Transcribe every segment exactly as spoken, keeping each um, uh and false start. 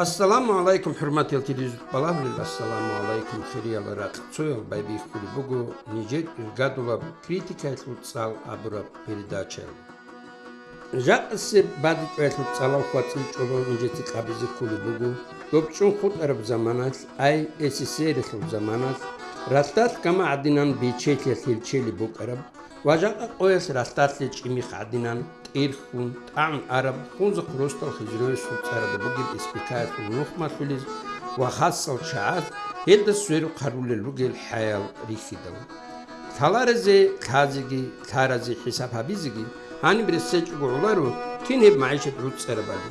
Ассаламу гӀалайкум, хӀурматиял телевизор балагьулел, ассаламу гӀалайкум, хириял ракьцоял, байбихьулеб буго нижер иргадулаб критикаялъул цӀал абураб передачаялда. Жакъасеб бадибчӀваялъул цӀалал хьвацӀил чӀоло нижеца къабизе кколеб буго, доб чӀун хутӀараб заманалъ, ай, СССР-алъул заманалъ, ралъдалъ гама гӀадинан бечелъиялъ гьелчелеб букӀараб ва жакъа къоялъ ралъдалъе чӀимихъ гӀадинан тӀерхьун, тӀагӀун араб Хунзахъ росдал Хизроясул цӀарада бугеб СПК-ялъул нухмалъулез ва хасал чагӀаз гьелда сверухъ гьарулел ругел хӀаял рихьидал. Лъаларазе лъазеги, лъаразе хӀисаб гьабизеги, гьаниб рес гьечӀого гӀоларо, кин гьеб магӀишат гӀуцӀцӀарабали.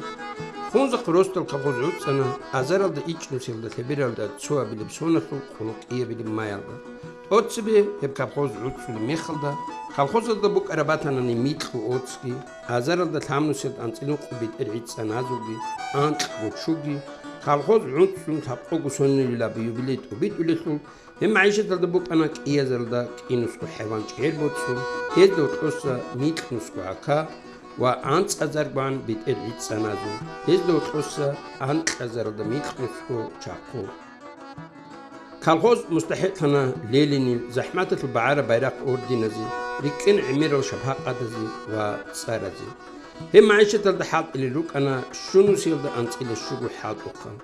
Хунзахъ росдал колхоз гӀуцӀцӀана азаралда ичӀнусиялда лъебералда цоабилеб соналъул къоло кӀиабилеб маялда. ТӀоцебе гьеб колхоз гӀуцӀцӀулеб мехалда, колхозалда букӀараб батанани микьго оцги, азаралда лъабнусиялда анцӀила ункъго бетӀер гӀицӀцӀаназулги, анкьго чуги, колхоз гӀуцӀцӀун лъабкъого сонилаб юбилей тӀубитӀулелъул, гьеб магӀишаталда букӀана кӀиазаралда кӀинусго хӀайван чӀегӀер боцӀцӀул, гьезда гьоркьоса микьнусго гӀака ва анцӀазаргогӀан бетӀер гӀицӀцӀаназул, гьезда гьоркьоса анкьазаралда микьнусго чахъу. Колхоз мустахӀикълъана Ленинил, ЗахӀматалъул багӀараб байрахъ орденазе, рикӀкӀин гӀемерал шапакъатазе ва цӀаразе. Гьеб магӀишаталда хӀалтӀулел рукӀана щунусиялда анцӀила щуго хӀалтӀухъан.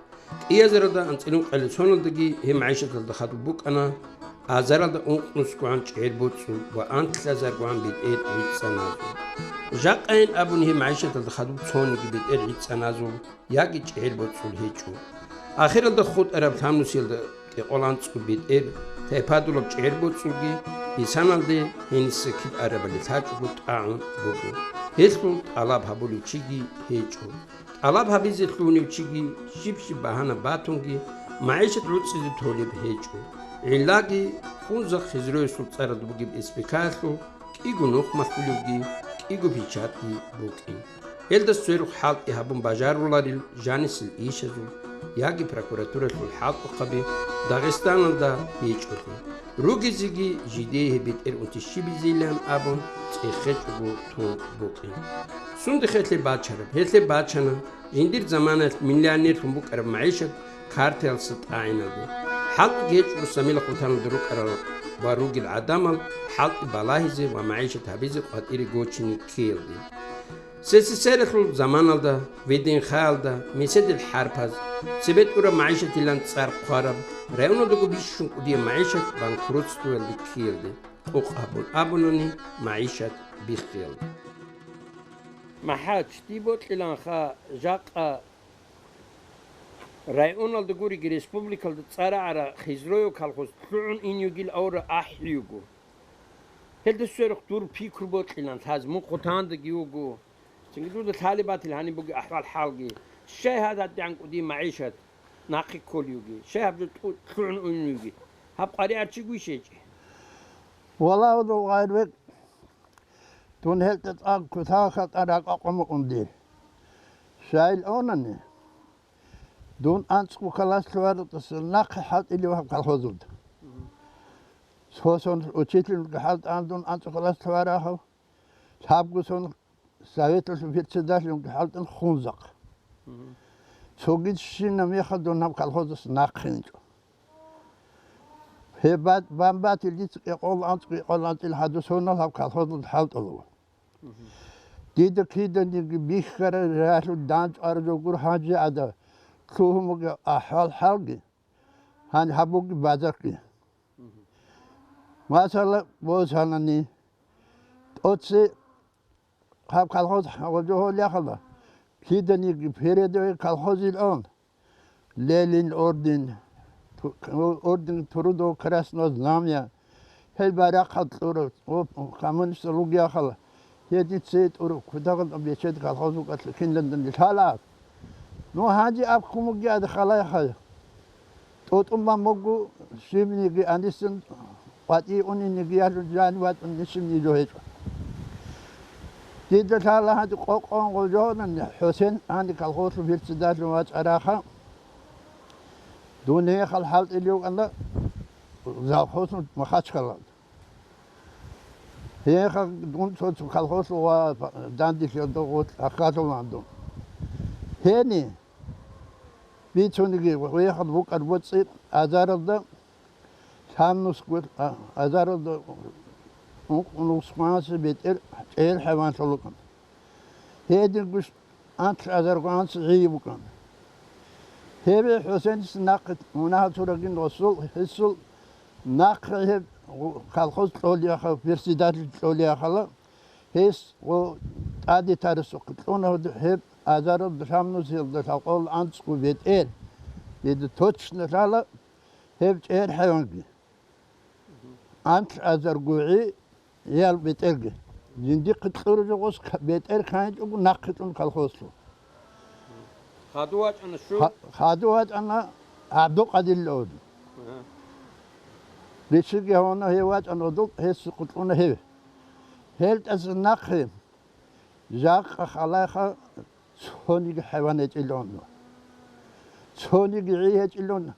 КӀиазаралда анцӀила ункъабилеб соналдаги гьеб магӀишаталда хадуб букӀана азаралда ункънусгогӀан чӀегӀер боцӀцӀул ва анкьазаргогӀан бетӀер гӀицӀцӀаназул. Жакъайин абун гьеб магӀишаталда хадуб цониги бетӀер гӀицӀцӀаназул яги чӀегӀер боцӀцӀул гьечӀо. Ахиралда хутӀараб лъабнусиялда кӀикъоялда анцӀго бетӀер, тайпадулаб чӀегӀер боцӀцӀулги, бисаналде гьениса кидагарабали лъачӀого тӀагӀун буго. Гьелъул тӀалаб гьабулев чиги гьечӀо. ТӀалаб гьабизе лъугьунев чиги щиб-щиб багьана батунги, магӀишат гӀуцӀизе толеб гьечӀо. ГӀиллаги Хунзахъ Хизроясул цӀарада бугеб СПК-ялъул кӀиго нухмалъулевги, кӀиго печатги букӀин. Гьелда сверухъ хӀалтӀи гьабун бажаруларел жанисел ишазул яги прокуратуралъул хӀалтӀухъаби Дагъистаналда гьечӀолъи, ругезеги жидее гьеб бетӀер унти щибизейилан абун цӀехечӀого тун букӀин. Сундухъе гьелъе бачараб? Гьелъе бачана, жиндир заманаялъ миллионерлъун букӀараб магӀишат картаялъа тӀагӀиналде. ХӀалтӀи гьечӀо Самила хъутаналда рукӀарал ва ругел гӀадамал хӀалтӀи балагьизе ва магӀишат гьабизе къватӀире гочине ккеялде. СССР-алъул заманалда, ВДНХ-ялда, меседил хӀарпаз, цебе тӀураб магӀишатилан цӀар хъвараб, районалдаго бищун кӀудияб магӀишат банкротствоялде ккеялде, къокъ гьабун абунани, магӀишат биххиялде. МахӀач, дие бокьиланха, жакъа районалда гуриги республикалда цӀар рагӀара Хизрояв колхоз лъугӀун ин йигил авра ахӀи йиго. Гьелда сверухъ дур пикру бокьилан лъаз, мун хъутандаги вуго. Цинги дуда лъалеб батил гьаниб бугеб ахӀвал-хӀалги. Щай гьададигӀан кӀудияб магӀишат нахъе кколевги? Щай гьаб жо тӀу-, лъугӀун уневги? Гьаб къваригӀар чигойищ гьечӀеб? Валлагь, дов гъайрбекь, дун гьелда цӀакъ кутакалда ракӀ къокъ мукӀун дир. Щайилан абунани, дун анцӀго класс лъугӀаралдаса нахъе хӀалтӀилев гьаб колхозалда. Цо сон учительги хӀалтӀана дун анцӀго класс лъугӀараб. Лъабго сон советалъул председатель вугев хӀалтӀана Хунзахъ. Мгм. Цогидабщинаб мехалда дун гьаб колхозалдаса нахъе инчӀо. Гьеб ба-, бан батил дица кӀикъоялда анцӀ-, кӀикъоялда анцӀила хадусунал гьаб колхозалда хӀалтӀулев. Мгм. Дида киданиги бихьараб рагӀалъул дандчӀвараб жо гуро гьанже гӀадаб лъугьун бугеб ахӀвал-хӀалги, гьаниб гьаб бугеб базарги. Мгм. Масала, босанани, тӀоце гьаб колхоз гьаб жо гьолеб яхъала, киданиги передовой колхозилан, Ленин орден, ту-, орден Трудового Красного Знамя, гьел байрахъал кьурав, о, коммунистал ругел яхъала, гьедин цее тӀурав, кутакалда бечед колхоз вукӀалъ киналдани лъала. Ну, гьанже аб ккун бугеан халайха. ТӀутӀун бан буго, щибниги анисин къватӀие униниги ялъун жани вачӀун нисибниги жо гьечӀо. Дида лъала гьанже къокъ къоялда гъожонани, ХӀусен гьаниб колхозалъул председатель вачӀараха. Дун гьехал хӀалтӀулев вукӀана завхозун Махачкалалда. Гьехал дун цо-цо колхозалъул ва данделъиялда гъоркь ахалъулан дун. Гьениб Бицуниги вехал букӀар боцӀи азаралда лъабнусго, а, азаралда ункънусгоанси бетӀер чӀегӀер хӀайванлъун рукӀана. Гьединго анлъ азаргоанси гӀие букӀана. Гьебе ХӀусенис нахъе мунагьал чурагин расул, гьесул нахъе гьеб колхоз кьолеяхал, председатель кьолеяхала, гьес ва тӀаде тарасухъе кьуна гьеб азаралда лъабнусиялда лъалкъоялда анцӀго бетӀер. Дида точно лъала гьеб чӀегӀер хӀайванги. Анлъ азар гугӀи ял бетӀерги. Жиндихъе кьураб жо гъос к-, бетӀер кканчӀого нахъе кьун колхозлъу. Хаду вачӀана щу? Ха-, хаду вачӀана ГӀабдулкъадирил авди. Ага. Ричиги гьавана гьев вачӀана гьудул, гьес кьуна гьев. Гьелдаса нахъе жакъа халайха цониги хӀайван гьечӀилан. Цониги гӀи гьечӀилан.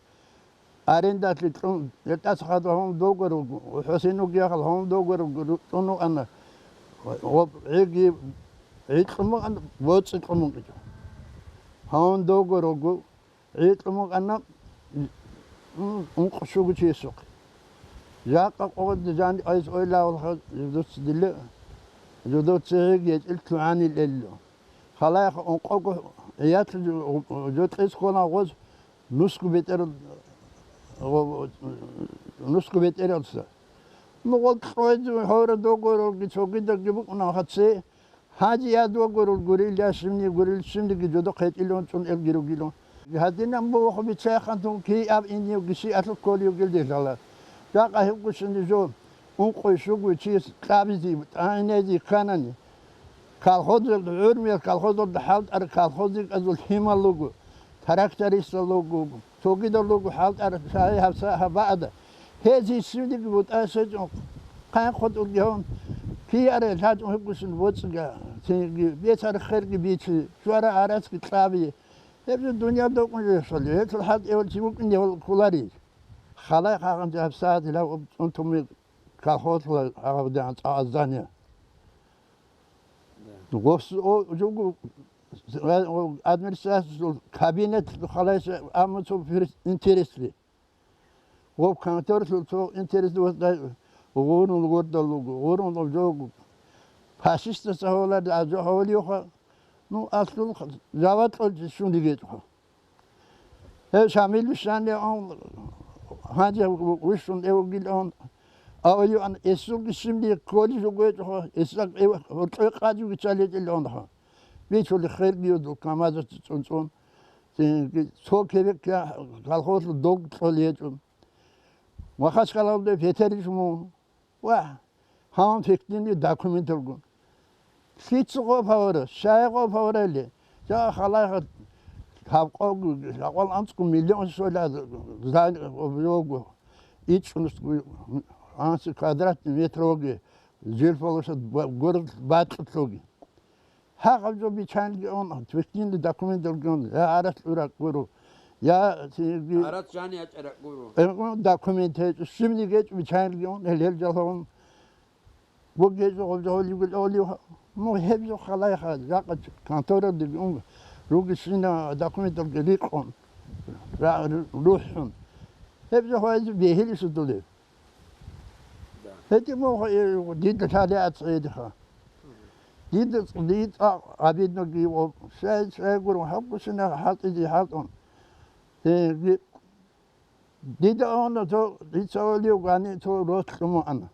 Арендалъе кьун, гьелдаса хадур гьавун довго руго, ХӀусен вугевахъал гьавун довго руго, ру-, кьун вукӀана. Ва, ва гӀиги, гӀи кьун букӀана, боцӀи кьун букӀичӀо. Гьавун довго руго, гӀи кьун букӀана, м, ункъ-щуго чиясухъе. Жакъа къоялда жан айс ойлавалха жудуц диле, жудуц гӀиги гьечӀил лъугӀанил элло. Халайха ункъого гӀиялъул жо-, жо кьес ккола гъоз, Нусго бетӀер-, нусго бетӀералца. Ну, гъол кьвезе гьавра догоралги цогидалги букӀуна гьаце. Гьади я догорал гурил, я щивни гурил, щивниги жодохъ гьечӀилан цӀун элги ругилан. Гьадинаб мугъ бицайхъан тун киаб инев гисиалъул кколев гилдилъала. Жакъа гьебгощин жо. Ункъой-щугой чияс кьабизе, тӀагӀинезе кканани, колхозалда, гӀурмиял колхозалда хӀалтӀарал колхозникъазул лъимал руго, трактористал руго, цогидал руго хӀалтӀарал шагьи гьабса гьабаада. Гьез гьисивлъиги бутӀа щвечӀун, хъанхъутӀулги гьавун, кияре лъачӀун гьебгощин боцӀига, цинги бецар херги бици, щвара гӀарацги кьаби. Гьеб жо дуниял докӀун жо щвали, гьелъул хӀалтӀи гьев чи вукӀине гьев кколарищ? Халай хъагӀан жо гьабсагӀат илав цӀунтуми Колхозла гьабдегӀан цӀа здание. Да. Гъос-, о, жугу, о, администрациялъул кабинет халайса, амма цо фирс-, интересли. Гъоб конторлъул цо интересли ва дай гъурун гурдал руго, гъурун жогу. Фашистаца гьолар, а жо гьолиюха, ну, аслул ха-, жаватлъул щуни гьечӀо. Гьев Шамил вищани он, гьанже вищун эвгилан, авайван эсулги щибни кколев гьечӀо, эсак эв гьоркьой къадив виччалечӀелъанха. Бичули хергиюдул КамАЗаца цӀун-цӀун, цинги цо кебек я колхозлъун дог кьолей гьечӀо. Махачкалалде петерищ мун. Ва гьанже фикнилин документалгун. Лъица гъоб гьавара, щай гъоб гьаварали? Жа халайха гьаб къогу, жакъвал анцӀго миллион щола здание гъоб його. ИчӀнусго анцӀи квадратный метр ваги, жил полоса ба-, город бакьулъоги. Гьагъаб жо биччанги он, фикнилин документалгун, я гӀарац гӀуракъ гуро, я цинги ГӀарац жани ячӀаракъ гуро. Э, документ гьечӀо, щибни гьечӀо биччанги он, гьел, гьел жалгьун. Бугезухъ гьев гьолив, ну, гьеб жо халайха, жакъа конторалде ун, ругищина документалги рикъун, ра-, рухӀун. Гьеб жо гьавазе бегьилищ дулев. Да. Гьедин мугъ, э, дида лъалеац гьедиха. Дида, дида обидноги, о, шай, шай гурун, хӀакъусина хӀалтӀизе хӀалтӀун. Э, ди-, дида авна цо, дица олив гани цо рос кьумуана.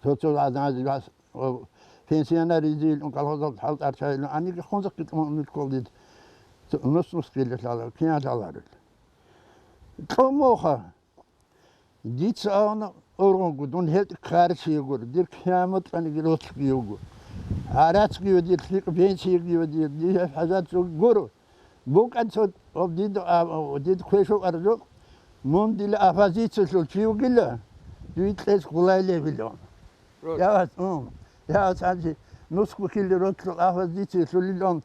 Цо-цо гӀадамазе вас, о, пенсионер изил, ун колхозалда хӀалтӀарчайилан, аниги хунзахъе тӀамун миккол дид. Цо нус-нус ккелелъала, киналъаларел. Кьумуха. Дица авна ургъунгу, дун гьелтӀ карчи гуро, дир киямат кьаниги ролъги йуго. ГӀарацги йо дир, лъикъ пенсиги йо дир, дир хӀажат гуро. БукӀан цо, об дид, а, дид квешо арзо, мун дила оппозициялъул чи вугила, дуй кьес гулайлевилан. Рос. Я вас, м, я вас анчи, нусгу хили ротлъул оппозициялъулилан,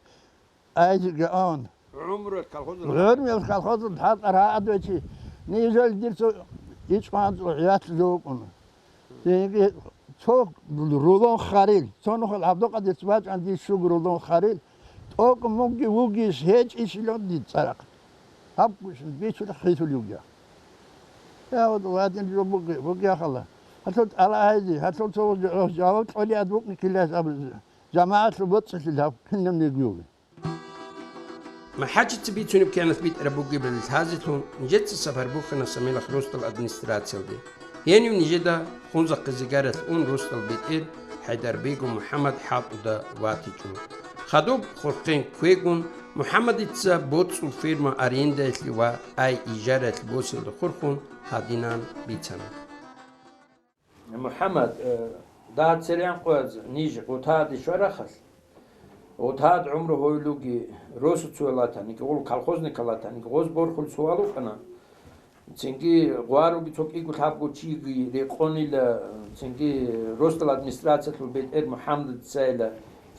айзига он. ГӀумру колхозул. ГӀумру колхозул хӀалтӀар гьаадвечи, нижел дир цо ичӀван цо гӀиялъ жо вукӀуна. Цинги цо рулон харил, цо нухал ГӀабдулкъадирца бачӀан дир щуго рулон харил, тӀокӀ мунги вугищ гьечӀищилан дир цӀарахъ. Гьаб бицун хӀисулев я. Я, вот, вадин жо буги, буги ахала. Гьалъул тӀала гьайзи, гьалъул цо жо-, жаваб кьолиад букӀни килас абузе. Жамагьатлъу боцӀцӀалъил гьаб кинаб нигуги. МахӀачица бицунеб кканалъ битӀараб бугебали лъазелъун, нижеца сапар бухьана Самилахъ росдал администрациялде. Гьенив нижеда Хунзахъе зигаралъ ун росдал бетӀер ХӀайдарбегов МухӀаммад хӀалтӀуда ватичӀо. Хадуб хурхен кквегун, МухӀаммадица боцӀул ферма арендаялъе ва ай ижараялъе босиялда хурхун гьадинан бицана. МухӀаммад, э, дагьа церен къояз ниж гъутаде щварахъалъ, гъутад гӀумру гьойлуги, росу цоялатаниги, гъул колхозникалатаниги, гъоз борхул суал вукӀана. Цинги гъваруги цо кӀиго лъабго чиги рекъонила, цинги росдал администрациялъул бетӀер МухӀаммадицайила,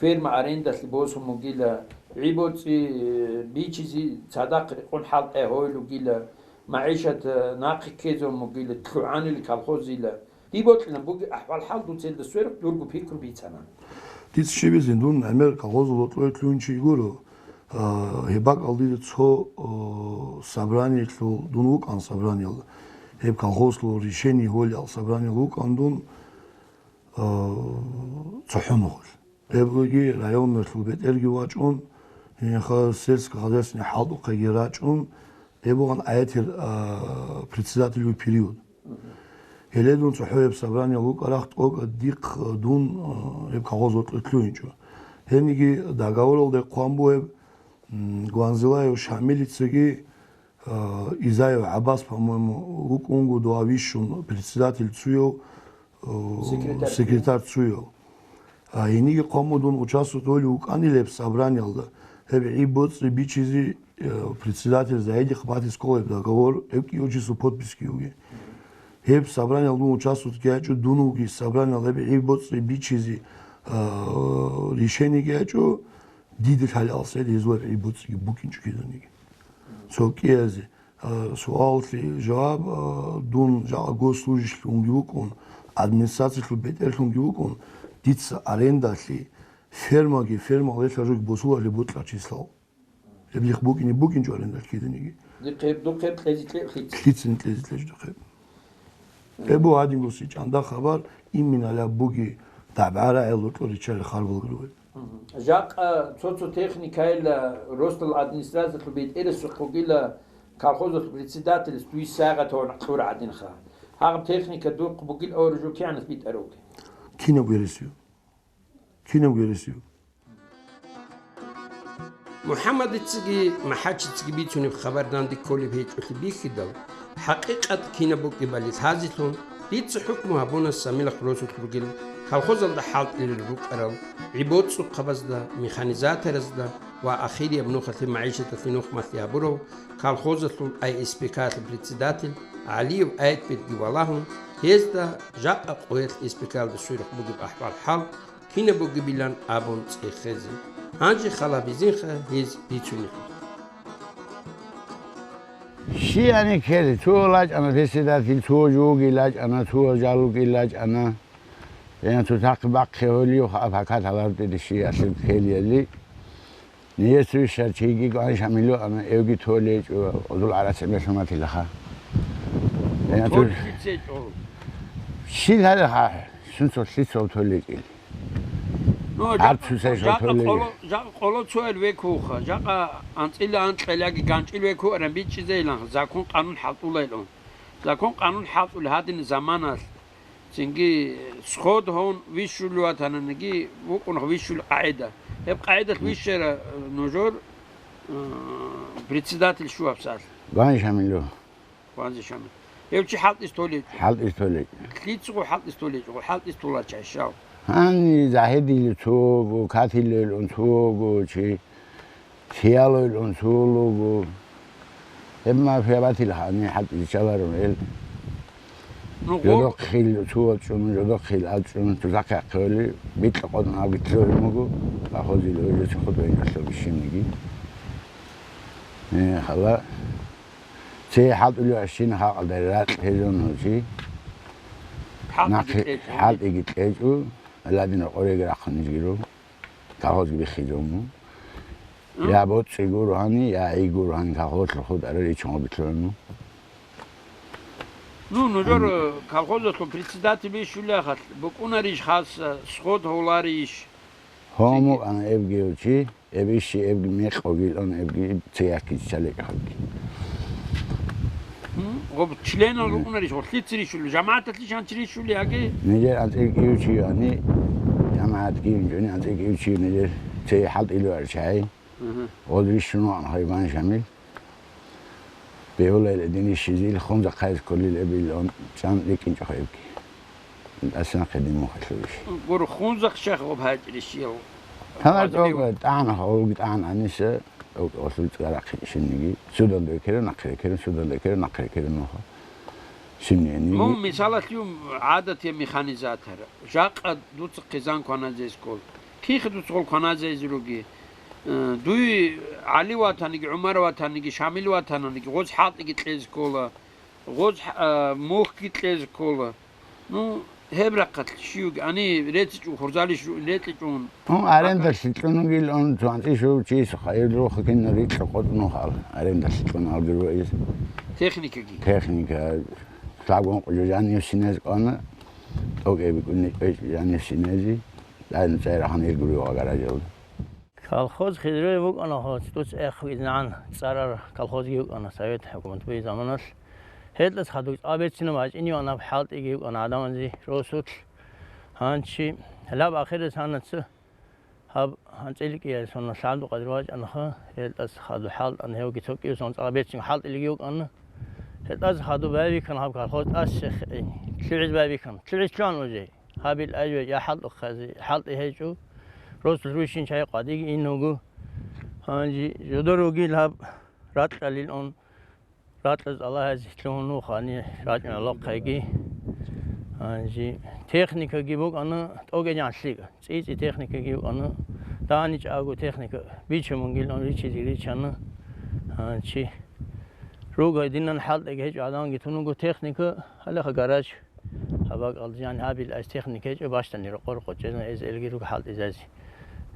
ферма арендалъе босун бугила, гӀи-боцӀи, э, бичизе цадахъ рекъон хӀалтӀи гьойлугила. МагӀишат, э, нахъе ккезун бугила, лъугӀанил колхозила. Диб бокьилан бугеб ахӀвал-хӀал дуцелда сверухъ дурго пикру бицана. Дица щибизин дун гӀемер колхозул гьоркьое лъугьинчи гуро, а, гьеб бакӀал дида цо, а, собраниялъул, дун вукӀан собраниялда, гьеб колхозлъул решение гьолел собраниялда вукӀан дун, а, цохӀо нухалъ. Гьебги районналъул бетӀерги вачӀун, гьениб сельскохозяйственный хӀалтӀухъеги рачӀун, гьеб буган АЭТ-ил, а, председатель период. Гьеле дун цохӀо гьеб собраниялъ вукӀарахъ тӀокӀаб дихъ дун, а, гьеб колхоз гьоркье лъугьинчӀо. Гьениги договоралде хъван бугеб, м, Гванзилаев Шамилицаги, а, Изаев ГӀаббас, по-моему, вукӀунго дугьа вищун председатель цуяв, а, Секретарь. Секретарь цуяв. А, гьениги хъван буго дун участвовать гьолев вукӀанила гьеб собраниялда. Гьеб гӀи-боцӀи бичизе, а, председатель Заидихъ батискола гьеб договор, гьеб кӀиго число подписки бугеб. Гьеб собраниялда дун участвовать гьечӀо, дун вугеб собраниялда гьеб гӀи-боцӀи бичизе, а, решение гьечӀо, дида лъалеб алсед гьезул гӀи-боцӀиги букӀинчӀо киданиги. Цо кӀиязе, а, суаллъи жаваб, а, дун жакъа госслужащиялъун вукӀун, администрациялъул бетӀерлъунги вукӀун, дица арендалъе фермаги, фермал релълъаралги босулареб бокьа числал. Гьеб дихъ букӀине букӀинчӀо арендалъ киданиги. Дихъе, духъе кьезе кье-, лъиц. Лъицин кьезе кьечӀо духъе. Гьеб буго гьадин гуси чӀанда хабар, иминалаб буги дагӀба-рагӀи гьоркьор риччалел харбалги ругел. Мгм. Жакъа цо-цо техникайила росдал администрациялъул бетӀерасухъ бугила колхозалъул председателас дуе сайгъат гьоркьор гӀадинха. Гьагъаб техника духъ бугил аваржу кигӀанас битӀарабги? Кинаб гьересиюб? Кинаб гьересиюб? МухӀаммадицаги МахӀачицаги бицунеб хабар данде кколеб гьечӀолъи бихьидал, хӀакъикъат кинаб букӀинебали лъазелъун, дица хӀукму гьабуна Самилахъ росулъ ругел колхозалда хӀалтӀулел рукӀарал гӀи-боцӀухъабазда, механизаторазда ва ахирияб нухалъе магӀишаталъе нухмалъи гьабурав колхозалъул АСПК-лъул председатель ГӀалиев Айтбекги валагьун, гьезда жакъа къоялъ СПК-лда сверухъ бугеб ахӀвал-хӀал кинаб бугебилан абун цӀехезе. Гьанже хал гьабизинха гьез бицунеб. Щияни ккеле, цо лачӀана председатель, цо жуги лачӀана, цо жалуги лачӀана. Я цо тахъ бахъе гьолиюха, а пакат гьалар тӀеде щиялъул ккелияли. Нижер цо ишар чиги гван Шамилу ана, эвги толечӀо, гъудул гӀарац гӀемер лъуматилаха. Я цо Толчи цечӀо. Щил гьалаха, сунцо лъицо толечӀил. Ну, Гьаб жакъа, цо сай жакъа шо толей. Къоло, жакъа къоло цоял векуха, жакъа анцӀила анкьилаги ганчӀил векуаран бичӀчӀизейилан, закон-къанун хӀалтӀулайилан. Закон-къанун хӀалтӀули гьадин заманалъ, цинги сход гьон вищулев ватананиги, вукӀунха вищул къагӀида. Гьеб къагӀидалъ вищара, э, нужер, э, председатель щуаб сал? Ван Шамилу. Ванзе Шамил. Гьев чи хӀалтӀиз толечӀо. ХӀалтӀиз толечӀо. ЛъицӀго хӀалтӀиз толечӀо, хӀалтӀиз толарча щав? Гьанни загьидиле цого, катилелун цого, чи сиялойлун цолого. Гьеб мафия батил гьанни хӀалтӀиз чаларун эл. Ну, го- Жодохъил цо вачӀун, жодохъил ачӀун, тузахъ яхъиоли, бикьа къотӀун гьавги лъугьун буго, колхозил гьури цо хутӀун гьалъул бищиниги. Э, хала. Цей хӀалтӀулев ащина халкъалда ракь гьезун гьучи. ХӀалтӀиги Нахъе кьечӀо. ХӀалтӀиги кьечӀо, ладина къореги рахъун жиро, колхозги биххизун. Я боцӀи гуро гьани, я гӀи гуро гьани, колхозалъул худ арал ичун гъобилъулану. Ну, нужер, э, колхозалъул председатель бищулахъалъ букӀунарищ хас, э, сход гьавларищ? Гьомукъана эбги чи, эбищи эбги мекъогилан эбги цеякки чаликӀабги. М, гъоб членал рукӀунарищ, гъорлъици рищулев, жамагӀаталъе шанчи рищулев яги? Нижер анцӀил кӀиючи ани, жамагӀат кӀиюнчӀуни анцӀил кӀиючи нижер цей хӀалтӀилуарчагӀи. Мгм. Гъоз рищун ваан хайбан Шамил. Бегьулайла динищизил хунзахъайз кколил эбилан чӀан рикӀкӀинчӀо хайбги. Асан хъедин мухалъулищ. Гур хунзахъ шах гъоб гьачӀирищияв? Гьанар гъоз тӀога тӀагӀан, гъолги тӀагӀан гьаниса, тӀога гъолъул цӀарахъи шинниги. Судан декерун, нахъе рекерун, судан декерун, нахъе рекерун нуха. Шинниги. Мун мисалалъе гӀадат я механизатор. Жакъа дуца хъизан кваназейс ккол. Кинха дуца гъол кваназейзе руги? Э, дуй ГӀали ватаниги, ГӀумар ватаниги, Шамил ватананиги, гъоз хӀалтӀиги кьезе ккола, гъоз, э, мухьги кьезе ккола. Ну, гьеб рахъалъ щивги, ани рецӀичӀун, хурзалищ жугьин рекьичӀун. Ну, арендалъе кьун вугилан, цо анцӀи щув чияс хайир рухъ кинал рикьа къотӀнухал, арендалъе кьун алгир ваиз. Техникаги? Техника, лъабгун къужо жанив синез кӀвана, тӀокӀе бикӀунни кӀвечӀ жанив синези, дайна цӀай рахана иргури вагаражалда. Колхоз хизре вукӀана, гьоцӀ дуц эх визнагӀан цӀарар колхозги вукӀана, совет хӀукумат буй заманалъ. Гьелдас хадуб цӀа бецинаб гьачӀиниван аб хӀалтӀиги вукӀана гӀадамазе росулъ. Гьанчи лаб ахирес гьанаца гьаб гьанцӀил кӀиясуна лъабдукъадир вачӀанаха, гьелдас хадуб хӀалтӀана гьевги цо кӀиусан цӀа бецин хӀалтӀилиги вукӀана. Гьелдас хадуб байбихьана гьаб колхоз тӀасехъин, лъугӀиз байбихьана, лъугӀиз лъугьан уже. Гьабил айжвай я хӀалтӀухъазе, хӀалтӀи гьечӀо, росулъ рущин чай къвадиги ин вуго. Гьанже жодор вугил гьаб ракьалил ун, ракьаз Аллагьазе лъугьун вухани рачӀуна лохъайги. Гьанже техникаги букӀана тӀоге жанлъи, цӀи-цӀи техникаги букӀана. ДагьаничӀаго техника бичун бугил ун ричизе ричана. Гьанчи ругай динан хӀалтӀиги гьечӀо, гӀадамги тун вуго техника, гьалаха гараж. Гьаб бакӀалда жан гьабил айс техника гьечӀо, бащдани рокъор къочӀезна эз элги руго хӀалтӀизази.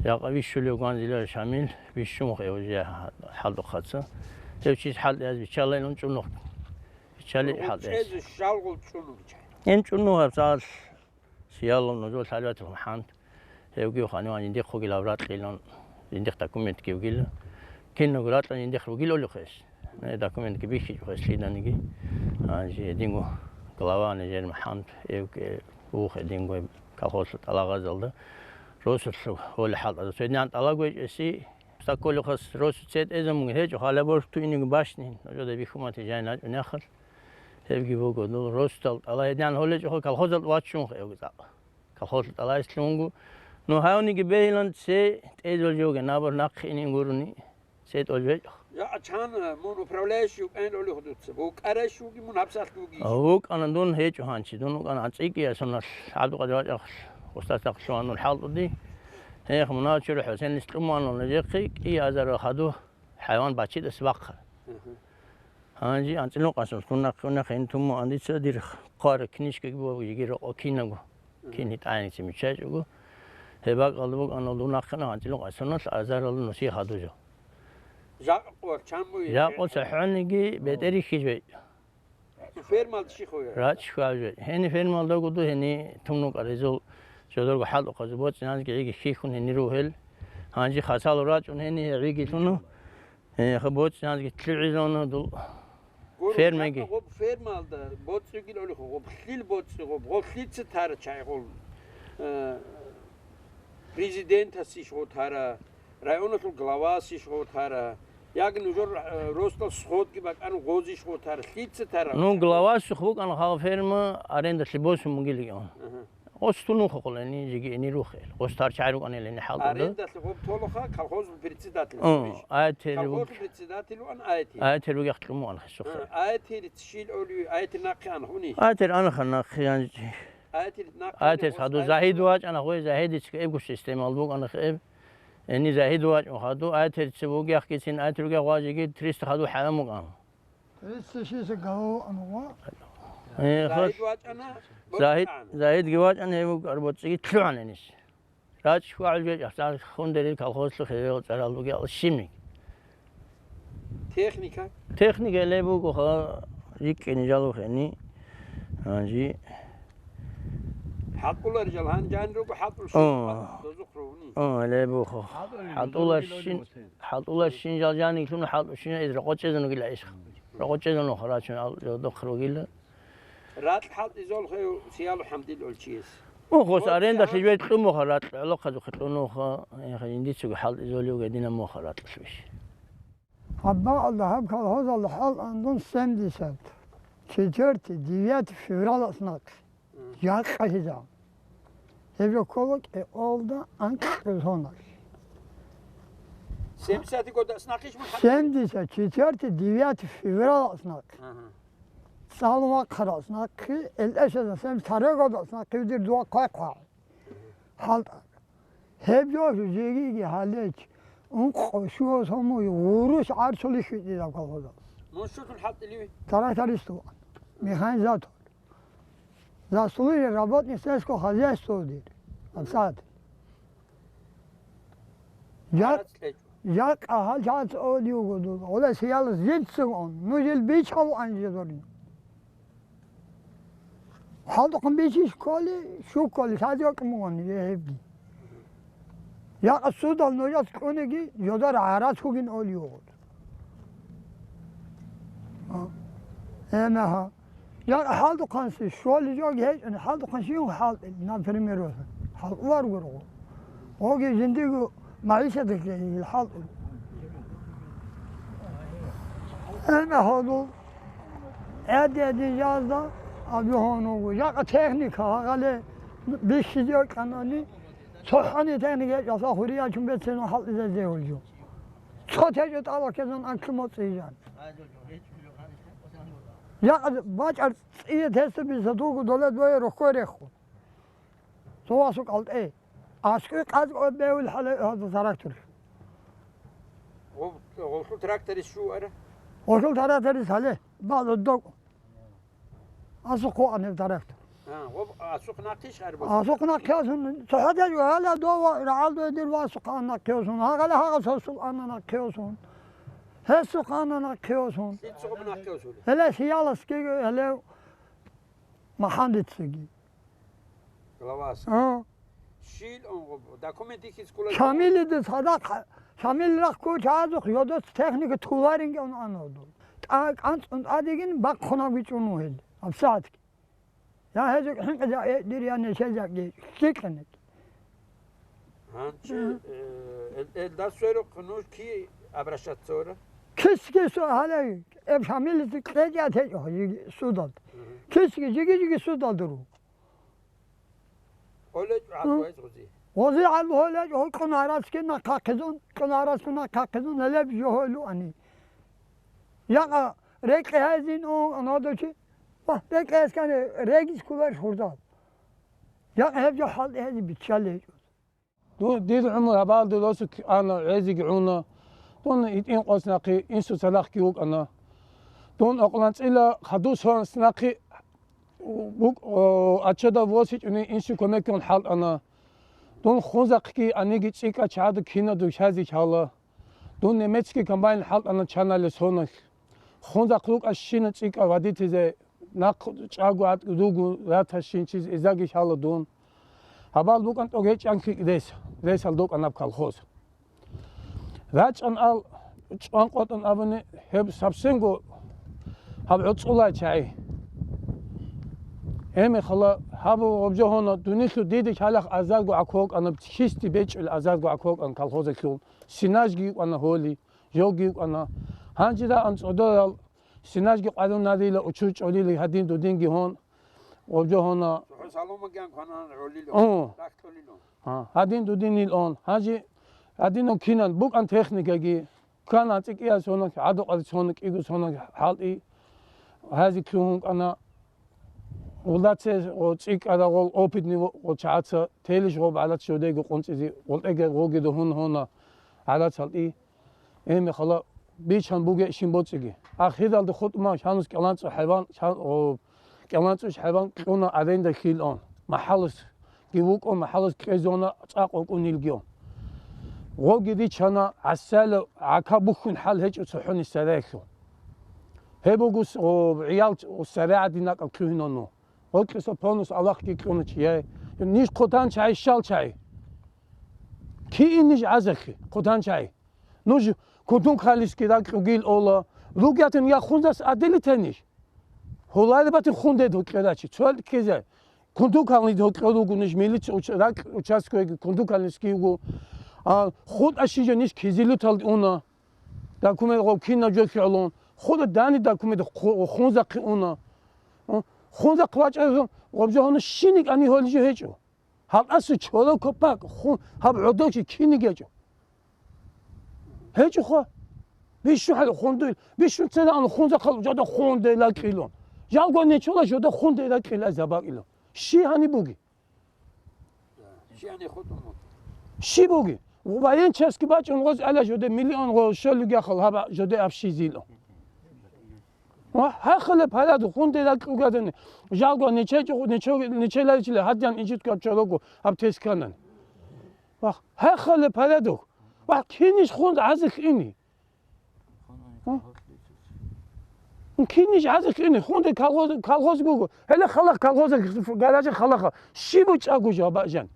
Жакъа вищулев гванзила Шамил, вищун хъе уже хӀалтӀухъаца. Гьев чис хӀалтӀияз биччалайилан чӀунухъ. Биччали хӀалтӀияз. ЧӀезе щалгъул чӀунуг чай. Ин чӀунугъ гьаб цал сиялав нужул хӀалватил хъумхӀан. Гьевги ханиван жиндихъ вугилав ракьилан, жиндихъ документги вугила. Киналго ракьан жиндихъ ругил олихъес. Э, документги бихьичӀухъес лъиданиги. Гьанже гьединго глава нижер МахӀамд, эвги вухъ гьединго колхозлъа тӀалагъазалда. Росулъ гьоли хӀалтӀазда. Цойдинан тӀалаго гьечӀеси, Стаколихъас росу цед эзамун гьечӀо, хала борх туиниги башни, нужеда бихьумати жайн гьачӀун яхал. Гьебги буго, ну, росдал тӀала гьединан гьолечӀохъо колхозал ваччунха эвги цӀакъ. Колхозал тӀалайслъунгу. Ну, гьавниги бегьилан це тӀезул жоги, набор нахъе инин гурони, це тӀолжвечӀо. Я, чан, мун управляющий вукӀанил олихъ дуца. ВукӀаращ вуги мун гьабсалъ вугищ? ВукӀана дун гьечӀо гьанчи. Дун вукӀана ГӀацӀикӀиясунал ГӀабдулкъадир вачӀахъ, устаз тахлъугьанул хӀалтӀуди. Гьех, муначир ХӀусенис тӀумуанал нижехъе кӀиазарал хаду хӀайван бачидас бахъа. Гьанже анцӀила къасулъ кунахъ-кунахъ гьин тумму андица дир хъвара книжкаги буго жиги рокъо кинаго. Кин гьитӀайница миччачӀого. Гьеб бакӀалда букӀанал дун нахъина анцӀила къасуналъ азарал нусие хадужо. Жакъа къо чан буй? Жакъо цахӀониги бетӀери хьижвей. Фермалда щихъ вугев? Рач хьважвей. Гьени фермалдаго ду гьени тумнукъа резул жодорго хӀалтӀухъазу боцӀиназги гӀиги хьихьун гьени ругьел. Гьанже хасало рачӀун гьени гӀиги лъуну. Гьеха боцӀиназги лъугӀизавна дул Гуро, фермаги. Гъоб фермалда боцӀигил олихъо, гъоб лъил боцӀи гъоб, гъоб лъица тара чай гъол, э, президентасищ гъо тара, районалъул главасищ гъо тара, яги нужер, э, росдал сходги бакӀан гъозищ гъо тара, лъица тара? Ну, главасухъ букӀана гьал ферма арендалъе босун бугилиган. Гъос тунухъа къулани жиги ини рухел. Гъос тарчай рукӀанилани хӀалтӀуда. Арендалъе гъоб толуха колхозул председатель. О, Айтерил колхозул председатель ван Айтер. Айтерил вугехъ кьумуан хисухъе. А, Айтер чил оли, Айтер нахъе ан хуни? Айтер анаха нахъе янчи. Айтер нахъе Айтер саду Загьид вачӀана гъой, Загьидицка эбгу системал букӀана хеб. Эни Загьид вачӀун хаду, Айтер цебугехъ гицин, Айтер вугехъ важиги триста хаду хӀалам букӀан. Триста шестьдесят голов анва. Э, Загьид хош. ВачӀана, Загьид, боцӀан. Загьидги вачӀан, гьев арбоцӀиги лъугӀан гьенис. Рач хьвагӀулги ахтар хундери колхозлъухъ гьев цӀарал бугел щимни. Техника? Техника леб бугоха, риккени жалухени. Гьанжи. ХӀалтӀулар жал, гьан жан руго хӀалтӀул О. Шин, дозухъ ругни. О, леб буго. ХӀалтӀулар шин, хӀалтӀулар шин жал жаниглъун хӀалтӀу шин эз рокъочезун гила иш. Рокъочезун храчун ал дохъ ругила. Ракь хӀалтӀизолхъев сиялу хӀамдил олчияс. Ухос аренда лъижвей кьумуха ракь, лохъазухъе кьунуха, яха, индицаго хӀалтӀизолиуга дина муха ракьлъвиш. Гьабаалда гьаб колхозалда хӀалтӀан дун семьдесят четвёртый, девятый февралас нахъ. Мгм. Жакъа гьеза. Гьеб жо ккола кӀикъоялда анкьго соналъ. Семьдесят годас нахъищ мун хӀалтӀи? Семьдесят четвёртый, девятый февралас нахъ. Ага. ЦӀалун вахъарас нахъе, элъашазда семьдесят второй годас нахъе дир дова хъвай-хъвай. ХӀалтӀа. Гьеб жо жегиги гьалеч, ункъо щуго сомуй гъурущ гӀарцулищ витӀила колхозалъ. Мун щулъул хӀалтӀиливи? Тракторист ван. Механизатор. Заслуженный работник сельского хозяйства дир. Абсат. Я-, Гьарац лъечӀо. Жакъа гьалчагӀац оди вуго дуда. Гъола сиялас жиццун он. Ну жил бичхъав анжи дорин. ХӀалтӀухъан бичи школе, шукколи, садиокь мугъани, гьебги. Якъа судал нужас кьуниги, жодар гӀарац хугин оли вугъут. А. Эмагьа. Якъа хӀалтӀухъанси школи жог гьечӀони, хӀалтӀухъан щив хӀалтӀи, например, хӀалтӀулар гургъу. Гъоги жиндиго магӀишаталъе хӀалтӀи. Эмагьа гьодул. ГӀади-гӀади жазда абигьун вуго. Жакъа техника гьагъале бихьизе кьанани, цохӀони техника гьечӀалса хуриячун бецинун хӀалтӀизе зегьулжу. Цо течӀо тӀалахъезун анкьлу моцӀи жан. Жакъа бачӀар цӀие тесто бисадулго доле дое рохьой рехун. Цо васу кӀалтӀе. АскӀуй къаз бевил хӀале гьазда трактор. Гъу-, гъуллъул тракторис щуара? Гъуллъул тракторис гьале, база док. Асухъ ваъанеб трактор. А, гъоб-, асухъ нахъищ гьарбаз? Асухъ нахъиялсун, цохӀодеш гьала дова рагӀалдуе дир васухъ ан нахъиялсун, гьагъала гьагъа сосул анна нахъиялсун. Гьесухъ анна нахъиялсун. ЛъицӀ гъоб нахъиялсули? Гьеле сияласги, гьеле махӀандицаги. Главас. А. Щил он гъоб-, документ ихьиз ккола. Шамилида цадахъ, Шамил рахъ кочазухъ йодоц техника туларинги он анодул. ТӀа-, кӀанцӀун тӀадегин бахъунаб гьечӀун вугьел, абсаатги. Я гьезул хӀинкъиза, э, дир я нешезаги лъикӀанек. Гьанчи, Мгм. э, эл-, элдас сверухъ нуж ки обращаться вара? Кис-кис гьалай, эб Шамилица кьечӀа течӀо, йиги судалд. Мгм. Кис-кис жиги-жиги судалд ру. Олеч Мгм. гӀадвайз гъузи. Гъузи гӀадвай олеч, гьол кьунарацги нахъахъизун, кьунарацги нахъахъизун, гьелеб жо гьолу ани. Якъа рекье гьезин он, нодочи. Ва, рекье эскани, регис куларищ хурдал. Якъа гьеб жо хӀалтӀи гьезин биччалей гьечӀо. Ду-, дир гӀумру гьабал дулосу ана гӀезиги гӀуна. Дун итӀин къос нахъе инсу цадахъги вукӀана. Дун окъланцӀила хадусанас нахъе вукӀ-, о, ачада восичӀуни инсу кумеккун хӀалтӀана. Дун хунзахъги аниги цӀикӀкӀа чагӀаду кинаду щази чала. Дун немецкий комбайн хӀалтӀана чанале соналъ. Хунзахъ рукӀа щина цӀикӀкӀа водителзе нахъ чӀаго гӀатӀ руго ратащинчиз изаги щала дун. Гьабал букӀан тӀогечӀанлъи рес, ресал докӀанаб колхоз. РачӀан ал чӀван къотӀун абуни гьеб сабсенго гьаб гӀуцӀулай чагӀи. Гьемихала гьаб гъоб жо гьона дунилъу диде чалахъ азарго гӀакокӀанаб, хисти бечӀул азарго гӀакокӀан колхозалъул. Синажги йикӀана гьоли, жолги йикӀана. Гьанжи раан цӀодорал синажги къварунарила учур чӀолили гьадин дудинги гьон. Гъоб жо гьона. Саломаган кванан гьолило. О. Рахтолило. А, гьадин дудинил он. Гьанжи гьадинав кинан букӀан техникаги. Кан ацӀикӀиясунаг, гӀадукъадицунаг, кӀигусунаг хӀалтӀи гьази лъугьун кӀана. Гъулдаце гъо цӀикӀкӀарагъол опытный гъо чагӀаца телищ гъоб гӀарац жодего къунцӀизе, гъолтӀеге гъоги догьун гьона гӀарац гьалтӀи. Гьемихала бичан бугейщин боцӀиги. Ахиралда хутӀма шанус кӀаланцӀу хӀайван, шан-, гъо, кӀаланцӀу хӀайван кьуна аренда хьилон. МахӀалас ги вукӀун, махӀалас кьезона цӀакъ вукӀунилгион. Гъоги ричана гӀасала гӀака бухьун хӀал гьечӀо цохӀони сараялъул. Гьеб буго с-, о, гӀиял с-, о, сарагӀади накӀкӀаб лъугьинавну. Гъоркьиса понус авлахъги кьуна чи, яй. Ниж хъутан чай, щал чай. Киин ниж гӀазахъи, хъутан чай. Нуж кутун калиски ракьугил ола. Ругятан я хунзас адилитанищ? Гьуларибатин хунде докьерачи. Цо ккезе. Кундукални докьор ругунищ, милиция уч-, ракь участковый кундукалнискийго. А, хутӀа щинжанищ кизилутал уна. Документ гъов кинаб жо хӀолон. Худа дани документ ху-, хунзахъи уна. А, хунзахъ вачӀарав гъоб жо гьанна щиник ани гьолижо гьечӀо. Гьалдасу чоло копак хун гьаб гӀодов чи кинигечӀо. ГьечӀо хва. Бищун хӀал хундуил. Бищун цедаан хунзахъал жода хунде лакӀило. Жалго нечола жода хунде лакӀила забакӀило. Щи гьани буги? Щи гьани хутӀун буги? Щи буги? Военчески бачӀун гъоз ала жоде миллион гъо шолугяхал гьаба жоде абщизило. Ва гьахалеб гьараду хунде ракьугадани, жалго нечечӀо, нечо-, нечеларичила гьадян инжитго абчарого гьаб тесканани. Ва гьахалеб гьараду, ва киниш хун гӀазих ини? Киниш гӀазих ини? Хунде колхоз, колхоз буго. Гьеле халах колхоза гаража халаха. Щибу чӀаго жо абажан?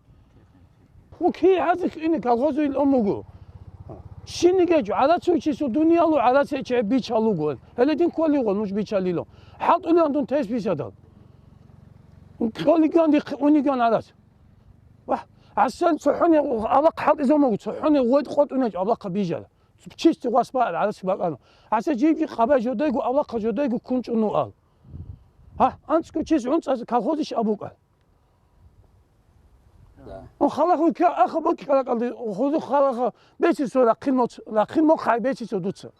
Ху ки гӀазих ини колхозу ил омуго. ЩинигечӀо, гӀарацуй чису дуниялу гӀарацечи бичалуго. Гьеле дин кколиго нуж бичалило. ХӀалтӀулилан дун тес бисадал. Кьолиган дихъ униган гӀарац. Вагь, гӀасан цохӀоне авлахъ хӀалтӀиза муго, цохӀоне гъой къотӀунечӀо авлахъа бижара. Чисти гъвас баъар гӀарац бакӀану. ГӀаса жибги къабай жодайго авлахъа жодайго кунчӀуну ал. Гьа, анцӀго чис гӀунцӀаз колхозищ абукӀа. Да. О, халахун ка аха бокьаракалде, хузу халаха бецисо рахъин моц, рахъин мохъай бецисо дуца.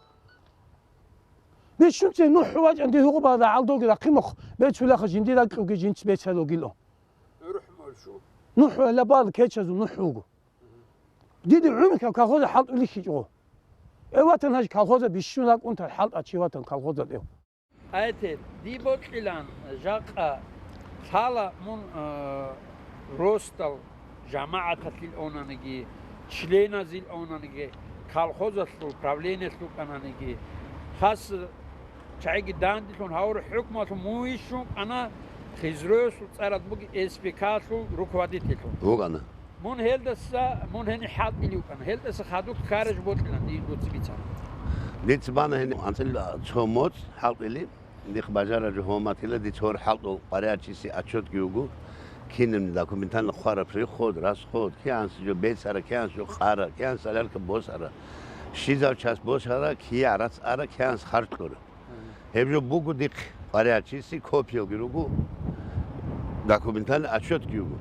Бищунце нухӀ вачӀан ди гьугъу бала гӀалдоги рахъин мохъ бецулаха жинди ракьуги жинц бецалугило. УрухӀ моршу. НухӀ вала бал кечазу нухӀ вуго. Диди гӀумру колхоза хӀалтӀулихьичӀо. Э, ватан гьаж колхоза бищун ракӀун та хӀалтӀа чи ватан колхоза тӀев. Айте, ди бокьилан жакъа лъала мун, э, росдал жамагӀаталъил онаниги, членазил онаниги, колхозалъул правлениялъул кӀананиги, хас чагӀиги дандилъун гьавур хӀукмалъун мун вищун кӀана, Хизроялъул цӀарал буги эс пи калъул руководительлъун. ВукӀана. Мун гьелдаса, мун гьениб хӀалтӀилев вукӀана. Гьелдаса хадуб ккараб жо бокьилан дие дуца бицана. Дица бана гьениб анцӀила цо моцӀ хӀалтӀили, дихъ бажараб жо гьоматила, дица гьор хӀалтӀул къваригӀарчиясе отчетги вуго, кинабни документально хъвараб приход, расход, кигӀанси жо бецара, кигӀанси жо къара, кигӀан солярка босара, щизав час босара, кигӀан рацӀ ара, кигӀанси харж кьура. Гьеб жо буго дихъ къваригӀарчиясе копиялги руго, документальный отчетги вуго.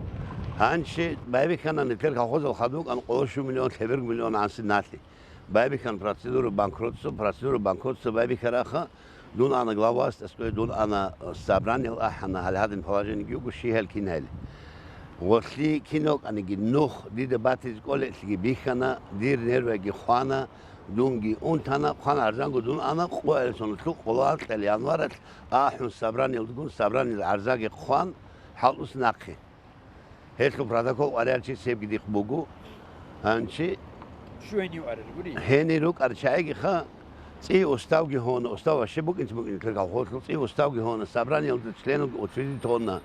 Гьанже байбихьана нилъер колхозал хадуб кӀан къоло щуго миллион, лъеберго миллион гӀанси налъи. Байбихьана процедура банкротства, процедура банкротства байбихьараха, дун ана главасдасго, дун ана, э, собраниел ахӀана, гьал гьадин положениеги вуго, щи гьел кинайли. Гъолъи кинал кӀаниги нух дида батизе кӀолелъиги бихьана, дир нерваги хвана, дунги унтана, хъван гӀарзанго дун ана, къоялъун лъукъ къоло алкьел январалъ ахӀун собраниялдгун, собраниялда гӀарзаги хъван, хӀалтӀуса нахъе. Гьелъул протокол къваригӀарчиясе гьебги дихъ буго. Гьанчи Щугьенив арал гури? Гьенир рукӀар чагӀигиха, цӀи уставги гьона, устав ваще букӀинчӀ букӀин колхозалъул цӀи уставги гьона, собраниялда членалги учредить гьона,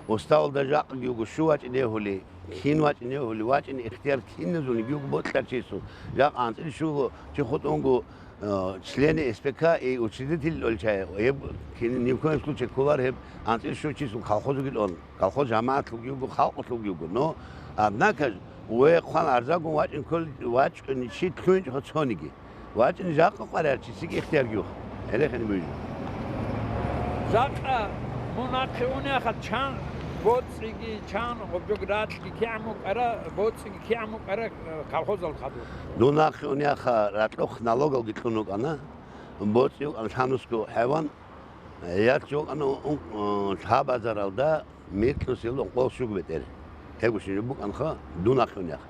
уставалда жакъги вуго, щу вачӀине гьули, кин вачӀине гьули, вачӀине ихтияр киназулниги вуго бокьарчиясул, жакъа анцӀил щуго чи хутӀунго, э, члены эс пи ка и учредитель олчай, гьеб кин, ни в коем случае кколар гьеб анцӀил щучиясул колхозуги лъун, колхоз жамагӀатлъулги вуго, халкъалъулги вуго. Но, однако ж, ве хъван гӀарзагун вачӀин ккол-, вачӀуничи лъугьинчӀо цониги. ВачӀин жакъа къваригӀарчиясеги ихтиярги вух. Гьелехин буйжу. Жакъа мун нахъе унеха чан боцӀиги, чан гъобжог ракьги кигӀан мукӀара, боцӀиги кигӀан мукӀара, э, колхозал хадур. Дун нахъе унеха ракьухъ налогалги кьун вукӀана, боцӀи вукӀана лъанусго хӀайван, ялъ вукӀана ун-, ун-, лъабазаралда микьусил ункъол щуго бетӀер. Гьеб гушин жо букӀанха, дун ахъунеха.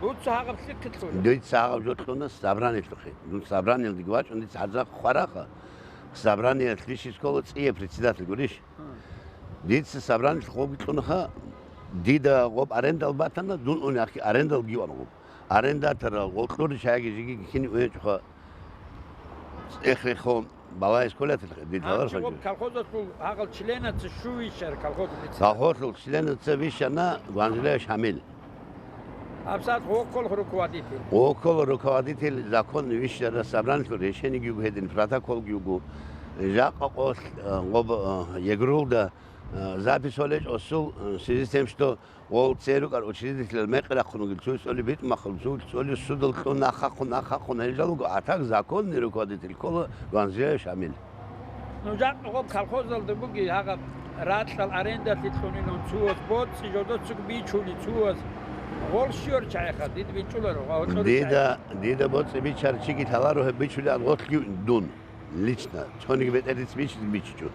Дуца гьагъаб лъихъе кьуна? Дица гьагъаб жо кьуна собраниялъухъе. Дун собраниялдеги вачӀун дица гьарзахъ хвараха. Собраниялъ лиши скола цӀие председатель гурищ? Гьа. Дица собраниялъухъ гъобги кьунаха, дида гъоб арендал батана, дун унехъе арендал гиван гъоб. Арендаторал гъоркьури чагӀиги жиги кин уьнчӀха цӀех рехун балагьес кколатилха, дид гьалар гьанчи гъоб хӀажу. Колхозалъул гьагъал членаца щу вищар колхозалъ? Колхозалъул членаца вищана Гванзилев Шамил. ГьабсагӀат гъоккол руководитель. Гъоккол руководитель, закон вищара, собраниялъул решениги юго гьедин, протоколги юго. Жакъа къолъ, э, гъоб, э, Егрулда, э, запись гьолечӀосул, э, в связи с тем, что гъол церукӀар учредителял мекъи рахъун вугил, цуцӀули битӀ махъун, цуцӀули судал кьун, нахъахъун, нахъахъун гьел жал руго, а так законный руководитель ккола Гванзилев Шамил. Ну, жакъа гъоб колхозалда буги гьагъаб ракьал арендалъе кьунилан цугьаз боцӀи жодоцаго бичули цугьаз. Гъол щуяр чагӀиха, дида бичӀчӀуларо, ва гьоркьор Дида, чагӀи. Дида боцӀи бичар чиги лъаларо гьеб бичули ад гъорлъги дун. Лично. Цониги бетӀер дица бичизе бичичӀо.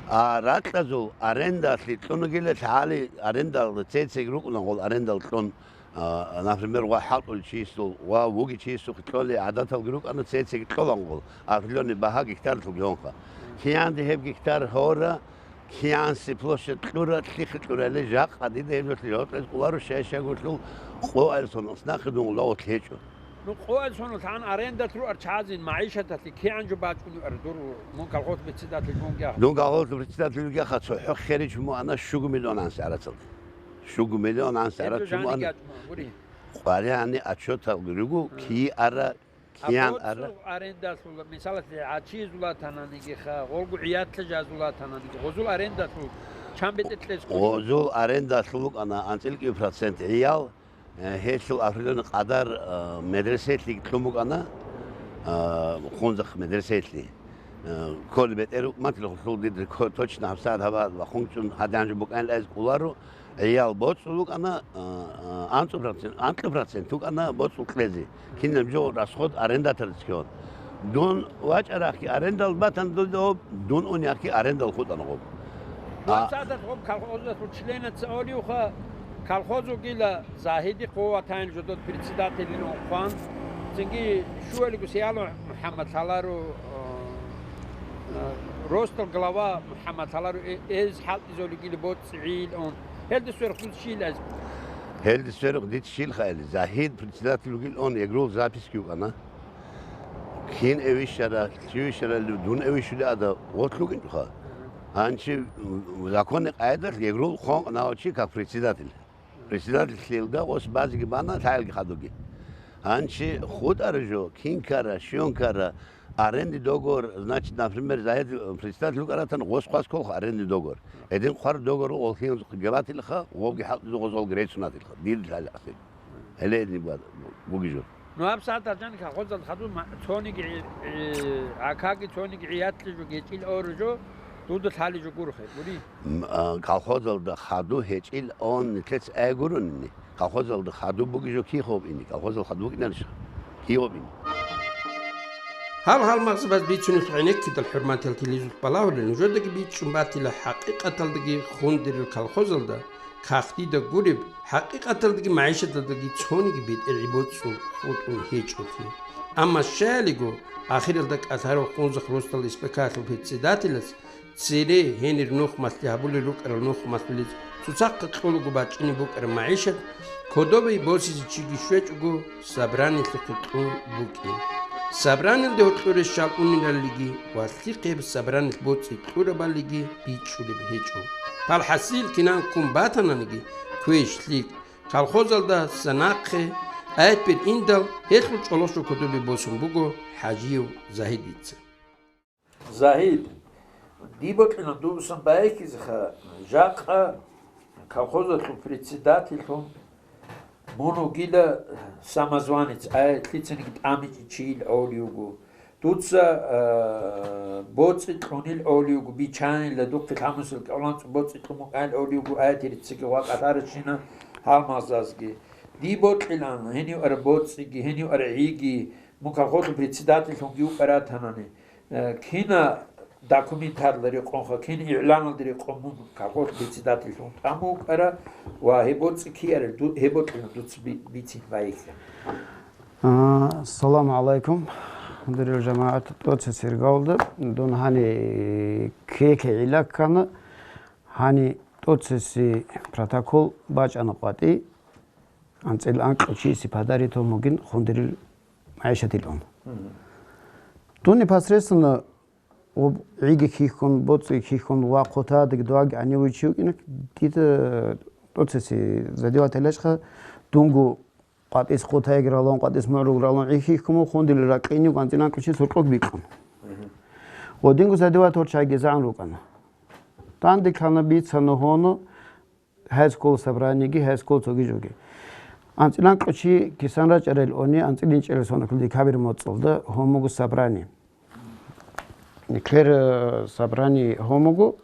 А ракьазул арендалъе кьунагила лъагӀали арендал цецеги рукӀуна гъол арендал кьун. А, например, ва хӀалтӀул чиясул, ва вуги чиясухъе кьолей гӀадаталги рукӀана, цецеги кьолан гъол, определённый багьа гектаралъулги гьонха. Киянде гьеб гектар гьора, киянси площадь кьура, лъихъе кьурали, жакъа дида гьеб жоялъе жаваб кьезе кӀоларо, щай-щайгурелъул къоялъун, аснахъе дун гъорлъ гьечӀо. Ну, къоялъун лъан арендат руар чазин, магӀишаталъе кигӀан жо бачӀунев ар дур, мун колхоз председатель бунгех. Дун колхоз председатель бунгеха, цохӀо херич муана щуго миллион анси гӀарацалде. Щуго миллион анси гӀарацалде жаниги муана. АчӀун, гури. КъваригӀани отчеталги руго, кий ара, киян ара. БоцӀул арендалъул, мисалалъе, гӀачизулатананиги ха, гъолго гӀиятла жазулатананиги, гъозул арендалъул чан бетӀер кьезе кколъул? Гъозул арендалъул букӀана анцӀила кӀиго процент гӀиял, э, гьелъул определённый къадар, э, медресеялъе кьун букӀана, э, Хунзахъ медресеялъе. Э, кколеб бетӀер букӀанила гъолъул дир ко-, точно гьабсагӀат гьаб ва хунчӀун гьадинаб жо букӀанилан кӀоларо, гӀиял боцӀул букӀана, а, а, анцӀу процент, анкьа процент букӀана боцӀул кьезе. Кинаб жо расход арендаторец ккеян. Дун вачӀарахъги арендал батана дуда гъоб, дун унехъги арендал хутӀана гъоб. А, ВацӀцӀадат гъоб колхозалъул членаца олевха, колхоз вугила Загьиди хъуватайин жодот председателилан хъван, цинги щуялиго Сиялу МухӀаммад лъаларо, а, а, ростал глава МухӀаммад лъаларо, э-, эз хӀалтӀизолигили боцӀи гӀийилан. Гьелда сверухъ дуца щил азе? Гьелда сверухъ дица щилха азе? Загьид председатель вугилан Егрул записки вукӀана. Кин эвищара, чи вищарали дун эвищули ада гъорлъ вукӀинчӀоха. Гьанчи, м, законный къайдалъ Егрул хъван кьана чи как председатель. Председательлъиялда гъос базеги бана, лъаялги хадуги. Гьанчи хутӀара жо, кин ккара, щун ккара, аренди договор, значит, например, Загьид председатель вукӀаратан, гъос хъвас кколха аренди договор. Гьедин хъвар договор гъолхиназухъе габатилха, гъовги хӀалтӀизухъе гъолги рецунатилха, дир лъалахъе. Гьеле гьедин бугижо. Ну, гьаб сагӀат аржан колхозалда хадур ма-, цониги гӀи-, гӀи-, гӀакаги цониги гӀиятли жо гечӀил ору жо, дуда лъали жо гурхъе, гури? М, а, колхозалда хаду гьечӀил он нилъец ай гуронни. Колхозалда хаду бугижо кигъоб ини, колхозал хаду букӀинарищ? Кигъоб ини? Гьал-гьалмагъзабаз бицунелъул гӀенеккидал, хӀурматиял телевизор балагьулел, нужедаги бичӀчӀун батила хӀакъикъаталдаги хундерил колхозалда, кагътида гуреб, хӀакъикъаталдаги магӀишаталдаги цониги бетӀергьан боцӀул хутӀун гьечӀолъи. Амма щаялиго, ахиралда кӀалъарав Хунзахъ росдал СПК-лъул председателас цере гьенир нухмалъи гьабулел рукӀарал нухмалъулез цоцахъа кьолаго бачӀине букӀараб магӀишат кодобе босизе чиги щвечӀого, собраниялъухъе кьун букӀин. Собраниялде гьоркьоре щал унелаллиги ва лъихъеб собраниялъ боцӀи кьурабаллиги бичӀчӀулеб гьечӀо. Палхасил кинан ккун батананиги, квеш, лъикӀ, колхозалдаса нахъе аятбер индал, гьелъул чӀолохъо кодобе босун буго ХӀажиев Загьидица. Загьид, дие бокьилан дудасан байихьизеха, жакъа колхозалъул председательлъун мун вугила самозванец, ай лъицаниги тӀамичӀев чийил гӀолев вуго. Дуца, а, боцӀи кьунил гӀолев вуго, биччанила духъе лъабнусел кӀоланцӀу боцӀи кьун букӀанил гӀолев вуго, ай тирицаги ва кӀалъаращина гьалмагъзазги. Дие бокьилан гьенив ара боцӀиги, гьенив ара гӀиги, мун колхозалъул председательлъунги вукӀаратанани. Э, кина документалда рекъонха, кин игӀланалда рекъон мун колхоз председательлъун тӀамукӀара ва гьеб боцӀи киарал ду-, гьеб бокьилан дуца би-, бицин байихьа. А, саламу гӀалайкум, дирил жамагӀат, тӀоцес иргалда. Дун гьани кеке гӀилла ккана, гьани тӀоцеси протокол бачӀана къватӀи. анцӀил анкьго чиясе подарить гьабун бугин хундерил магӀишатилан. Дун непосредственно гъоб гӀиги хьихьун, боцӀи хьихьун ва хъутадаги дугьаги гьанив чи вукӀина, дида тӀоцеси задевать гьалачӀха, дунго къватӀис хъутайги ралун, къватӀис мугӀруг ралун гӀи хьихьун, хундерил ракӀине анцӀил анкьго чияс гьоркьоб бикьун. Гъодинго задевать гьорчайги загӀун рукӀана. Данде ккана, бицана гьоно, гьай скол собраниеги, гьай скол цоги жоги. АнцӀил анкьго чи кисан рачӀарал они, анцӀил инчӀел соналъул декабрь моцӀалда гьабун буго собрание. Никлер, э, собрание гьабун буго,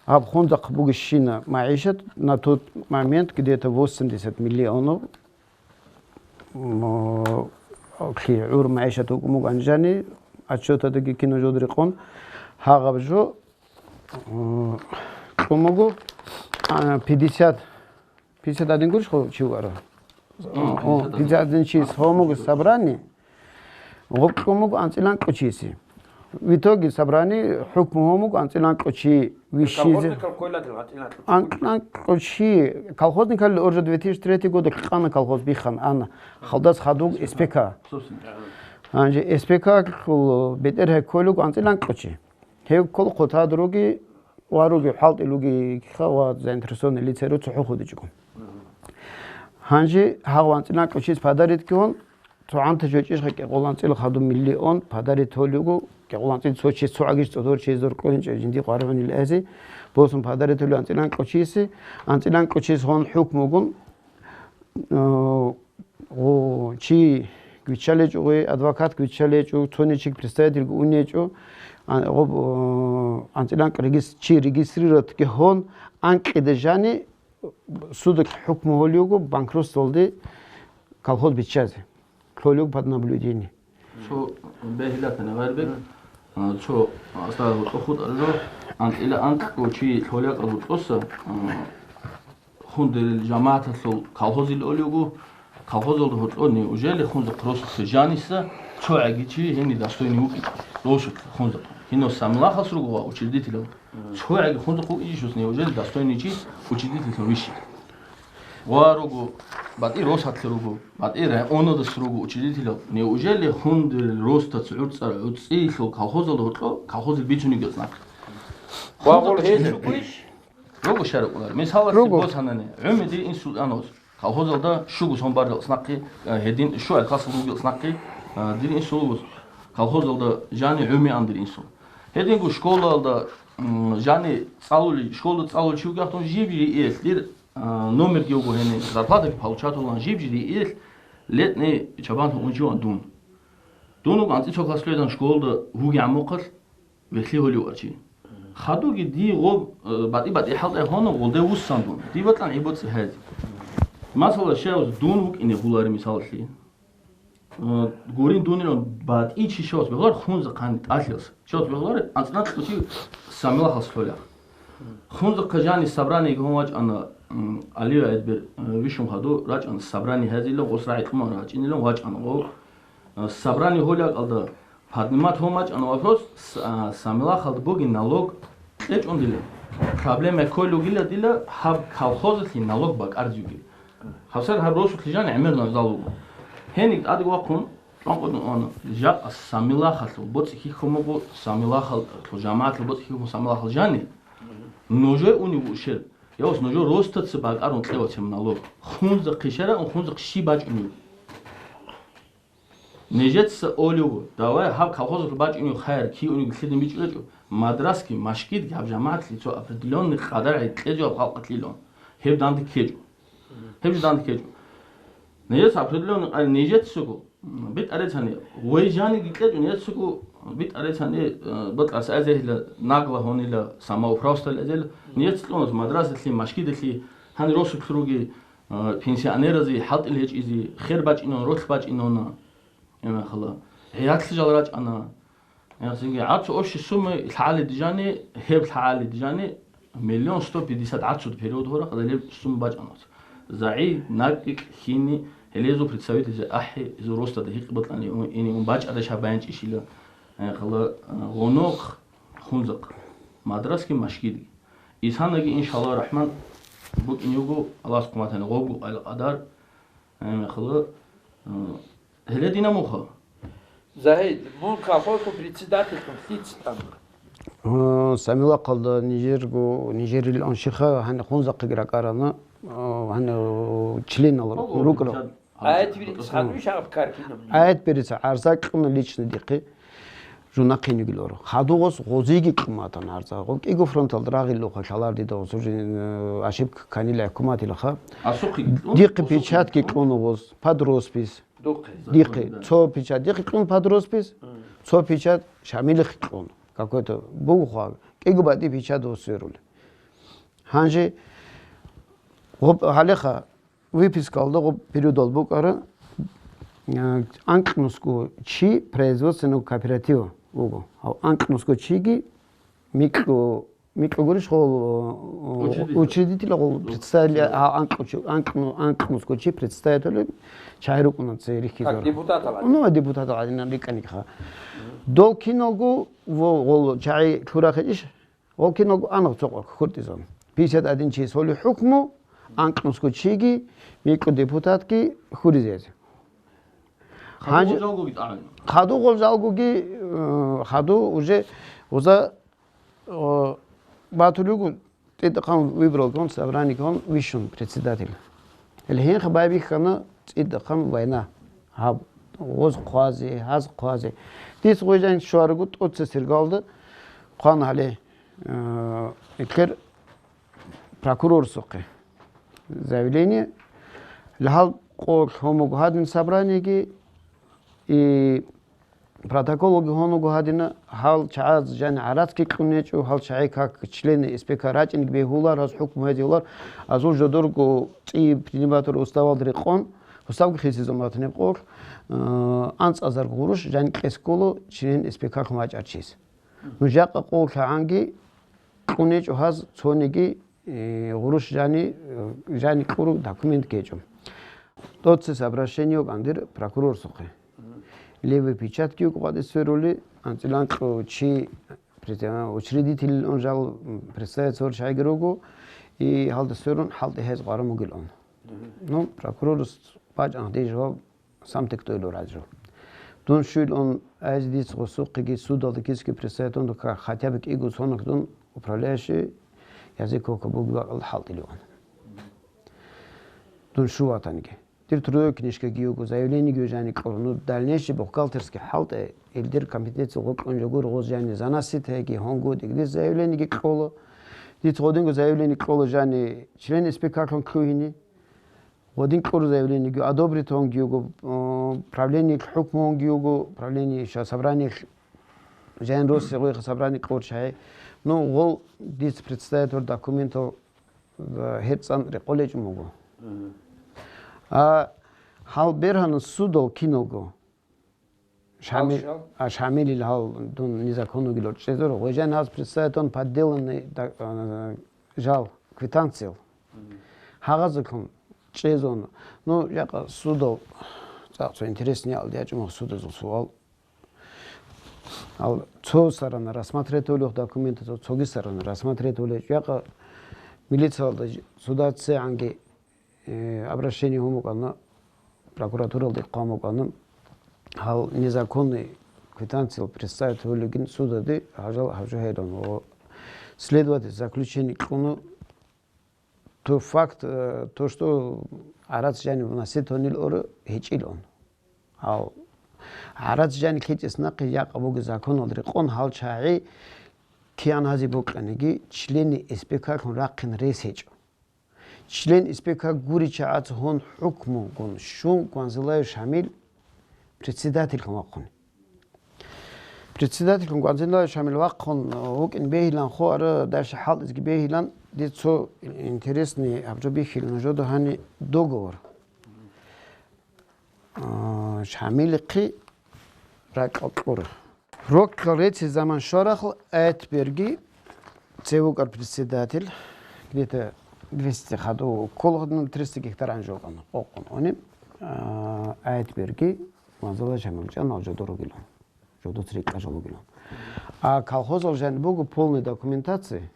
гьаб хундахъ бугебщина магӀишат на тот момент где-то восемьдесят миллионов, м, гӀур магӀишат букӀун буго анжани, отчетадаги кино жо рекъон, гьагъаб жо, м, кьун буго, а, пятьдесят, пятьдесят один гурищ хо чи вара? О, пятьдесят один. Пятьдесят один чияс гьабун буго собрание, гъоб кьун буго анцӀил анкьго чиясе. В итоге собрание хӀукму гьабун буго анцӀил анкьго чи вищизе. Колхозникал ккола дила анцӀил анкьго чи. Анкьго чи, колхозникал уже две тысячи третий года къана колхоз биххана, ана. Халдас хадуб СПК. Собственно. Гьанже СПК-лъул бетӀергьан кколев анцӀил анкьго чи. Гьев ккола хъутадаги ва руги, хӀалтӀи руги ха ва заинтересованные лица руцо хӀухудичӀого. Гьанже гьав анцӀил анкьго чияс подарить гьабун, цо гӀанта жо чӀижха кӀикъоялда анцӀила хадуб миллион подарить гьолего, кӀикъоялда анцӀила цо чияс цо гӀагиш цӀодор чияс зор къойинчӀев жинди къваригӀунел азе, босун подарить гьолев анцӀил анкьго чиясе, анцӀил анкьго чияс гьон хӀукму гьабун, э, гъо, чи виччалечӀо, гъой адвокат виччалечӀо, цоничи представитель унечӀо, а, гъоб, э, анцӀил анкь регис-, чи регистрировать гьабун, анкьида жани, судалъ хӀукму гьолего, банкротстволде колхоз биччазе. Лъолего под наблюдение. Цо бегьилатана гъайрбек, а, цо, а, астагъфируллагь, хутӀараб жо, анкьила анкьго чи лъолеб кьабуллъоса, а, хундерил жамагӀаталъул колхозил олего, колхозалда гьоркьони, неужели хунзахъ росулъе жаниса цо гӀаги чи гьениб достойный вукӀинчӀо, росулъе хунзахъ. Гьенив Самилахалъ руго ва учредителал. Цо гӀаги хунзахъ вукӀинчӀищ, неужели достойный чи учредительлъун вищи? Ва руго, батӀи росулъе руго, батӀи районадас руго учредителал. Неужели хундерил росдаса гӀуцӀар гӀуцӀиялъул колхозалда гьоркьо колхозил бицунеб гьечӀо нахъе? Ва гъол гьечӀо гуйищ? Руго шарикъулар. Мисалалъе босанани, гӀуми дир инсул анос. Колхозалда щуго сон баргӀи нахъе, э, гьедин щугӀел классалда вугел нахъе, э, дир инсул вуз. Колхозалда жани гӀуми ан дир инсул. Гьединго школалда, м, жани цӀалули, школалда цӀалулев чи вугехъун жиб-жиб иялъ дир, э, номерги вуго гьениб, зарплатаги получатулан жиб-жиб иялъ летний чабан унчиван дун. Дун вуго анцӀила цо класс лъугӀизан школалда вугев мухъалъ, вехлъи гьолев арчи. Хадуги дие гъоб, э, батӀи-батӀи хӀалтӀай гьоно гъолде вуссандун, дие батӀан гӀибоцӀи гьез. Масала, щай дун вукӀине гьулари мисалалъе. Э, гурин дунилан батӀи чи щавас бегьулар хунзахъани тӀалъилас. Щавас бегьулар анцӀила анкьго чи Самилахалъ лъолеб. Хунзахъа жани собраниеги гьун вачӀана, м, Алиев Эдбер, э, вищун хаду рачӀана собрание гьазилан, гъос рагӀи кьуман рачӀинилан вачӀана гъо. Э, собрание гьолеб бакӀалда поднимать гьун бачӀана вопрос, с-, а, Самилахалда бугин налог кьечӀун дила. Проблема кколев вугила дила гьаб колхозалъе налог бакӀарзеги. ГьабсагӀат гьаб росулъе жани гӀемер наждал вуго. Гьениб тӀаде вахъун, чӀванкъун ана. Жакъа Самилахалъул боцӀи хьихьун буго, Самилахалъул жамагӀаталъул боцӀи хьихьун Самилахал жани. Нужее унев ушер. Явас нужер росдаса бакӀарун кьевацин налог. Хунзахъе щай, хунзахъ щиб бачӀунеб? Нижеца олев, давай гьаб колхозалъ бачӀунев хайр, кигӀунев лъидин бичӀчӀулечӀо, мадрасаги, машгидги гьаб жамагӀаталъе цо определённый къадар гӀекъезегӀан халкъалъилан. Гьеб данде ккечӀо. Гьеб жо данде ккечӀо. Нижеца определённый къадар нижецаго, м, битӀарецани, вай жаниги ккечӀо, нижецаго битӀарецани, э, бокьарас азехила, нагла гьонила, самоуправствоялъ азел, нижеца кьунас мадрасалъе, машгидалъе, гьанир росулъ руги, э, пенсионеразе хӀалтӀил гьечӀизе, хер бачӀинон, ролъ бачӀинона. Гьебмехалда гӀиядлъи жал рачӀана. Ясинги гӀацу общий сумма лъагӀалиде жани, гьеб лъагӀалиде жани миллион сто пятьдесят гӀацуда перевод гьора, хадалеб сумма бачӀана. ЗагӀи, накӀкӀ, хьини, гьелезул представительзе ахӀи, изул росдада гьикъи батӀани ун, ини ун бачӀарай шаб баянчӀищила, э, хала, э, гъонохъ, хунзахъ, мадрасги, машгидги. Исанаги, иншаллагь рахман, букӀин йуго, Аллагьас хъуматани гъобго къайла къадар, Гьебмехалъ, э, гьеле дина муха. Загьид, мун колхозул председательлъун лъица тӀамура? Э, Самилахъалда нижерго, нижерил анщиха гьанна хунзахъеги ракӀарана, э, гьанна, э, членал рукӀарал. Аят бирис хадуй шагъаб кар кинаб? Аят бирис гӀарза кьуна лично дихъе. Жуна хъинугил оро. Хадугъос гъозиги кьуматан гӀарза. Гъоб кӀиго фронталда рагъил луха лъалар дида гъосужин, э, ошибка канила хӀукуматилаха. Асухъе кьун, дихъе асухъе печатги кьун. Кьуна гъос, под роспись. Духъе. Дихъе, да. Цо печать дихъе кьун под роспись, мгм, цо печать Шамилихъе кьун. Какой-то бугу хъван. КӀиго батӀи печать гъос сверули. Гьанже гъоб гьалеха выпискалда гъоб периодал букӀара, а, анкьнусго чи производственного кооператива вуго. Гьав анкьнусго чиги микьу, микьу гурищ гъол, о, учредитель. Учредитель гъол. Учредитель. Представитель, а, анкьу чи, анкьну-, анкьнусго чи представитель чагӀи рукӀуна цей рихьизар. Как депутатал гӀадин? Ну, депутатал гӀадинан рикӀкӀанигха. Дол киналго во-, гъол чагӀи лъурахъичӀищ? Гъол киналго ана цо къо хуртӀизан. Пятьдесят один чи соли хӀукму, анкьнусго чиги, микьу депутатги хуризезе. Хадугъол жалгоги тӀагӀина. Хадугъол жалгоги, э, хаду уже уза, э, батулюгу тӀитӀахъан выбралгун, собраниегун вищун председатель. Гьел гьенха байбихьана цӀидахъан война. Гьаб, гъоз хъвазе, гьаз хъвазе. Дис гъвежан щваргу тӀоце сергалда хъван гьале, э, эклъер прокурорсухъе заявление. Лъал къо лъомуг гьадин собраниеги и протоколги гьонуго гьадина, гьал чагӀаз жани гӀарацги кьун гьечӀо, гьал чагӀи как члены С П К рачӀинги бегьулар, гьаз хӀукму гьезулар, азул жодорго цӀи приниматор уставалда рекъон, гьусавги хисизун батаниб къолъ, э, анцӀазар гъурущ жани кьес кколо член С П К-лъун вачӀарчис. Ну, жакъа къолъ гӀанги кьун гьечӀо гьаз цониги, э, гъурущ жани, э, жани кьуру документ гьечӀо. ТӀоцес обращение вукӀан дир прокурорсухъе. Левый печатьги вукӀун къватӀи сверули, анцӀила анкьу чи претендент, учредитель он жал, м, представиться гьорчагӀиги руго, и гьалда сверун хӀалтӀи гьез гъварам вугил он. Ну, прокурорас бачӀан гьдей жаваб сам тек тойло разжу. Дун щуйл он, айз диц гъосухъеги судалда кисги представить он, ка-, хотя бы кӀиго сонах дун управляющий язык кокабуги бакӀал хӀалтӀилеван. Дун шу ватанги. Дир трудовой книжкаги юго, заявлениеги жани кьур. Ну, дальнейший бухгалтерский хӀалтӀе, ил дир компетенция гъокьун жагур гъоз жани занаситеги, гьонгу дигдир заявлениеги кьоло. Диц гъодинго заявление кьоло жани член С П К-лъун ккугьини. Гъодин кьур заявлениеги одобрить гьонги юго, э, правлениялъ хӀукму гьонги юго, правление ща собраниялъ жани рос гъойха собрание кьур чагӀи. Ну, гъол диц представить гьор документал гьеб цӀан рекъолечӀун буго. Мгм. А гьал бергьанас судал киналго. Шами-, гьал щал? А, Шамилил гьал дун незаконно гило чӀезаро. Гъвежан гьаз представить он подделанный да-, а, жал, квитанциял. Мгм. Гьагъазулъун чӀезун. Ну, жакъа судал цӀакъ цо интересный гьал ячӀун судазул суал. Ал цо сторона рассматривать гьолев документацо, цоги сторона рассматривать гьолев. Якъа милициялда ж-, судацегӀанги, э, обращение гьумукӀана, прокуратуралде хъвамукӀана, гьал незаконный квитанциял представить гьолигин судаде гьажал гьабжу гьайран. Ва следователь заключение кьуна, То факт, э, то, что гӀарац жанив насетонил оро гьечӀил он. Гьав гӀарац жани лъечӀес нахъе якъа буго законалда рекъон гьал чагӀи киян гьази бокьаниги, членни С П К-лъун рахъин рес гьечӀо. Член С П К гури чагӀац гьун хӀукмугун щун Гванзилаев Шамил председательлъун вахъун. Председательлъун Гванзилаев Шамил вахъун вукӀин бегьилан, хо ара дальше хӀалтӀизги бегьилан, дир цо интересный гьаб жо бихьилин нужеда гьани договор. А, Шамилихъе ракӀал кьура. Рокьал реци заман щварахъ Айтберги Цевукар председатель, где-то двести хадув, кколгъадна триста гектар анжокъан, къокъун они, а, Айтберги Манзала Шамилчан ал жодор ругилан. Жодоц рикӀкӀа жо бугилан. А колхозал жан буго полный документация,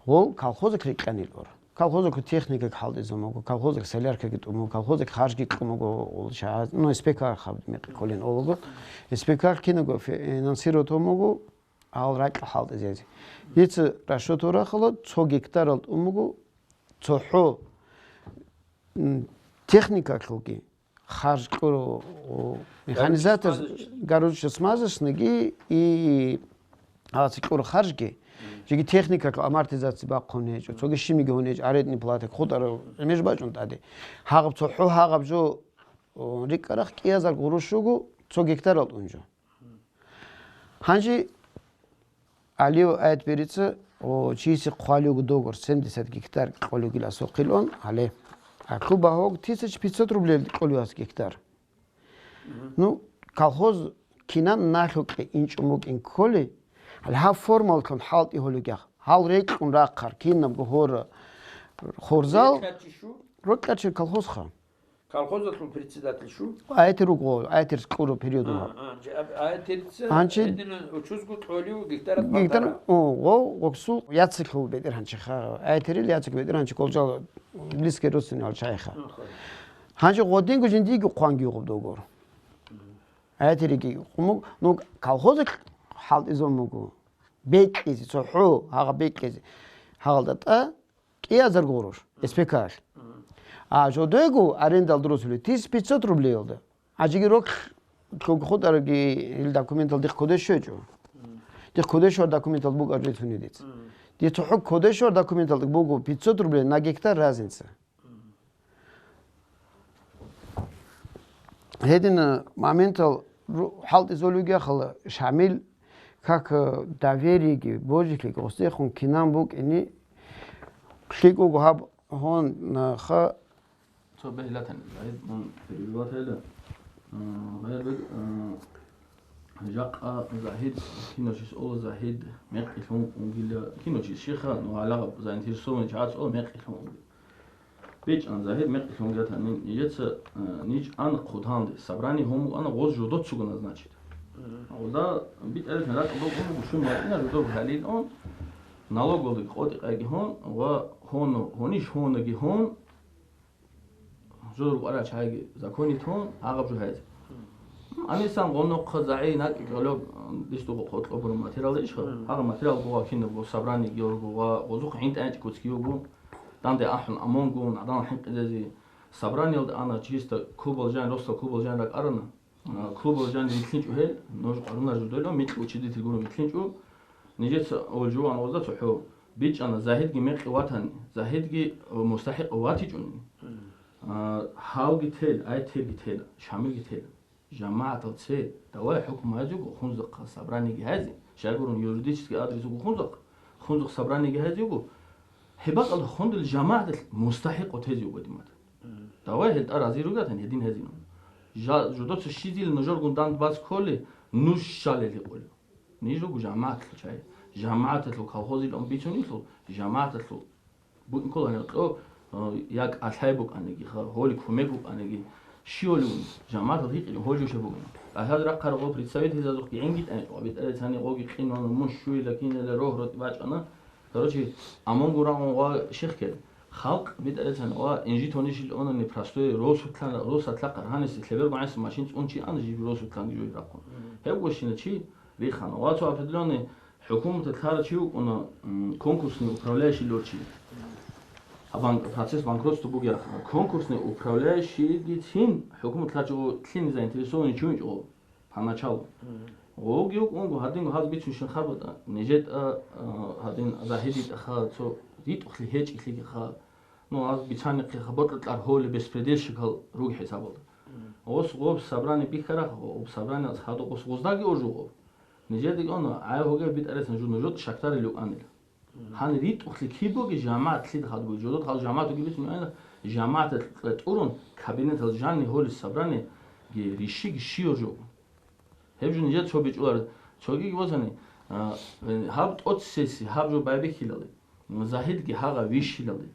гъол колхоза рикӀкӀанил ор. Колхозалъул техникаги хӀалтӀизабун буго, колхозалъул соляркаги тӀун буго, колхозалъул харжги кьун буго, улчагӀаз, ну, СПК хаб мекъи кколин олаго. СПК кинабго финансировать гьабун буго, гьал ракьа хӀалтӀизезе. Дица расчет гьабураб рахъалда цо гектаралда тӀун буго цохӀо, м, техникалъулги, харж кьур, о, механизатор, смазочный. Горюче-смазочныйги и гьаси кьур харжги, жеги техникалъул амортизация бахъун гьечӀо, цоги щибниги гьун гьечӀо, арендная плата хутӀараб гӀемер бачӀун тӀаде. Гьагъаб цохӀо, гьагъаб жо, о, рикӀкӀарахъ кӀиазар гъурущ руго, цо гектаралда тӀун жо. Гьанже гьале аят берица, о, чиясе хъвалев вуго договор, семьдесят гектар кьолев вугила асухъилон, гьале. А клуб багьуго тысяча пятьсот рублей кьолев вуго гектар. Ну, колхоз кинан налъукье инчӀун букӀин кколи, гьале гьаб формаллъун хӀалтӀи гьолигех. Гьал рекьун рахъар, кинабго гьора хорзал. Рекьарчи щу? Рекьарчи колхозха. Колхозалъул председатель щу? Аятир руго, аятир кьураб период. А, а, же-, аб-, аятирца Гьанчи гьединан учузго кьолев гектарат гектар, балтара? О, гъо, гъоксул яцихъул бетӀер гьанчи ха. Аятирил яцихъ бетӀер гьанчи колжал близкий родственник ал чайха. Аха. Гьанчи гъодинго жиндиги хъванги югъуб догор. Аятириги хъумуг, ну, колхоза хӀалтӀизабун буго. Бекьизе, цохӀо, гьагъа бекьизе. Гьагъалда тӀа кӀиазар гъурущ, СПК-алъ. А жодего арендал дурусулев тысяча пятьсот рублеялда. Гьанжеги рокьлъуги хутӀараги ил документал дихъ кодеш щвечӀо. Дихъ кодеш щвар документал букӀар рицунедиц. Дица хӀукъ кодеш щвар документал буго пятьсот рублей на гектар разница. Гьедин моментал ру-, хӀалтӀизолевги ахала Шамил, как, э, довериеги, божилъиги гъосдехун кинан букӀине лъикӀого гьаб гьон, э, ха. Цо бегьлатани, Загьид, мун перебиватайда. Э, Загьид бек, э, жакъа Загьид, кино чис ола Загьид, мекъилъун унгила, кино чис щиха, ну, гьалагъаб заинтересованный чагӀац ола мекъилъун унгила. БичӀчӀана Загьир мекъилъун гатани, нижеца, э, ниж ана хъудгьанде, собрание гьун букӀана гъоз жодоцаго назначить. Гъозда битӀарилъун ракӀ букӀун буго шун ватӀина жодор гьалил он, налоголги къотӀи къайги гьон ва гьоно, гьонищ гьонаги гьон, жодор кӀварал чагӀиги законит гьон, гьагъаб жо гьайзе. Анисан гъонохъа загӀи накӀи кӀолеб, дис дуго къотӀлъобураб материал ишха? Гьагъа материал буго кинабго собраниеги йорго ва гъозухъ гӀинтӀ-гӀинтӀи куцги його. Данде ахӀун амонгун, гӀадамал хӀинкъизезе, собраниялда ана чисто кубал жан, росла кубал жан ракӀарана. А, клубал жан рилълъинчӀо гьел, нуж къарунар жудойло, микьи учредитель гуро рилълъинчӀо. Нижеца ол жуван гъозда цохӀо. БичӀчӀана, Загьидги мекъи ватани, Загьидги, о, мустахӀикъ ватичӀони. А, гьавги тел, ай терги тел, Шамилги тел. ЖамагӀатал це, давай хӀукму гьайзе гухъунзахъа, собраниеги гьайзе, щайгурун юридический адрес гухъунзахъа, хунзахъ собраниеги гьайзе гу, гьеб бакӀалда хундул жамагӀатал мустахӀикъ тезе уго димат. Давай гьелтӀа рази ругатан гьедин гьезин. Жа-, жудоца щизил нужергун дандбаз кколи, нуж щалел гьикъули. Ниж руго жамагӀатал чай. ЖамагӀаталъул колхозил он бицунилъул, жамагӀаталъул БукӀин ккола гьанив кьо, э, як алъай букӀаниги, ха, гьоли кумек букӀаниги, щивали ун, жамагӀатал гьикъили гьожушеб бугин. Алъаздахъараб гъо представительзазухъги гӀинги тӀанчӀо, битӀарай цани гъоги къинвана, мун щуила, кинила, рогь-ротӀи бачӀана. Короче, амун гурагъун ва шихкел. Халкъ битӀарай цани ва инжитонищил онани простой росутлан, росатлахъар гьаниси лъеберго гӀанси машин цӀун чи ана жиб росутланги жугьи рахъун. Гьеб гощина чи рихана. Ва цо определённый ХӀукуматалъ лъара чи вукӀуна, м, конкурсный управляющий лъорчи. А бан-, процесс банкротства бугеха. Конкурсный управляющийгицин хӀукумат лъачӀого лъин заинтересованный чи винчӀого поначалу. Гъоги вукӀунго гьадинго гьаз бицунщин харбатӀа, нижетӀа, а, гьадин ЗагьидитӀаха цо ритӀухълъи гьечӀилъигиха. Ну, аз бицанихъе хабар кьар гьоли беспредельщикал руги хӀисабалда. Гъос гъоб собрание бихьарах, гъоб собрание аз хадуб гъос гъоздаги ожу гъоб. Нижеда гьоно, гӀай гьоге битӀарасан жу нужуд шактарил юкӀанил. Гьан ритӀухълъи кибоги жамагӀат лъид хадуб жодот хал жамагӀат уги бицун юкӀанила, жамагӀат кьетӀурун кабинетал жанни гьоли собрание ге рищиги щиyor жо. Гьеб жо нижер цо бичӀулар, цогиги босани, а, гьаб тӀоцесси гьаб жо байбихьилали. Загьидги гьагъа вищилали.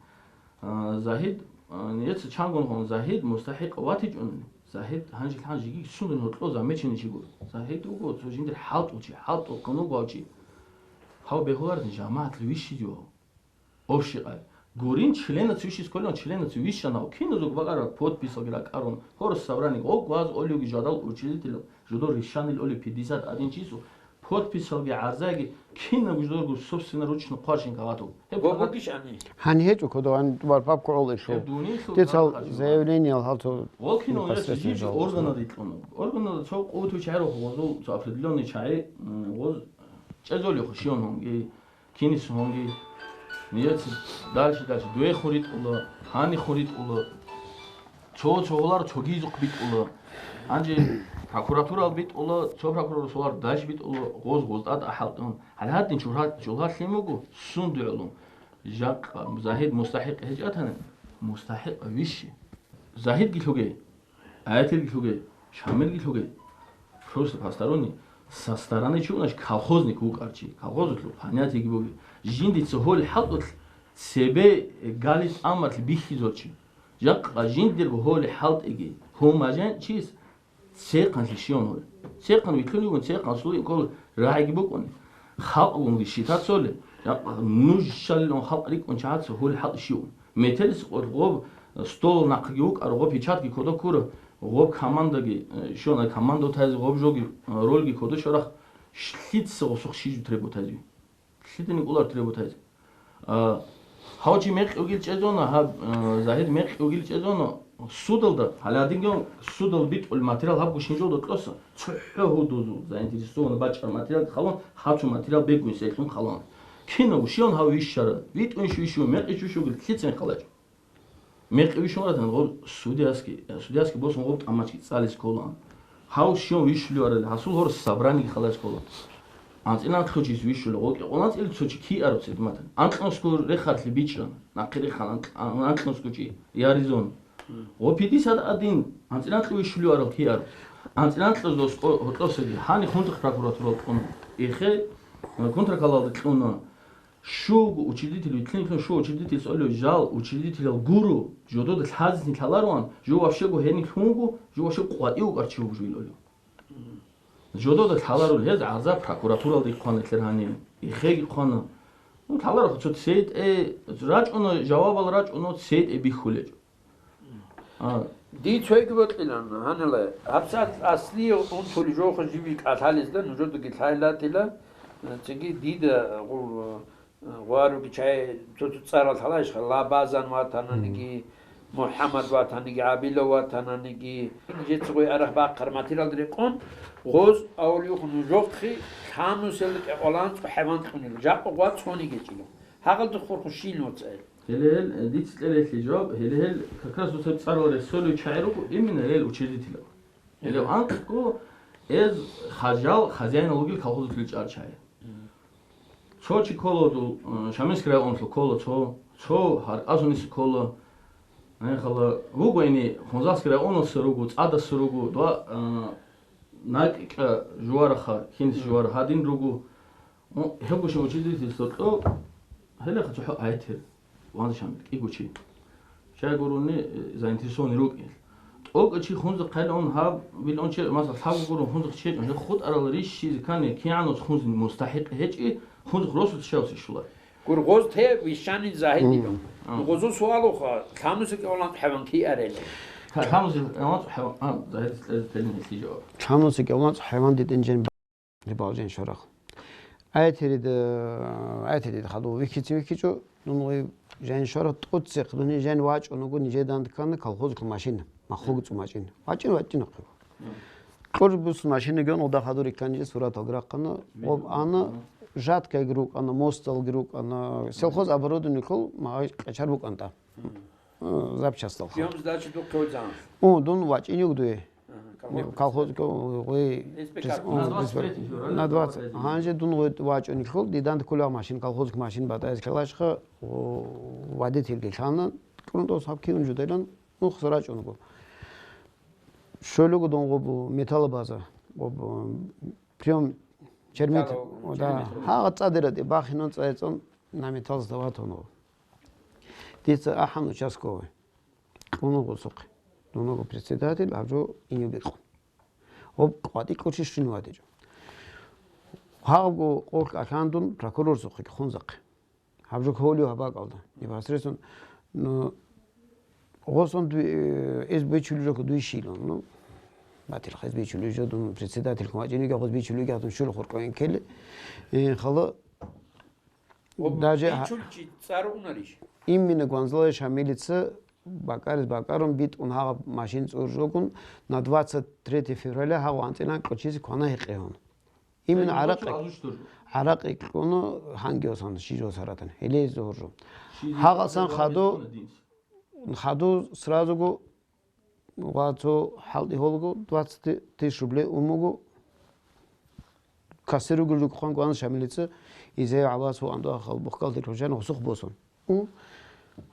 А, Загьид, а, нижеца чангун гьун, Загьид мустахӀикъ ватичӀунани. Загьид гьанжи-, гьанжиги сундани гьоркьо замеченный чи гуро. Загьид вуго цо жиндир хӀалтӀул чи, хӀалтӀул къунуг вав чи. Гьав бегьуларни жамагӀатла вищизе вав. Общий къай. Гурин членаца вищис кколин, членаца вищана, киназул бакӀараб подписалги ракӀарун, гьорос собрание, гъо гваз олиги жадал учредитель, жодор ришанил оли пятьдесят один число, подписалги гӀарзаги кинаб жодорго собственноручно хъварщин кагъатул. Гьеб Гъо кагъат бугищ ани? Гьаниб гьечӀо кодо, гьаниб тӀубар папка гӀоло ишлъу. Гьеб дунилъул Децал кагъат гьачӀун. Заявлениеял гьалцо Гъо кино непосредственно ящик жал органа дитлъун. Органа цо къувату чагӀи рохо гъозул цо определённый чагӀи, м, гъоз чӀезолихо шион гьонги. Кинис гьонги, нияц дальше, дальше, дуе хуритӀула, гьани хуритӀула, цо цогьолар цогизухъ битӀула. Гьанже прокуратурал битӀула, цо прокурор цогьолар дальше битӀула, гъоз гъоз тӀад ахӀалтӀун. Гьале гьадин чугьа-, чугьаллъи муго, сун дугӀулун. Жакъа, Загьид мустахӀикъ гьечӀатани, мустахӀикъ вищи. Загьидги лъугей. Аятилги лъугей, Шамилги лъугей. Просто посторонний. Со стороны чи вугонач, колхозник вукӀар чи. Колхозулъул понятиеги бугеб. Жиндица гьоле хӀалтӀулъ цебе гали тӀамарлъи бихьизул чи. Жакъа жиндирго гьоле хӀалтӀиги, гьумажан чис цехъанлъи щион гьоле. Цехъан вилълъун вугин, цехъан сулин ккола рагӀиги букӀуни. Халкъ гунги щитацоле, жакъа нуж щалилан халкъ рикӀкӀун чагӀаца гьоле хӀалтӀи щиун. Метерис къо-, гъоб стол нахъги вукӀаро, гъоб печатги кодо ккуро, гъоб командаги, э, щона команда утазе, гъоб жоги, э, ролги кодо щорах, ш-, лъица гъосухъ щижу требоватазе. Лъидани кӀолар требоватазе. А, гьав чи мекъи угил чӀезона, гьаб, э, Загьид мекъи угил чӀезона, судалда, гьале гьадинги судал битӀул материал гьаб гушинчӀолда кьоса, цохӀо гьудузул заинтересованный бачӀар материал халон, гьацу материал бегун сейлъун халон. Кинав щион гьав вищара, витӀун щу вищу, мекъи чу щугил, лъицин халачӀо. Мекъи вищун ратан гъор судияски, судияски босун гъоб тӀамачги цӀалис кколаан. Гьав щион вищулев арали, гьасул гьор собраниеги халас ккола. АнцӀила анкьлъучис вищула, гъокӀи къоланцӀил цо чи киаро цедматан. Анкьнусго рехарлъи бичӀчӀана, нахъе рехал анкь-, анкьнусго чи, яризон. Гъо пятьдесят один, анцӀила анкьлу вищулев арал киаро. АнцӀила анкьлъуз дос къо-, гьоркьосаги, гьани хунзахъ прокуратурал кьуна. Ихе, э, контракалалда кьуна. Щуго учредитель, витлъинлъун щуго учредитель цӀолев жал, учредителял гуро, жодода лъазесни лъалароан, жо вообще-го гьениб лъунго, жо вообще къватӀив вукӀар чи вуго жо илъолев. Жодода лъаларул гьез гӀарза прокуратуралде хъвана лъергьани, ихеги хъвана. Ну, лъаларухъ цо цей тӀе рачӀуна, жавабал рачӀуна, цей тӀе бихьулечӀо. А. Дий цойги бокьилан, гьанила, гьабсагӀат аслияб унтулеб жоха живил кӀалъалезда нужедаги лъайлатила, цинги дида гъу-, гъваруги чай цо-цо цӀарал лъалаишха, Лабазан ватананиги, МухӀаммад ватаниги, ГӀабила ватананиги, нижеца гъой арахь бахъар материалда рекъон, гъоз авлиюха нужехъе лъамусел кӀикъвалан цӀухӀеван кьунил, жакъа гъва цониги гьечӀила. Гьагъалда хурхун щил нуцӀел. Гьеле гьел, э, дица кьелелъе жаваб, гьеле гьел как раз дуца цӀарал рехсолев чагӀи руго, именно гьел учредителал. Гьеле анкьго эз хажал хозяинал вугил колхозулъе чӀар чагӀи. Цо чи ккола дул, э, Шамилский районлъул ккола цо, цо Гьаркьазуниса ккола, гьехала вуго ини Хунзахский районалса руго, ЦӀадаса руго, два, э, накӀкӀа жувараха, кинис жувара гьадин руго. Ну, гьеб гуша учредительство кьо, гьелеха цохӀо айтер, ванза шамил, кӀиго чи. Чай гурони, э, заинтересованный рукӀин. ТӀокӀа чи хунза хъайлаун гьаб, вилон чи, масал, лъабго гурун хунза чечӀун, гьеб хутӀарал рищизе ккани, кигӀанус хунзин мустахӀикъ гьечӀи, хунза росулъ щавси щулар. Гургъоз те вищанин загьидилан. Мгм. А. Гъозул суалуха, лъамуса кӀолан хӀеван ки арел? Ка-, лъамуса кӀолан хӀеван, а, загьидис кьезе телин гьелъи жаваб. Лъамуса кӀолан хӀеван дидин жен Рибал жен шорах. Айтирида, айтирида хадув вихьицин вихьичӀо, дун гъой жен шорах тӀоцехъ дуни жен вачӀун вуго, нижеда дандкана колхозухъ машина, махлугу цӀумачӀин. ВачӀин, вачӀин ахъи. Кьурбус машина гьон гъода хадур иккан жи суратал грахъана, гъоб ана, жаткайги рукӀана, мосталги рукӀана, сельхоз оборудование ккол магъай къечар букӀан тӀа. Э, запчастал. Съем сдачи духъ кколзан. О, дун вачӀин юг дуе. Ага, колхоз. Колхоз ко-, гъой, СПК. О, На двадцать третье февраля. На двадцать. Гьанже дун гъой вачӀунелъул, дидан ккола машин, колхоз машин батазе ккелашха, о, водительги лъана, кӀурун тӀос гьаб кигун жудайлан, ну, хсара чӀун гъо. Щолего дун гъо бу металлобаза, гъо бу приём чермет. Металл-, о, да. Чермет. Гьагъа цӀадира де бахинун цӀайцӀун на металл сдавать гьуно. Дица ахӀан участковый. Кьуна гъусухъе. Дунаго председатель, гьаб жо инев бикъун. Гъоб къватӀи кьучи щин ватичӀо. Гьабго къоркь ахьандун прокурорсухъе хунзахъе. Гьаб жо кколев гьаб бакӀалда. Непосредственно, ну, гъосон дуй, э, эз бичулев жо дуй щилан, ну, батил хез бичулев жо дун председатель кумачӀинеги гъоз бичулеги гьадун щула хуркъоин ккеле. Э, хала Об даже гьа- бичулчи цӀар унарищ? Именно Гванзалай Шамилица бакӀарис бакӀарун битӀун гьагъаб машин цӀур жогун на двадцать третье февраля гьагъ анцӀилан кьучиси квана гьекъегьун. Именно Цайги гӀаракъи, бачӀун азуч дурго. ГӀаракъи кьуну гьанги осан, щижо саратан. Гьелез зугьуржу. Щизи Гьагъасан бачӀун хаду, азуч дурго. Хаду сразуго ва цо хӀалтӀи гьолго двадцать тысяч рублей умуго кассир ругел жукъан гван Шамилица изей гӀалас ва андуа хал бухгалтер хужан гъусухъ босун. У,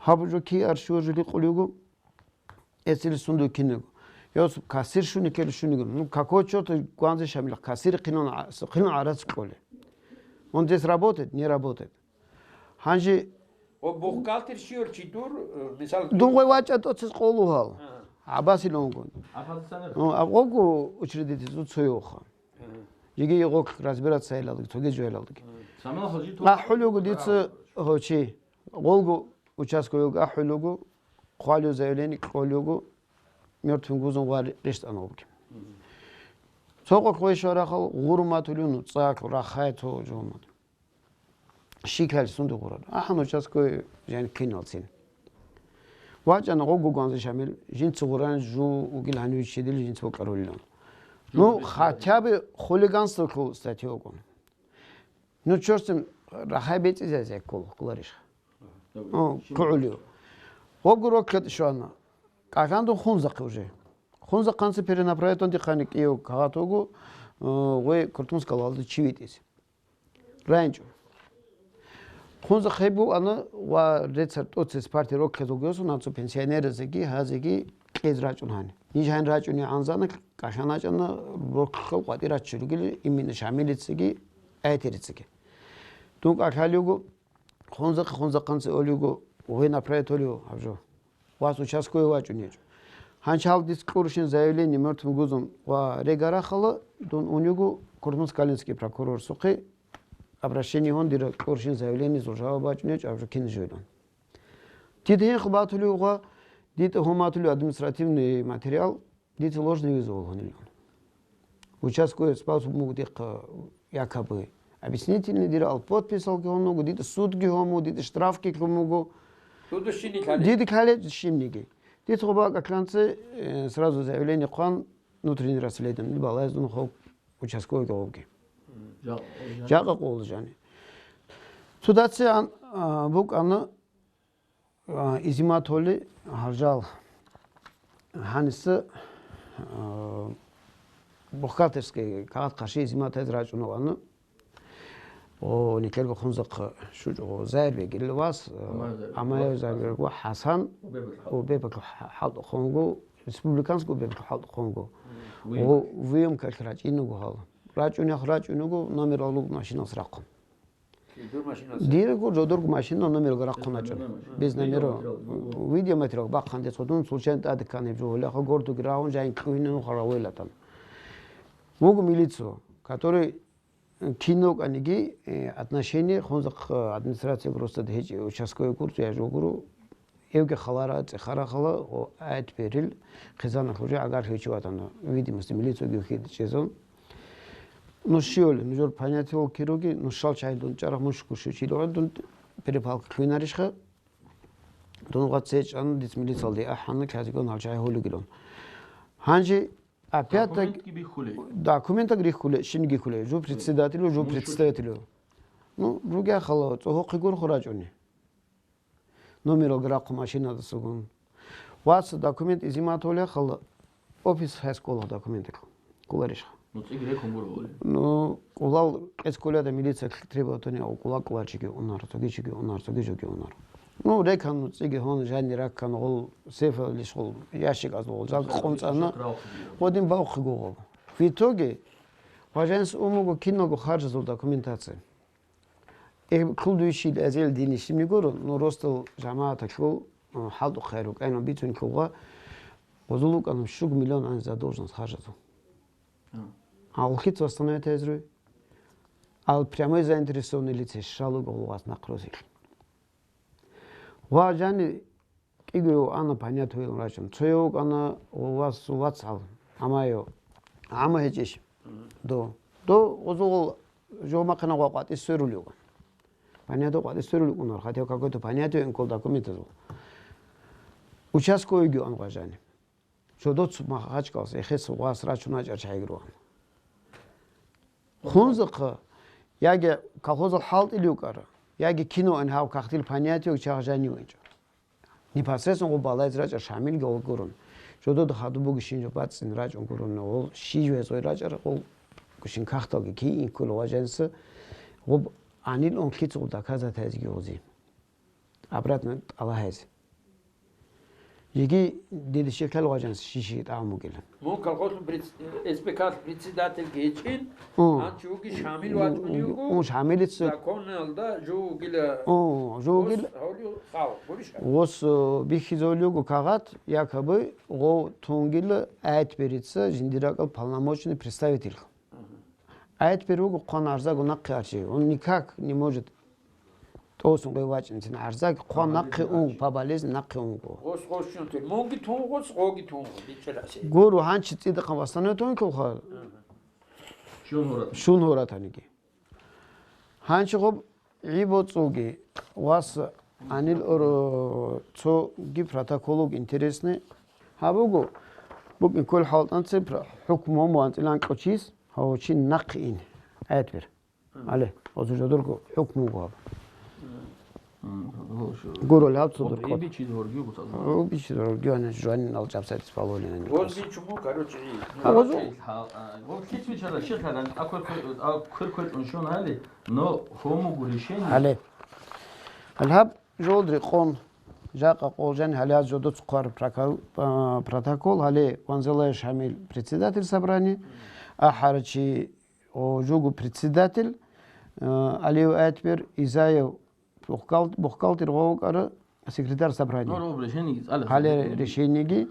гьаб жо ки аршур жули къулюго, эцел сунду кинего. Йос кассир шуни кел шуниго. Ну, какой чёрт гванзе Шамилах кассир хинон а-, хинон арас кьоле. Он здесь работает? Не работает. Гьанже О, бухгалтер щиор чи дур, э, мисал, Дун гъой вачӀа тӀоцез къолу гьал. Ага. Абасилонгун. Аппозиционер. Ну, а гъогу учредитель цоевха. Ага. Жиги гъок разбираться гьелалдги, цоги жо гьелалдги. Самал Хаджи то- Ахулюгу дица гьочи. Гъолгу участковый ахулюгу, хъвалю заявление, кьолюгу, мертвым гузун гъвар рещтӀана гъобги. Мгм. Цо къо хъвей шарахал гъурматулюну, цӀакъ, рахай то жумат. Щикал сунду гъурар. Ахун участковый жан киналцин. ВачӀана гъогу гванзе Шамил, жинца гъуран жу угил гьанивиччидил жинца бокьарулилан. Ну, хотя бы хулиганство ккол статья окӀун. Ну, чорсин рахай бецӀизазе ккол, кколарищ? О, кугӀулив. Гъогу роккет щвана. КӀалъанду хунзахъе уже. Хунзахъанца перенаправитан дихъани кӀиев кагъат вуго, э, гъой Куртунскалалда чи витӀизе. РайинчӀо. Хунзахъе буана ва рецар тӀоцес парти роккезулгиосун анцӀу пенсионерзеги, гьазеги кьез рачӀун гьани. Ниж гьайн рачӀуни гӀанзана кӀалъаначӀана роккел къватӀи раччи ругели именно Шамилицаги, Айтерицаги. Дун кӀалъалиуго, хунзахъе хунзахъанца олиуго, гъой направит олиу гьаб жо. Вас участковый вачӀун гьечӀо. Гьанчал дис кьурщин заявление мертвым гузун ва регарахала дун унюгу Куртунскалинский прокурорсухъе обращение гьон дира кьурщин заявлениезул жаваб бачӀун гьечӀо абжу кин жойдун. Дид гьенхъ батулев гъа, дид гьуматулев административный материал, дица ложный вызов гьонилан. Участковый спас муг дихъа якобы объяснительный дира ал подписалги гьон вуго, дида судги гьон вуго, дида штрафги ккун вуго. Суду щини кале? Дида кале щимниги. Дица гъоба какланце, э, сразу заявление хъван внутренний расследование, балаздун хоб участковый гъобги. Жа-, жа- Жакъа къолжани. Цо даци ан, а, букӀана, а, изимат гьоли гьаржал. Гьаниса, а, бухгалтерский кагъат-къаши изимат гьез рачӀуна вана. О, никерго хунзахъ шучӀо Зайрбегил вас, а, Амаев Зайрбегу Хасан, Убебек хӀал-, Убебек хӀа-, хӀалтӀухъунго, республиканск Убебек хӀалтӀухъунго. Выемка. О, выемкалъ рачӀинуго гьал. РачӀунех рачӀунуго номер алуг машинас рахъун. Дирго жодорго машина номерго рахъун ачӀун. Без номера. Видеоматериал. Видеоматериал бахъан децӀ гъудун случайно тӀаде ккан гьеб жо гьолехъо гордуги рагьун жайн кьугьине нухара вайлатан. Вуго милицо, который киноканиги, э, отношение хунзахъ администрация гростад гьечӀи участковый гурцу я жо гуру. Эвги халара, цӀехара хала, о, айт берил, хизана хуже агар хечи ватана. Видимости милицию гивхи чезон. Ну, щиоли, нужер понятие кируги, ну, шал чай дун чарах муш куши чи дун перепалка квинаришха. Дун гъат сечан, дис милицал де ахана, казигон гьал чай холигилон. Ханжи, опять так, документги биххулей. Документаг риххуле, шинги хуле, жу председателю, жу представителю. Ну, ругя хала, цо хохи гур хурачуни. Номералги рахъу машинадасагун. Вац документ изимат гьолехъала офис хӀескола документик кколарищха. Ну, цӀикӀ рекун гуро гьоли. Ну, кӀулал кьес кколеда милиция требоватани ав кӀулал кӀуларчиги унар, цогичиги унар, цогичиги унар. Ну, рекан цӀиги гьон жанни раккан гъол сефалищ гъол ящик азул жал къунцӀана. Гъодин бавхъи гугъо. В итоге, важанс умуго киналго харжазул документация. Э, кколдуйщил азел динищ гуро, ну, ростал жамагӀаталъул, э, хӀалтӀухъе рукӀайнал бицун кколга, гъозул вукӀана щуго миллион гӀан задолженность харжазул. А. А улхица восстановить гьезруй? Ал прямой заинтересованный лицей шалуго гъулгъас нахъросил. Ва жани кӀиго ана понятоялъ рачун. Цояв вукӀана вас вацгӀал, гӀамаяв. ГӀама гьечӀищ? До. До гъозул жо махъина гъва къватӀи сверулев. Понятие къватӀи сверулев кӀунар, хотя какой-то понятие инкол документазул. Участковый йигьан гъважани. Жодоц Махачкалас, эхес гъвас рачун гьачӀар чагӀигруан. Хунзахъа, яги колхозал хӀалтӀил юкӀара, яги кино ан гьав кахтил понятие чагӀ жанив венчӀо. Непосредственно гъо балайз рачӀар Шамилги гъо гурун. Жодода хадуб бугищин жо бацӀцӀин рачӀун гурун, гъол щиж везгъой рачӀар гъол гущин кахталги ки инккула важанса гъоб гӀанил он лъицӀ гъо доказать гьезги гъози. Обратно тӀала гьез. Жеги дида щеклъал важанса щиши тӀамугилан. Мун колхозул пред-, С П К-л председатель гьечӀин, О. Гьанчи вуги Шамил вачӀунев вуго, О, Шамилица. Законалда жо вугила. О, жо вугила. Ос гьавлю хал, гурищ? Ос, э, бихьизавлюго кагъат, якобы гъов тунгила Айтберица жиндиракал полномочный представитель. Айтбер вуго хъван арзаго нахъе арчи. Он никак не может тӀосун гъой вачӀинцин арзаг хъван нахъе ун, по болезни нахъе унго. Гъос гъосчунтир. Мунги тунгъос, гъоги тунгъо, бичӀчӀеласи. Гуру гьанчи цӀидахъан вастанавтун кулха. Шун гьуратаниги. Гьанчи гъоб гӀибоцӀулги вас гьанил ор-, цоги протоколуг интересный. Гьабуго, букӀин ккол хӀалтӀанцин пр-, хӀукму мугьанцӀилан кьучис, гьав чи нахъе ин. Айтбер. Гьале, гъозул жодорго хӀукму гьаб. Гурол гьаб цо дурхъо. Бичи дорги гуцазна. О, бичи дорги ана жуанин ал чабсайт спалолин. Гъоз бичи му, короче, и. А, гъозу? Гъоз кит бичара шехалан, а квер квер, а квер квер уншон гьали, но хому гуришен. Гьале. Алгьаб жолдри къон, жакъа къол жани гьале аз жодоц хъвар прокол-, а, протокол, гьале Ванзалаев Шамил председатель собрания, ахарчи О, жугу председатель, э, Алиев Айтбер, Изаев бухгал-, бухгалтер ва вукӀара секретарь собрания. Гьале решениги цӀале. Гьале решениги.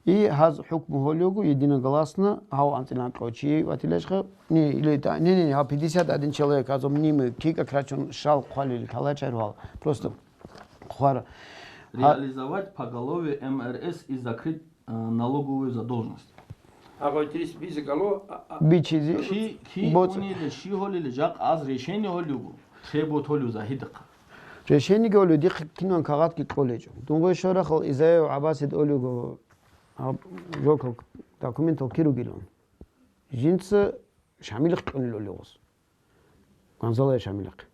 И гьаз хӀукму гьолего единогласно, гьав анцӀилан кьо чи ватилашха. Не, или та-, не, не, гьав пятьдесят один человек, гьазум нимы, кика крачун шал хъвалил калачар вал. Просто хъвара. Гьа- Реализовать поголовье М Р С и закрыть а, налоговую задолженность. Агъойтирис бизе гало, а, а, Бичизи. Чи, чи боц- униле, чи гьолиле, жакъ аз решение гьолюгу, требует гьолю загьидахъа. Решениеги гьолю, дихъ кинан кагъатги кьолечӀо. Дунгой шорахъал Изаев ГӀаббасид олюго, а, жокал документал киругилан. Жинца Шамилихъ кьунил олюгъус. Гонзалес Шамилихъе.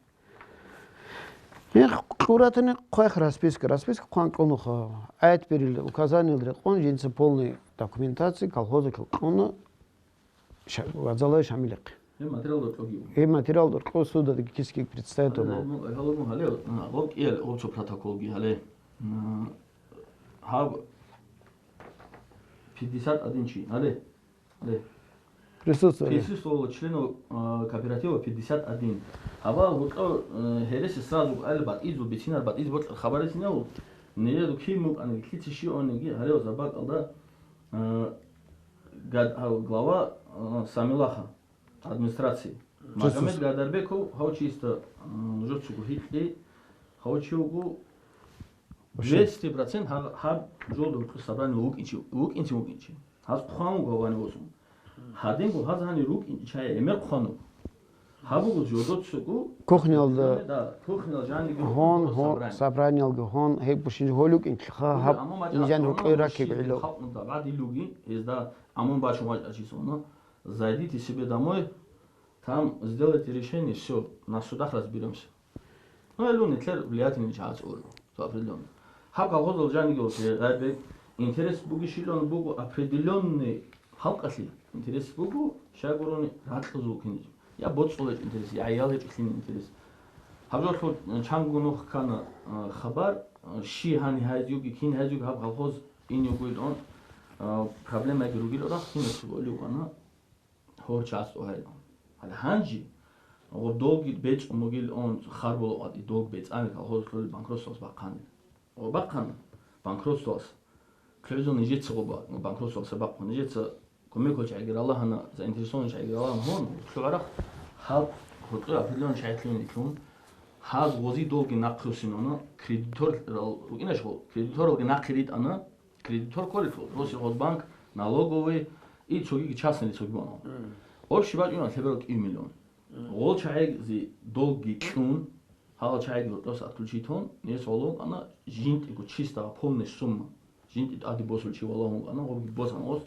Эх, кьуратани хъвех расписка, расписка хъван кьунуха, гӀайтӀбирил указаниел рекъон, жинца полный документация колхоза кьуна Ша-, Гонзалес Шамилихъе. Гьеб материал доркьоги. Гьеб материал доркьо суда кисги представить гьабун. Гьале, гьале, гьале, гьаб кӀияле, гьаб цо протоколги гьале. М, гьаб пятьдесят один чи, гьале. Присутствовали. Присутствовало членов, э, кооператива пятьдесят один. Гьабал гьоркьор, э, гьереси сразу али батӀизул бицинар, батӀиз бокьар хабарисинав, ниледа кин мукӀаниги, лъица щиваниги гьарев забакалда, э, гад-, гьав глава, э, Самилаха администрации. Присутствовал. Магомед Гадарбеков гьав чисто, э, нужецаго гьикьи, гьав чи вуго Вообще. Двести процент гьаб, гьаб жолда гьоркьор собрание вукӀинчи, вукӀинчи, вукӀинчи. Гьаз хъван вуго гьавани восун. Гьадинго гьаз гьанир рукӀин чай гӀемер хъван вуго. Гьаб буго жодоцаго. Кухнялда. Да, кухнялда жаниги гьон, гьон, собраниялги гьон, гьеб бушин гьолюк интилха гьаб инжан гьоркьой раккиб гӀило. Халкъунда бадилуги, гьезда амун бачун вачӀачи соно. Зайдите себе домой, там сделайте решение, всё, на судах разберемся. Ну, гьелъул нилъер влиятельный чагӀаз ургъу, цо определённый. Гьаб колхозал жаниги гьоркье гъайбек интерес бугищилан буго определённый халкъалъе интерес буго, щай гурони ракьазул кинаб. Я боцӀул гьечӀо интерес, я гӀиял гьечӀолъин интерес. Гьаб жолъул чанго нух ккана, а, хабар, а, щи гьани гьайз юги, кин гьайз юги гьаб колхоз ин югойилан, а, проблемаги ругел рахъ, кинаб цо болев вана. Гьорчи гьас тӀогьайилан. Гьале гьанже, гъоб долги бецӀун бугел он харбула къватӀи долг бецӀани колхоз кьолел банкротствоялъ бахъанил. Гъоб бахъана банкротствоялъ. Кьуьзун нижеца гъоб ба-, банкротствоялъ бахъун. Нижеца кумек гьечӀайги ралагьана, заинтересованный чагӀиги ралагьана гьун, лъугӀарахъ гьаб гьоркьор определённый чагӀи лъугьине лъун, Гьаз гъози долги нахъе вуссинана, кредиторал рукӀинашго, кредиторалги нахъе ритӀана, кредитор кколелъул, Россельхозбанк, налоговый, и цогиги частный лицоги бана. Общий бачӀуна лъеберал кӀиго миллион. Гъол чагӀизи долги кьун, гьагъал чагӀиги гьоркьос отключить тун, нес гьоло ана жинтӀиго чистого полная сумма. ЖинтӀи тӀаде босулчи валагьун ана, гъобги босана гъос,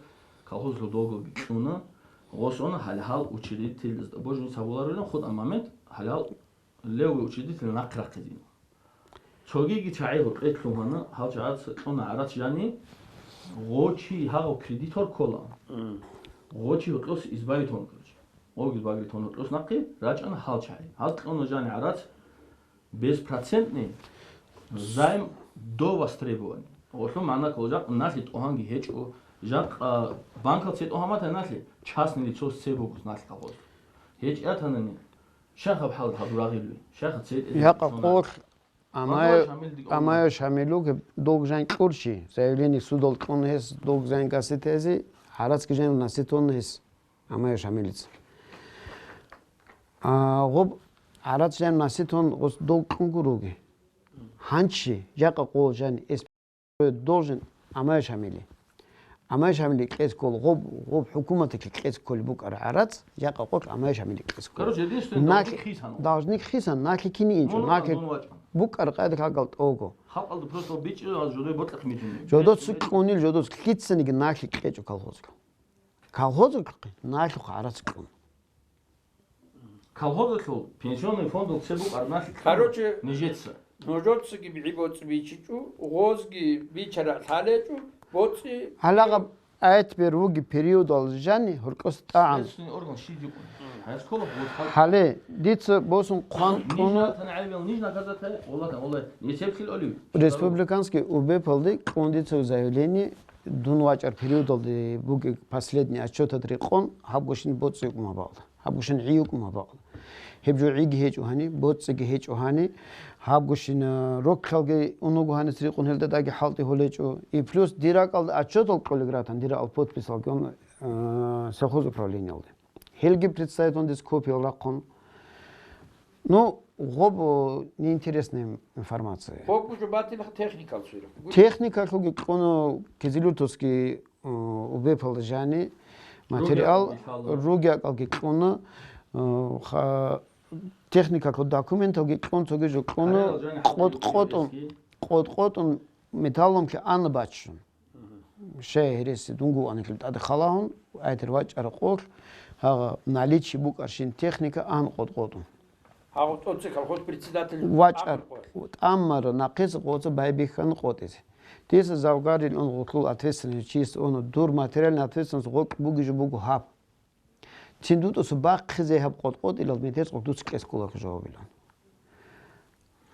колхозлъул долгоги кьуна, гъос ана гьале гьал учредительдазда божуни сабуларилан хутӀа момент гьале гьал левый учредитель нахъ рахъизин. Цогиги чагӀи гьоркье лъугьана, гьал чагӀаца кьуна гӀарац жани, гъочи гьагъав кредитор ккола. Гъочи гьоркьос избавить тун, короче. Гъоги избавить тун гьоркьос нахъе рачӀана гьал чагӀи. Гьал кьуна жани гӀарац, беспроцентный займ до востребования. Гъолъул магӀна ккола, жакъа налъи тӀогьанги гьечӀо, жакъа банкал це тӀогьамата налъи, частный лицо це буго налъи колхоз. ГьечӀ ятанани, щай хаб хӀал гьабурагъилви, щай ха це тӀезе Якъа бицуна. Къолъ Амая, Амая Шамилдик Амая Шамилуги долг жан кьурчи, заявление судал кьун гьес, долг жан гаситезе, гӀарацги жан наситун гьес, Амая Шамилица. А, гъоб гӀарац жан наситун гъос долг кьун гуруги. Гьанчи, жакъа къо жан эс должен Амая Шамили. Амая Шамили кьес ккол, гъоб, гъоб хӀукуматалъе кьес ккол букӀар гӀарац, жакъа къо Амая Шамили кьес ккол. Короче, единственное, Нахи должник хисан. Должник хисан, нахи кини инчӀо, Муну нахи Антон вачӀан. БукӀар къайда кагал тӀого. Халкъалда просто бичӀчӀи, а жодой ботлахъ митин. Жодоци кьунил, жодоц лъицаниги нахи кьечӀо колхозго. Колхозго нахи гӀарац кьун. Колхозалъул пенсионный фондул цебукъ арнахи кьун Короче, нижеца. Нужецаги бигӀи боцӀи бичичӀо, гъозги бичара лъалечӀо, боцӀи Гьалагъаб аят бер вуги периодал жани гьоркьос тӀагӀан. Следственный орган щиб йикъун? Гьайскола гъоз хал- Гьале, дица босун хъван кьуна. Нижна тана гӀайвел, нижна газета, Аллагь, Аллагь, несеблъил олив? Республиканский УБЭПалде кьун дица заявление, дун вачӀар периодалде буги последний отчетад рекъон, гьабгощин боцӀи юкӀун гьаб бакӀалда. Гьабгощин гӀи юкӀун гьаб бакӀалда. Гьеб жо гӀиги гьечӀо гьани, боцӀиги гьечӀо гьани, гьабгощин, э, рокалги унуго гьанис рикъун гьелда даги хӀалтӀи гьолечӀо. И плюс дир ракӀалда отчетал кьолеб ратан, дир ракӀал подписалги он, э, сельхоз управлениялде. Гьелги представить он дис копиял рахъун. Ну, гъоб, э, неинтересная информация. Гъоб гужо батил техникал сура. Техникалъулги кьуну Кизилюртовский, э, УБЭПалда жани материал, Ругиал, иншалла. Ругиакалги кьуну, э, ха-, техникалъул документалги кьун, цоги жо кьуну, Гьарал жани къот-, хӀалбизе къотӀун, эски. Къот-къотӀун металлолъи ана баччун. Щай гьереси дунго ванилъул тӀаде халагьун, айтер вачӀара къолъ, гьагъа наличи букӀарщин техника ан къотӀ-къотӀун. Гьагъу тӀоце колхоз председатель ВачӀар, амр къолъ. ТӀамара нахъеса къоца байбихьан къотӀизе. Диса завгарил он гъутлул ответственность чис ону, дур материальный ответственность гъоркь бугиже буго гьаб. Цин дутӀуса бахъизе гьаб къотӀ-къотӀилал метер цӀукь дуца кьес кколахъе жавабилан.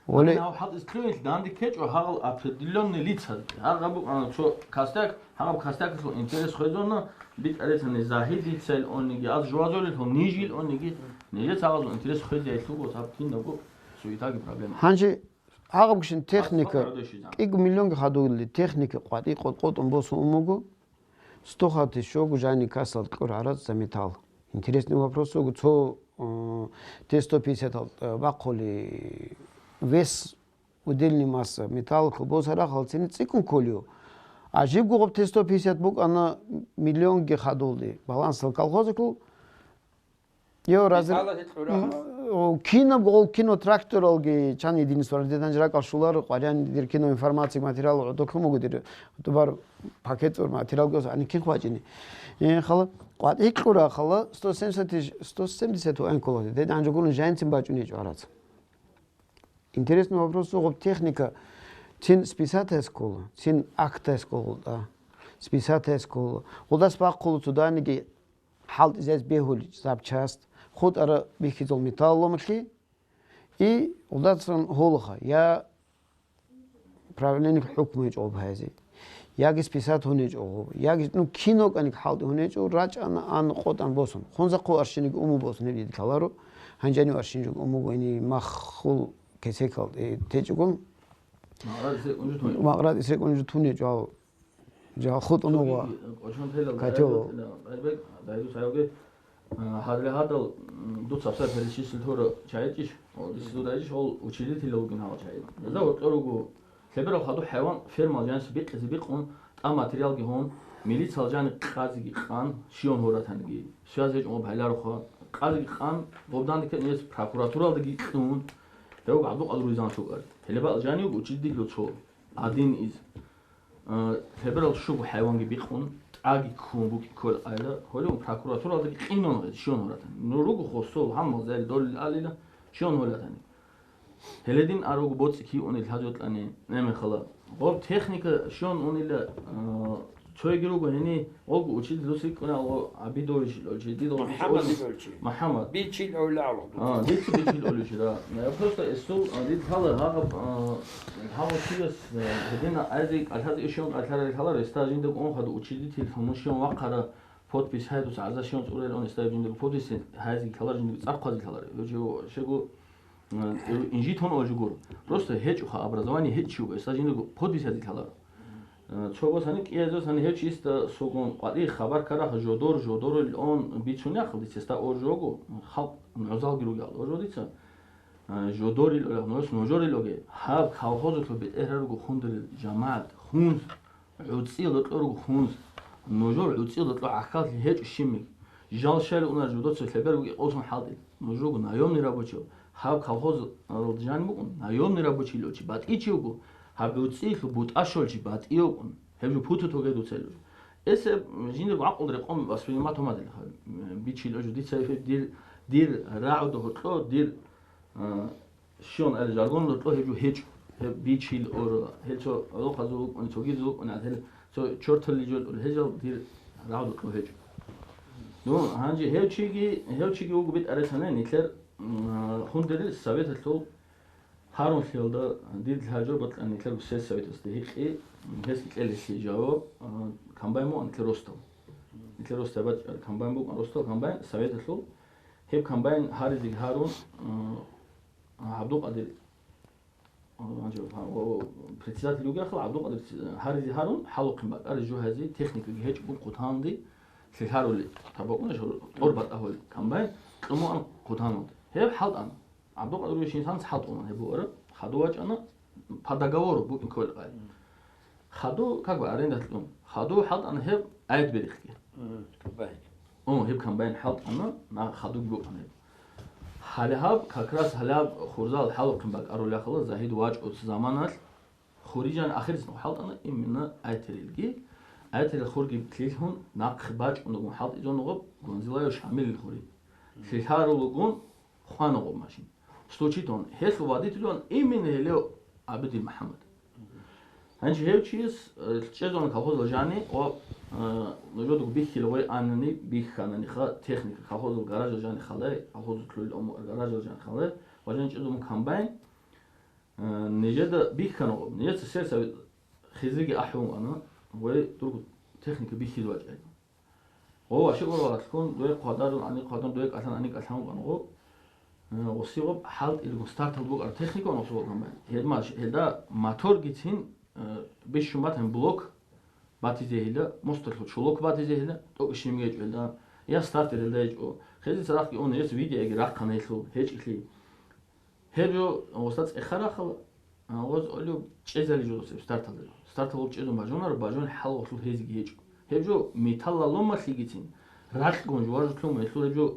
Гьале Оле- гьав хӀалтӀизе кьугӀинлъи данде ккечӀо гьагъал определённый лица. Гьагъа букӀана цо костяк, гьагъаб костякалъул интерес хвезона, битӀарецани Загьидицайил онниги, аз жугьазулелъул нижил онниги, нижеца гьагъазул интерес хвезайилъуго гьаб кинабго суетаги проблема. Гьанже гьагъабгощин техника, Аз факт радующий, да. кӀиго миллионги хадули техника къватӀи къотӀ-къотӀун босун умуго, Сто хати щого жани касал кьур гӀарац за металл. Интересный вопрос вуго. Цо, э, Т сто пятьдесят, э, бахъули вес удельный масса металл хъубоз гьарахъал цени цӀикӀкӀун кколио. Ажибго гъоб Т сто пятьдесят букӀана миллионги хадулди. Балансал колхозикал Йо, разр-, Металла гьел кьура. М, о, кинаб гъол кино тракторалги чан единство ради данж ракӀал шулар, къварян дир кино информация материал гӀодоклъун буго дир, тубар пакет цӀур материал гос, ани кин хвачӀини. Э, хала, къватӀи кьура, хала, сто семьдесят тыщ-, сто семьдесят ваен колоди. Дед анжо гурун жайнцин бачӀун ечӀо арац. Интересный вопрос, гъоб техника, цин списатая скола, цин актая скола, да. Списатая скола. Гъудас бахъулу цуданиги хӀалтӀизес бегьулел запчасть, хутӀара бихьизул металлолъи, и гъудацан гьолха, я правлениялъул хӀукму гьечӀо гъоб гьазе, яги списат гьунечӀо гъоб, яги, ну, кинокӀаник хӀалтӀи гьунечӀо, рачӀана ан къотӀан босун. Хунза хъу аршиниг уму босун гьеб дид ккаларо, гьанжани аршинжуг умуго ини маххул кесекал, э, течӀогун. Магърад исрекъунжу тунечӀо. Магърад исрекъунжу тунечӀо, ал Жа хутӀун вуго. Цоги, э, кӀочон телал котел. Дайду, Дайду Саевги, А, гьадре гьадал, м, дуца гьабсагӀат перечислить гьора чагӀичӀищ, о, дисидуда ичӀищ, гьол учредитель вугин гьала чагӀи. Гьезда гьоркьор руго, лъеберал хадуб хӀайван фермал жаниса бикъизе бикъун, тӀа материалги гьун, милициял жани къазеги къан, щион гьоратаниги, связь гьечӀун гъоб гьайлароха, къазеги къан, гъоб данде ккани гьес прокуратуралдаги кьун, гьев ГӀабдулкъадир Рузан чукӀар. Гьелебал жани вуго учредитель цо, один из. А, лъеберал щуго хӀайванги бикъун, тӀаги ккун букӀи ккол къайда, гьолев прокуратуралдаги къинун гьез, щион гьоратани. Ну, руго хосол, гьаммал зел долил алила, щион гьолатани. Гьеледин а руго боцӀи киунел хӀажатлъани, немехала. Гъоб техника щион унила, а, цойги руго гьени, гъого учитель дус рикӀкӀуна, гъо Абидович, дидо МухӀаммад Абидович. МухӀаммад. Бичил гӀолла гӀоло. А, дици бичил гӀоличи, да. Я просто эсул, а, дид лъала гьагъаб, а, гьагъаб чияс, а, гьедина айзи кӀалъазе ишион кӀалъарали лъала, реста жинда гун хадуб учредитель лъун щион вахъара подпись гьайдус гӀаза щион цӀурел он эста жинда подпись гьайзи лъала жинда цӀар хъвази лъала. Жо шего, а, инжит гьон ожугур. Просто гьечӀуха образование гьечӀ чуго, эста жинда подпись гьайзи лъала. Э, цо босани кӀиязосани гьев чиста сугун къватӀи хабар караха жодор, жодорил он бицунехъ дица ста ожого, халкъ нугӀзалги ругел ожо дица. Э, жодорил олех, нугӀс нужорил оге. Гьаб колхозулъул бетӀергьа руго хундурил жамагӀат, хунз, гӀуцӀи локьо руго хунз. Нужор гӀуцӀи локьо гӀахьаллъи гьечӀо щимик. Жал щайла унар жодоца лъебер буги къосун хӀалтӀи. Нуж руго наёмный рабочий. Гьаб колхоз жан букӀун, наёмный рабочий лочи батӀичи вуго. Гьаб гӀуцӀилъу бутӀа щолчи батӀи вукӀун. Гьеб жо путу тоге дуцел жо. Эсе жиндир гӀакълу рекъон воспринимать гьумадил. Бичил жо дица дир, дир рагӀуда гьоркьо, дир, а, щон али жаргон гьоркьо гьеб жо гьечӀо. Гьеб бичил оро. Гьел цо гӀолохъазул вукӀун, цогизул вукӀун, гьел цо чортали жо гьел жал дир рагӀуда гьоркьо гьечӀо. Ну, гьанже гьев чиги, гьев чиги вуго битӀарасанай нилъер, м, хундерил советалъул Гьарун лъиялда дир лъажо бакьани лъаб сельсоветасда гьикъи, гьес кьелелъе жаваб, а, комбайн муан лъе ростал. Лъе ростал бачӀар комбайн букӀан ростал комбайн советалъул. Гьеб комбайн гьаризе гьарун, а, ГӀабдулкъадир, а, гьанже, а, о, председатель вугехъал ГӀабдулкъадир гьаризе гьарун, хӀалухъин бакӀари жугьази техникаги гьечӀ букӀ хъутанди лъилъарули. Табакъуна жо-, тӀор батӀа гьули комбайн кьумуан хъутаналда. Гьеб хӀалтӀана. ГӀабдулкъадирович инсанас хӀалтӀуна гьеб бугӀара, хаду вачӀана, по договору букӀин кколеб гъай. Хаду, как бы, аренда кьун. Хаду хӀалтӀана гьеб гӀайд берихъги. Мгм, комбайн. О, гьеб комбайн хӀалтӀана, на хадуги букӀана гьеб. Гьале гьаб, как раз гьале гьаб хурзал хӀалухъин бакӀарулехъала Загьид вачӀуц заманалъ, хурижан ахирисна хӀалтӀана именно Айтерилги. Айтерил хурги лъилъун, нахъ бачӀун гун хӀалтӀизун гъоб Гунзилаев Шамилил хури. Лъилъарулгун, хвана гъоб машин. Случитон, гьелъул водительван именно гьелев Абидил МухӀаммад. Гьанже гьев чияс, э, чӀезаван колхозал жани ва, э, нужедаго бихьила гъой анани, бихьананиха техника, колхозал гаражал жани халай, колхозал кьулил ому гаражал жани халай, ва жани чӀезавун комбайн, э, нижеда бихьана гъоб, нижеца сельсовет хизриги ахӀун ана, гъой дурго техника бихьиз вачӀайна. О, аши ургъалъун, дуе хъвадарун, ани хъвадарун, дуе кӀалъан, ани кӀалъан вукӀан гъо. Э, гъосигъоб хӀалтӀилгун стартал букӀар техникаун гъосул комбайн. Гьедмаш, гьелда моторгицин, э, бищун батан блок батизе гьелда, мусталъул чулок батизе гьелда, тӀокӀ щимги гьечӀо гьелда, я стартер гьелда гьечӀо. Хези цадахъги он гьес видеоги рахъана гьелъул, гьечӀилъи. Гьеб жо гъосда цӀехарахъал, а, гъоз олев чӀезали жо досеб старталда жо. Стартал гъоб чӀезун бажунар, бажун хӀал гъолъул гьезиги гьечӀо. Гьеб жо металлаломалъигицин, ракьгун жуважулъун гьелъул гьеб жо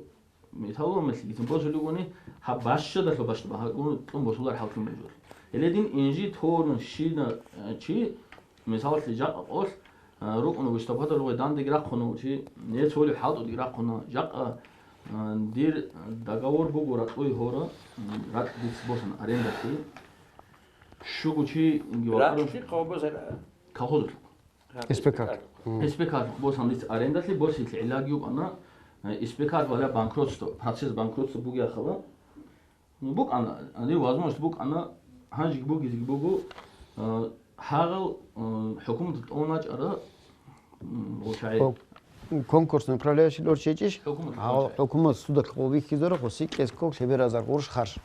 металлаломалъигицин босулигуни, гьаб бащадалъо бащда багьагун кьун босулар хӀалкун бажулъ. Гьеле дин инжи торун щина, а, чи, мисалалъе, жакъа къолъ, а, рукӀуна выступать гьабулев дандеги рахъуна чи, нец гьолев хӀалтӀудеги рахъуна, жакъа, а, дир договор буго ракьуй гьора, м, ракь диц босана арендалъе. Щуго чи инги вакъарун Ракьлъи къо босара? Колхозалъ. Ракь СПК. СПК. Мгм. СПК босан диц арендалъе, босилъи гӀиллаги юкӀана, э, СПК валя банкротство, процесс банкротства бугеяхъала. Ну, букӀана, гьанив возможность букӀана, гьанжеги бугезеги буго, а, гьагъал, а, хӀукуматалда тӀун вачӀара, м, гъо чагӀи. О, конкурсный управляющий лорчи гьечӀищ? ХӀукумат Гьав, лорчи. ХӀукумат судалъ къо бихьизара, гъоси кӀезког лъеберазар гъурш харж.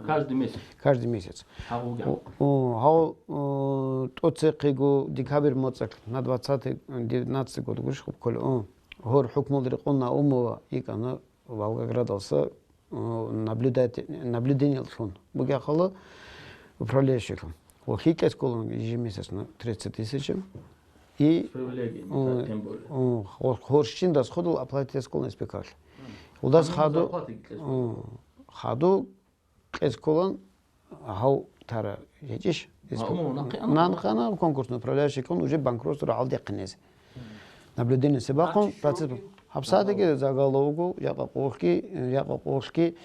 Каждый месяц. Каждый месяц. Гьагъуги. О, о, гьав, о, тӀоцехъего декабрь моцӀалъ на двадцатый, девятнадцатый год гурищ хъуб ккола, о. Гьор хӀукмулда рекъон Наумова йикӀана Волгоградалса, э, наблюдатель, наблюдениялъун бугехъала управляющийлъун. Ва хикьесколан ежемесячно тридцать тысяч. И, С привилегиями, э, так, тем более. Э, хор-, хорщин расходул оплатесколан спекаль. Удас Ан хаду, зарплатаги кьесколан. Э, хаду кьесколан гьав тара гьечӀищ? Ма, умуму, нахъе ана. Нанхана конкурсный управляющий ккун уже банкротство рагӀалдехъинез. Наблюдение себахъун, Ачи процесс. Шуги. Гьабсадеги загаловго, якъа къохги, якъа къохги,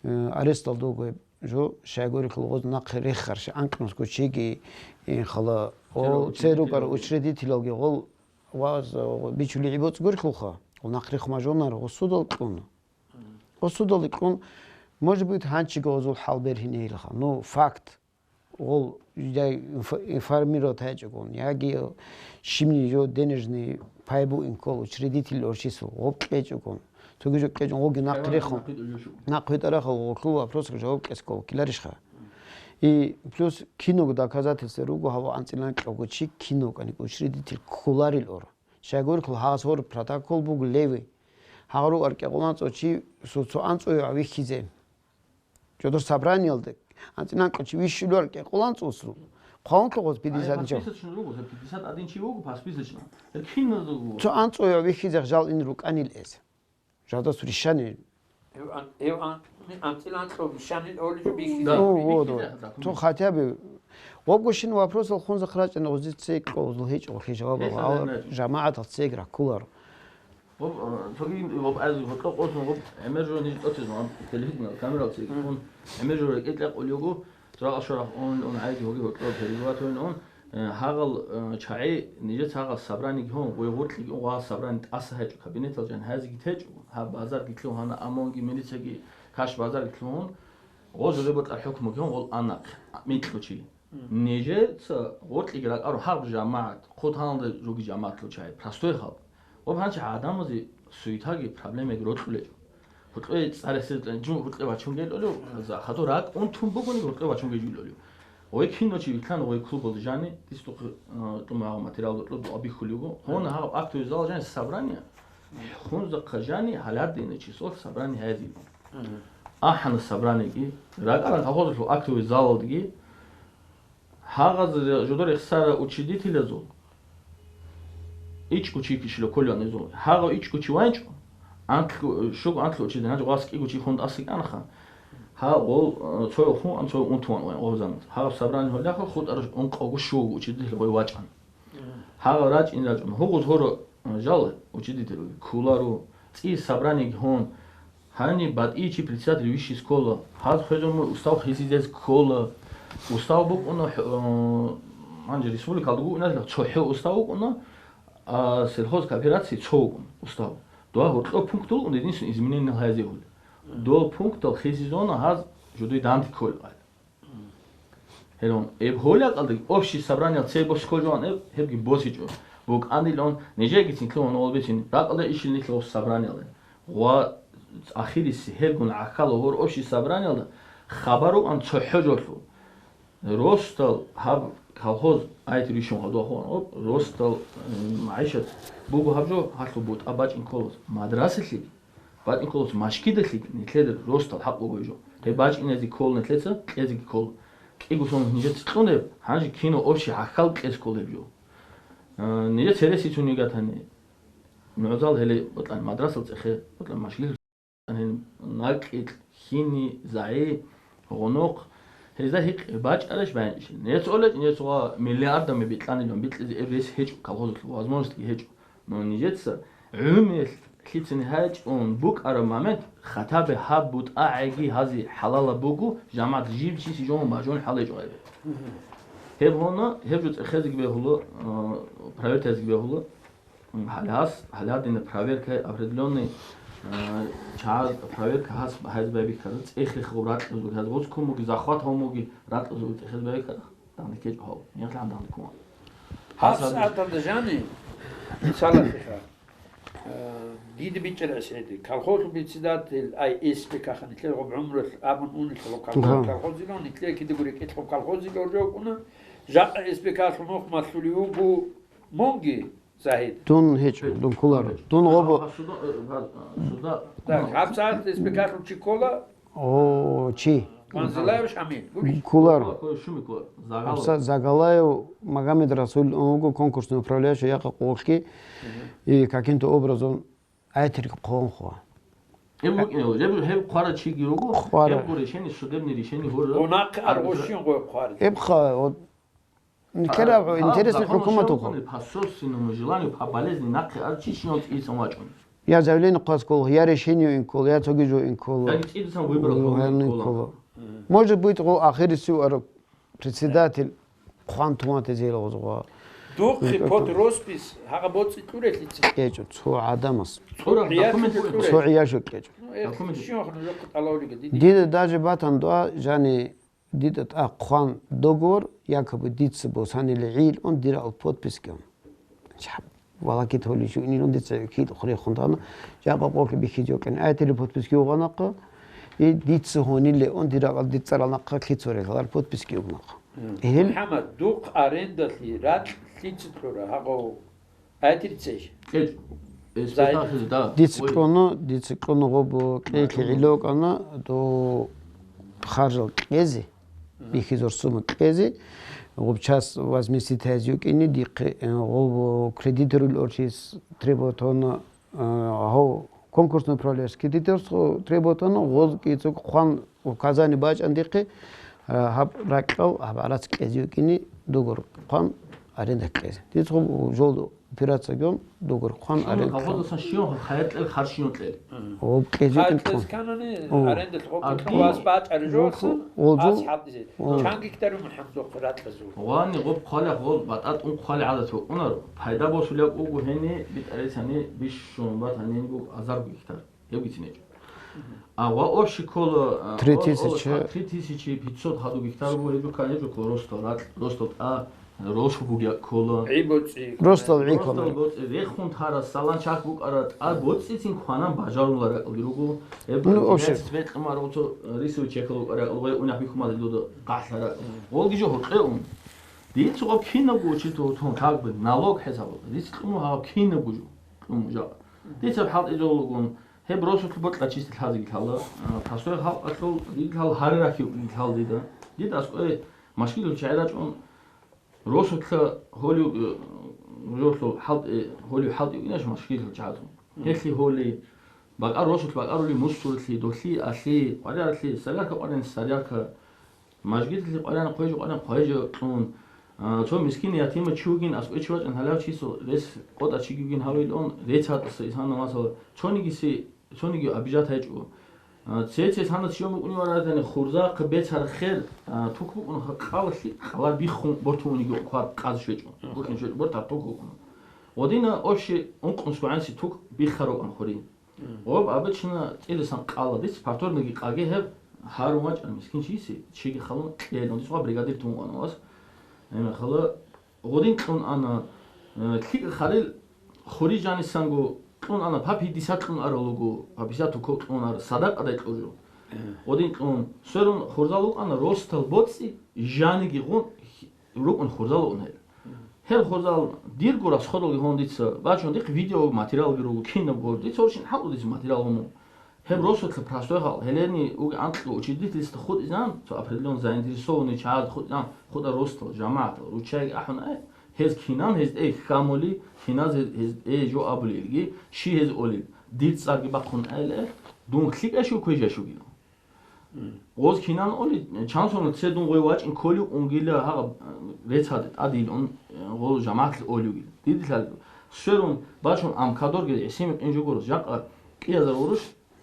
э, арестал дуго жо, щайгурихъ лугъоз нахъе реххарщи, анкьнусго чиги, э, хала, Церу о, церукар учредитель. Учредителалги гъол ва, э, бичули гӀибоцӀ гурихълуха, гъол нахъ рехмажонар гъосудал кьун. Гъосудал кьун, может быть, гьанчи гъозул хӀал бергьинейилха. Ну, факт. Гъол я инф-, информировать гьечӀогон, яги щибни жо денежный пайбу инкол учредитель орчисул, гъоб кьечӀогон. Цоги жо кьечӀун, гъоги нахъ рехун. Нахъ витӀарахъал гъолъул вопросах жаваб кьесков киларищха? И плюс киного доказательства руго гьав анцӀилан кього чи кино кӀаник учредитель кколарил ор. Щайгурихъал гьагъас гьор протокол буго левый. Гьагъ рукӀар кӀекъолан цо чи су-, цо анцӀоя вихьизе. Жодор собраниялда анцӀинан кьучи вищулар кӀекъолан цӀусу. Хъвалун кьогъоз пятьдесят ничего. Пятьдесят руго, пятьдесят один чи вуго, пас пятьдесят. Киназда вуго. Цо анцӀоя вихьизех жал ин рукӀанил эс. Жадас ришани. Эв ан-, эв ан-, анцӀилан кьо вищанил оличу бихьизе. Да. Ну, вот, вот. Бихьизе, да, то хотя бы. Вобгощин вопросал хунза храчӀан гъузи цей кьо, узлу гьечӀо, хи жаваб. Гьесда ва гьал нечӀо. ЖамагӀатал цейг раккулар. Гъоб, э, цоги гъоб аз гьоркьо къосун гъоб гӀемер жо ниж тӀоцизун гьаб телефон камерал цеги Мгм. Ун гӀемер жо рекӀелъа къулиуго, цурагъа шорах ун, ун гӀайги гьоги гьоркьо перебивать ун, ун, э, гьагъал, э, чагӀи нижец гьагъал собраниги гьун, гъой гъоркьиги ун гъагъал собрани тӀаса гьечӀо кабинетал жан гьазиги течӀо, гьаб базарги лъугьана, амонги милицияги каш базарги лъугьун, гъо жо реборкьа хӀукмуги гьун гъол анахъ, микьучи. Мгм. Нижеца гъоркьиги ракӀару гьаб жамагӀат, хъутаналда руги жамагӀатлъул чагӀи, простой халкъ. Ва гьанчи гӀадамазе суетаги проблемаги рокьулечӀо. Гьоркьое цӀарасел жун гьоркье вачун гел олев, Мгм. За хадур ракӀ унтун бугони гьоркье вачун гел жул олев. Ой кино чи вилълъан, ой клубалда жани, дистухъ, э, тӀумагъ материал докьо дуа бихьулего. Гьона гьаб актовый зал жани собрание, хунзахъа жани гьалядина число собрание гьайзиги. Мгм. АхӀана собраниеги, ракӀаран колхозалъул актовый залалдеги, гьагъаз ре-, жодор рехсара учредителазул, ичӀго чи кишила кколеван изул. Гьагъав ичӀго чи ванчӀо, анлъго, щуго анлъго учредитель, гьанже гъвас кӀиго чи хун тӀаса кӀанаха. Гьа гъол, э, цояв хун ан, цояв унтуван ван гъов заман. Гьагъаб собрание гьолахъа хутӀараш ункъавго щуго учредитель гъой вачӀан. Гьагъав рачӀин рачӀун, гьугъуз гьоро, э, жал учредитель кколаро, цӀи собраниеги гьун, гьаниб батӀи чи председатель вищей школа, гьаз хвезун мун устав хисизез ккола. Устав букӀуна, э, гьанже республикалда букӀуназила цохӀо устав букӀуна, а сельхозкооперации цо вукӀун устав. Дуа гьоркьоб пункт вукӀун, единственное изменение гьайзе гьули. Дол пунктал хисизона гьаз жудуй данде кколеб. Гьелон, эб гьолякъалда общий собраниел цей босизе кколчӀогӀан эб, гьебги босичӀо. БукӀанилан, нижеги цинлъун гьанив гьалбицин, ракъалда ишил нилъ гъоб собраниелда. Ва ахириси гьебгун гӀахьалав гьор общий собраниелда хабар вукӀан цохӀо жолъул. Ростал гьаб колхоз айти ришун гьадуахун, ростал, м, магӀишат буго гьаб жо, гьалъул бутӀа бачӀин кколос мадрасалъи. БачӀин кколос машгидалъи нилъеда ростал хӀакъ буго жо. Гьеб бачӀинезе ккол нилъеца, кьезеги ккол. КӀиго сон нижеца кьун гьеб, гьанже кино общий гӀахьал кьез ккол гьеб жо. Э, нижеца гьересицун йигатани, нугӀзал гьеле бокьани мадрасал цӀехе, бокьани машгидал, накьикь, хини, загӀи, гъунухъ, гьезда гьикъ бачӀараш бачӀинчӀищ. Нижеца олечӀ, нижеца ва миллиардами бикьанилан бикьизе эб рес гьечӀо, колхозалъул возможностьги гьечӀо. Но нижеца гӀумер лъицин гьечӀун букӀараб момент, хатабе гьаб бутӀа гӀеги гьази хӀалалаб буго, жамагӀат жиб чи сижон бажун хӀалечӀо гьеб. Гьеб гьуна, гьеб жо цӀехезеги бегьула, э, проверкаязеги бегьула. Гьале гьас, гьале гьадина проверка определённый, э, чагӀаз проверка гьас гьез байбихьара, цӀехлъи хаб ракьазул гьез гъоз кумуги, захват гьавмуги ракьазул цӀехез байбихьара. Данде ккечӀо гьав, мехлъан данде ккун. Гьаб сагӀаталда жани, мисалалъеха, э, дида бичӀчӀарас гьеди, колхозул председатель, ай, эс пи каха нилъер гъоб гӀумрулъ абун унелъ гъоб колхоз, Да. Колхозилан, нилъер кидаго рекӀелъ гъоб колхозилан жо букӀуна, жакъа эс пи калъул мухъ малъулев вуго мунги, Загьид. Дун гьечӀо, дун кколаро. Дун гъобо. Гьаб суда, э, гьаб, суда. Так, гьаб сагӀат спектакль чи ккола? О, чи? Манзилаев Шамил. Гури? Кколаро. Кой шуми ккола? Загала. Гьабса Загалаев Магомед Расул, он вуго конкурсный управляющий якъа къолъги. Мгм. И каким-то образом Айтир хъван хъва. Гьеб букӀине, гьеб, гьеб хъвара чиги руго, хъвара. Гьеб гури решение, судебный решение гуро. Унахъе аргъущин гъой хъвари. Эб хъа, вот, никера, а, интересный хӀукумат ухъа. По собственному желанию, по болезни нахъе ар чи щинал цӀисан вачӀун. Я заявление хъвас ккола, я решение ин ккола, я цоги жо ин ккола. Яги цӀидасан выбрал. Может быть, гъо ахирисив ара. Председатель хъван туматизе гьел гъозгъа. Духъе под роспись гьагъа боцӀи кьурелъица. КӀечӀо, цо гӀадамас. ЦӀураб документ кьурел. Цо гӀияшо кӀечӀо. Ну, эх, документ. Щивахъ нужехъе тӀалавлига, диди. Дида даже батан дуа, жани, дида тӀа хъван договор, якобы дица босанили гӀил он дирал подписке. Валакит гьоличи унилун дица кид хурехун тана, жакъа къоркье бихьизе вукӀин. Айтили подписки угъанахъа, и дица гьуниле он дирагъал дицарал нахъа лъицо релъалар подписки угнахъа. Мгм. Гьел МухӀаммад, духъ арендалъи ракь лъица кьура гьагъав? Айтирцеш? КьечӀ. Э, Зай. Спектакль, да. Дица Ой. Кьуну, дица кьуну гъоб кьейлъи ГӀилокӀана, до харжал кьезе. Бихьизор сумма кьезе, гъуб час возместить гьазе йукӀине дихъе, э, гъуб кредиторул орчис требоватана, э, гьав конкурсный управляющий кредиторс требоватана, гъоз кӀицӀу хъван указание бачӀан дихъе, э, гьаб ракьал, гьаб гӀарац кьезе йукӀине дугур хъван аренда кьезе. Дица гъуб жолдо Операция гьабун, дугур хъван арел. Колхозасан щиван хайр кьел, хар щиван кьел. О, кьезе. Хайр кьел кьел. Сканани, о, аренда лъокъ. Аги. Класс бачӀари жо, жолса, олжо, ас хӀалтӀизе. О. Чанги кидару мухӀамзо хъуратлазу. Вани гъоб хъвалахъ гъол батӀа тӀун хъвали гӀадат букӀунар. Пайда босулеб буго гьени битӀарисани бищун батанинго азар гектар. Гьеб гицин гьечӀо. А ва общий ккола, а, три тысячи. Ва, ва, три тысячи пятьсот гьадур гектар буго, гьеб жо ккани жо ккола ростал ракь, ростал тӀа, росу бугеб ккола. ГӀи боцӀи. Ростал гӀи ккола. Ростал боцӀи, рехун тарас, салан чахь букӀара тӀа боцӀицин кванан бажаруларакалги руго. Гьеб, ну, вообще, динец бекьмар оцо рисовый чекал букӀаракал, гъой унахӀ бихьумазе дуда гӀахӀлара. Гъолги жо гьоркье ун. Дин цо гъаб кинабго учитывал тун, как бы налог хӀисабал. Рис кьуму гьаб кинабго жо. Кьуму жа. Дица хӀалтӀизавулгун. Гьеб росулъ бокьа чиси лъазеги лъала, а, простой халкъалъул диги лъал гьари рахьи лъал дида. Дида аскӀове машгилал чагӀи рачӀун, росулъа гьолив, э, жолъул хӀалтӀи, гьолив хӀалтӀи вукӀинач машгилал чагӀазул. Гьелъи гьоли, бакӀар росулъ бакӀарули мусурлъи, долъи, алъи, къвариарлъи, сарярка къварин сарярка, Мажгиталъе къваригӀан хъвежо, къваригӀан хъвежо кьун, а, цо мискин ятима чи вугин, аскӀове чи вачӀан гьалав чисул рес къотӀа чиги вугин гьавилун, рецц гьатӀаса исана масала, цониги си-, цониги обижат гьечӀо. А, цецес гьанна чи букӀунев варатани хурзахъа бецар хер, а, тук букӀун ха-, къала лъикӀ къалар биххун бортун униги квар къаз щвечӀо. Бортун щвечӀо, бортар тук букӀун. Гъодина общий ункънусгогӀанси тук биххарукъан хури. Гъоб обычно цӀилисан къала диц, повторныйги къаги гьеб, гьарун вачӀан мискин чиси, чиги халун кьел, дицгъа бригадир тун ван вас. Гьеб мехала гъодин кьун ана, э, лъикӀ харил хури жанисанго кьун ана, папи диса кьун аралуго, паписа туко кьун ара, садакъадай кьужу. Гъодин кьун, сверун хурзал вукъана, ростал боцӀи, жаниги гъун, рукӀун хурзал вукъун гьел. Гьел хурзал дирго расходалги гьун дица бачун, дихъ видео материалги руго, кинабго, дица оршин хӀалу дица материал гьуну. Гьеб росулъа простой халкъ, гьелени уги анкьго учредительство хутӀизан, цо определённо заинтересованный чагӀаз хутӀизан, хутӀа ростал, жамагӀатал, руччайги ахӀун ай, гьез кинан, гьез тӀе хьамули, киназ гьез, гьез тӀе жо абулелги, щи гьез олел, дир цӀарги бахъун айле, дун лъикӀа щу, квежа щугил. Гъоз кинан оли, чан соналъ цедун гъой вачӀин кколев унгила гьагъаб, э, рецц гьадин тӀадилун, э, гъол жамагӀатлъи олевги. Дидилъал сверун бачун амкадорги гӀисин микъин жугурус жакъа кӀиязар гъурущ.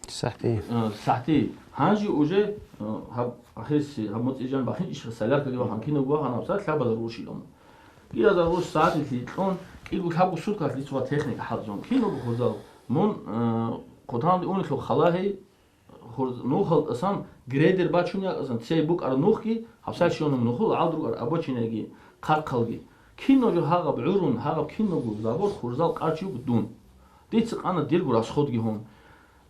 СахӀти. Э, сахӀти. Гьанжи уже, э, гьаб ахирси, гьаб муцӀи жан бахинчӀищха соляркаги вахан кинаб вахан гьабсагӀат лъабазар гъурущилан. КӀиязар гъурущ сагӀатилъи кьун, кӀиго лъабго суткалъ дица ва техника хӀалзун. Кинаб хурзал? Мун, э, хъутанди унелъул халагьи, Хурз-, нухал тӀасан грейдер бачун якьасан цей букӀараб нухги, гьабсагӀат щону нухул гӀалд рукӀар обочинаги, хъахъалги. Кино жо гьагъаб гӀурун, гьагъаб киного забор хурзал къарчи вуго дун. Дица къана дирго расходги гьун.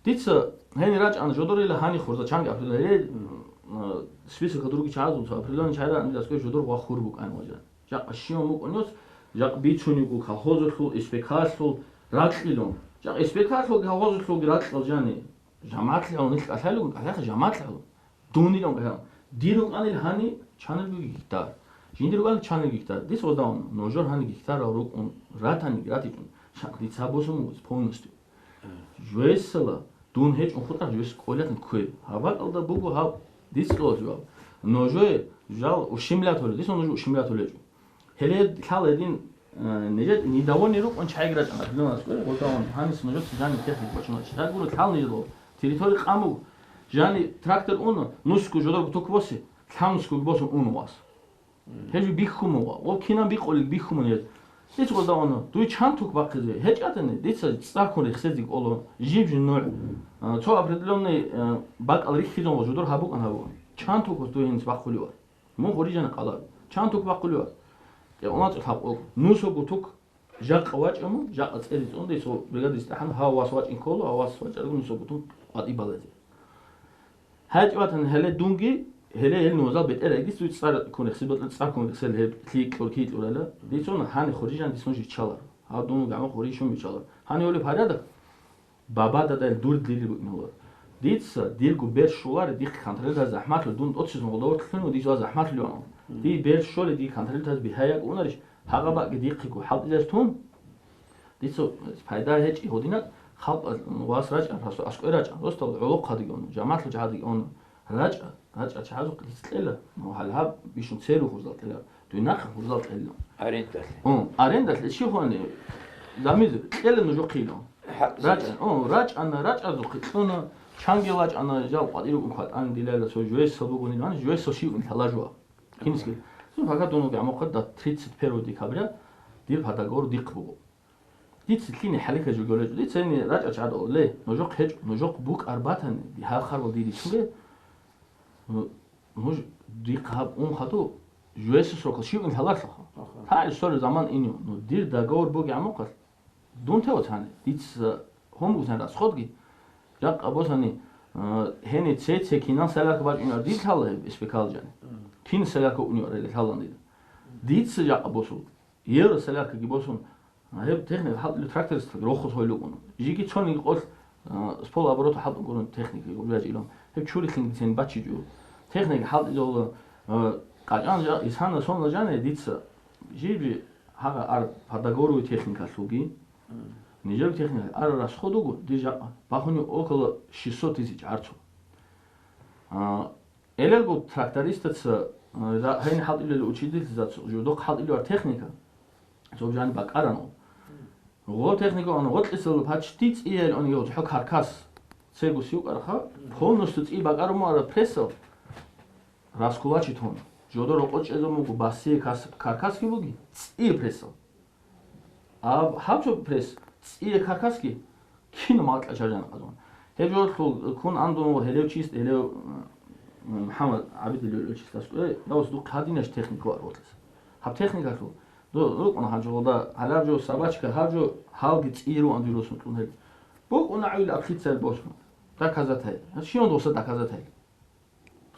Дица гьенир рачӀана жодорила гьани хурзал чанги определение, м, м, список других чагӀазул определение чагӀира ангелской жодор ва хур букӀан важа. Жакъа щиван букӀунес, Жакъ бицунего колхозалъул, эс пэ калъул ракьилун. Жакъ эс пэ калъул, колхозалъулги ракьал жани. ЖамагӀатлъи гьавун ил кӀалъалугун, кӀалъаха жамагӀатлъи гьавун. Дунилан гӀелам. Дир рукӀанил гьани чанилги гектар. Жиндир рукӀанил чанилги гектар. Дис гъоздаун, нужер гьани гектарал рукӀун, ратани ратичӀун. Ша-, дица босун мугъиз полностью. Жвесала, дун гьечӀун хутӀа, жвес кӀолехъин ккве. Гьаб бакӀалда буго гьаб дицӀ кьола жаваб. Нужее жал ущемлять гьолел, диса нуж ущемлять гьолечӀо. Гьеле лъала гьедин, э, нижер недовольный рукӀун чагӀи рачӀана, билан аскӀове, гъоздаун, гьанис нужер цӀидани техник бачуна. Чагь гуро лъал нижер территори къаму, жани трактор уна, нусго жодор гутук босе, лъал нусго босун уну вас. Гьеб жо бихьун буго, гъоб кинан бикъулел бихьун буго гьез. Дица гъоздаун, дуй чан тук бахъизе? ГьечӀатани, дица цӀакун рехсезе кӀоло, жиб-жиб нугӀ, э, цо определённый, э, бакӀал рихьизун жодор гьабукӀан гьабугӀан. Чан тук вас дуй гьениса бахъулев? Мун гъурижана къала. Чан тук бахъулев? Кьекъонаца лъабкъо. Нусого тук жакъа вачӀа мун, жакъа цӀезе цӀунде, цо бригадист ахӀан, гьав вас вачӀин ккола, гьав вас вачӀаргун нусого тук къватӀи балазе. ГьечӀ ватан гьеле дунги, гьеле гьел нузал бетӀерайги суй цӀар ккун рехсиб батӀа цӀар ккун рехсел гьеб лъикьур китлурала. Дицун гьани гъурижан дицун жичалар. Гьав дун гамах гъуришун бичалар. Гьани гьолеб гьарядах? Баба-дадайил дур дирил букӀиналда. Дица дирго бер щолари, дихъ контроль гьаризе захӀмалъули, дун тӀоцизун гъолда вортулъун ва дица захӀмалъули ванав. Дие бер щоле, дие контроль гьаризе бихьаяк унарищ, гьагъабаги дихъего хӀалтӀизарис тун? Дица пайда гьечӀи гьодинаб халкъ вас рачӀа, расу аскӀой рачӀа, ростал гӀолохъадги уна, жамагӀатлъи жагьадги уна. РачӀа, рачӀа чагӀазухъ дица кьела, ну, гьале гьаб бищун церу хурзал кьела, дуй нахъа хурзал кьела. Арендалъе. О, арендалъе чи хвани, замиз кьела нужухъило. ХӀакъ рачӀа, о, рачӀана, рачӀазухъе кьуна, чанги вачӀана, жал къватӀирукӀун кватӀан дилайла цо жвесал бугони, ман жвесал щивкӀун лъала жуа. Кинисги. Сун пока дун вугӀа мухъа до тридцать первого декабря дир по договору дихъ буго. Дица лъине хӀалихьа жо гьечӀо. Дица гьениб рачӀа чагӀад оле, нужухъ гьечӀо, нужухъ букӀар батани, ди гьаб харбал дир рицунге, ну, нуж дихъ гьаб ун хадуб, жугьесул срокал щиб ин лъаларлъуха. Аха. Гьа, история заман инив, ну, дир договор бугеб гӀамукъалъ, дун тевацани, дица гьун бугоцан расходги, жакъа босани, а, гьениб цеце кинан солярка бачӀунеб дир лъала гьеб эс пэ кал жани. Мгм. Кин солярка унев арали лъалан дида. Дица жакъа босул. Евро соляркаги босун, а, гьеб техника хӀалтӀулев трактористалги рохус гьойлукъун. Жиги цониги къолъ, а, с полуоборота хӀалтӀун гурун техника гьеб жо ячӀилан. Гьеб чурилъинги цин бачичӀо. Техника хӀалтӀизавула, а, къачӀан жа-, исана сонла жане дица. Жиб-жи гьагъа ар по договору техникалъулги. Нижер техника ар расход вуго, дир жакъа. Бахуни около шестьсот тысяч гӀарцу. А, Элего трактористаца, э, за-, гьайин хӀалтӀулел учительзаца жудухъ хӀалтӀулевар техника, цо жан бакӀарано. Гъо техника он гъоркьисел почти цӀиял он гьев цо каркас. Цего сивкъарха, полностью цӀи бакӀарумара прессал, раскулачить гьун. Жодор рокъо чӀезаб буго басие кас-, каркасги буги, цӀие прессал. А гьаб цо пресс цӀие каркасги кина малкьа чаржан къазун. Гьеб жолъул кун андун ва гьелев чист, гьелев, м, МухӀаммад ГӀабидил гьелев чистас кӀве, давус духъ гьадинаш техника варгъулъис. Гьаб техникалъул ду-, рукъун гьанжо гъода, гьалаб жо собачка, гьаб жо гьалги цӀие руан дирусун кьун гьел. БукӀуна гӀуйил абхъицал босун. Доказать гьай. Щиван доса доказать гьай.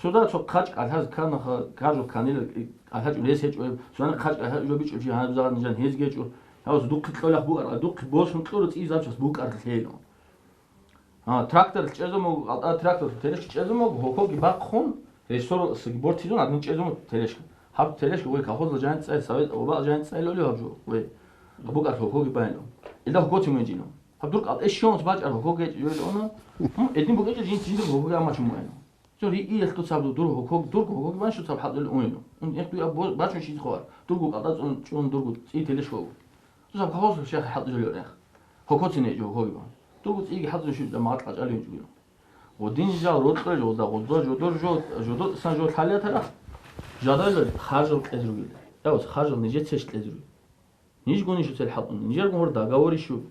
Цо да цо хъачӀ кӀалъаз кканаха, кажу кканила, кӀалъачӀо рес гьечӀо, цояна хъачӀ кӀалъачӀо бичӀо чи гьанаб загъан жан гьезги гьечӀо, гьаваз духъе кьолахъ букӀаргӀа, духъе босун кьура цӀи завчас букӀаргӀа лъейилан. А, трактор чӀезамуг, алтӀа трактор тележка чӀезамуг, гьокоги бахъун, рессорасаги бортизун, админ чӀезамуг тележка. Гьаб тележка вай колхозла жан цӀай, совет оба жан цӀай лолев гьаб жо, вай. БукӀаргӀа гьокоги байилан. Илда гьокоцин венчӀилан. Гьаб дур кӀал эшшонс бачӀар гьокоги гьечӀо, м, эдин букӀинчӀел жинц жиндир гьокоги амачун мугӀен. Цо рииялъго цабду дур гьоког-, дурго гьокоги бан щуцаб хӀалтӀулел уйну. Ун эхъ дуя бо-, бачун щиз ховар. Дурго кӀалда цӀун чӀун дурго цӀи телеш хого. Цо саб колхоз шайх хӀалтӀулел рехъ. Гьокоцин гьечӀо гьокоги бан. Дурго цӀиги хӀалтӀулел щуцаб магъат кьачӀалев инчӀогилан. Гъодин жал рокьой жолда, гъодда жодор жо, жодо сан жо лъалиятарах. Жадайла харжал кьез ругел. Эос харжал нижецеш кьез ругел. Нижгони щуцел хӀалтӀун. Нижерго гьор договорищу.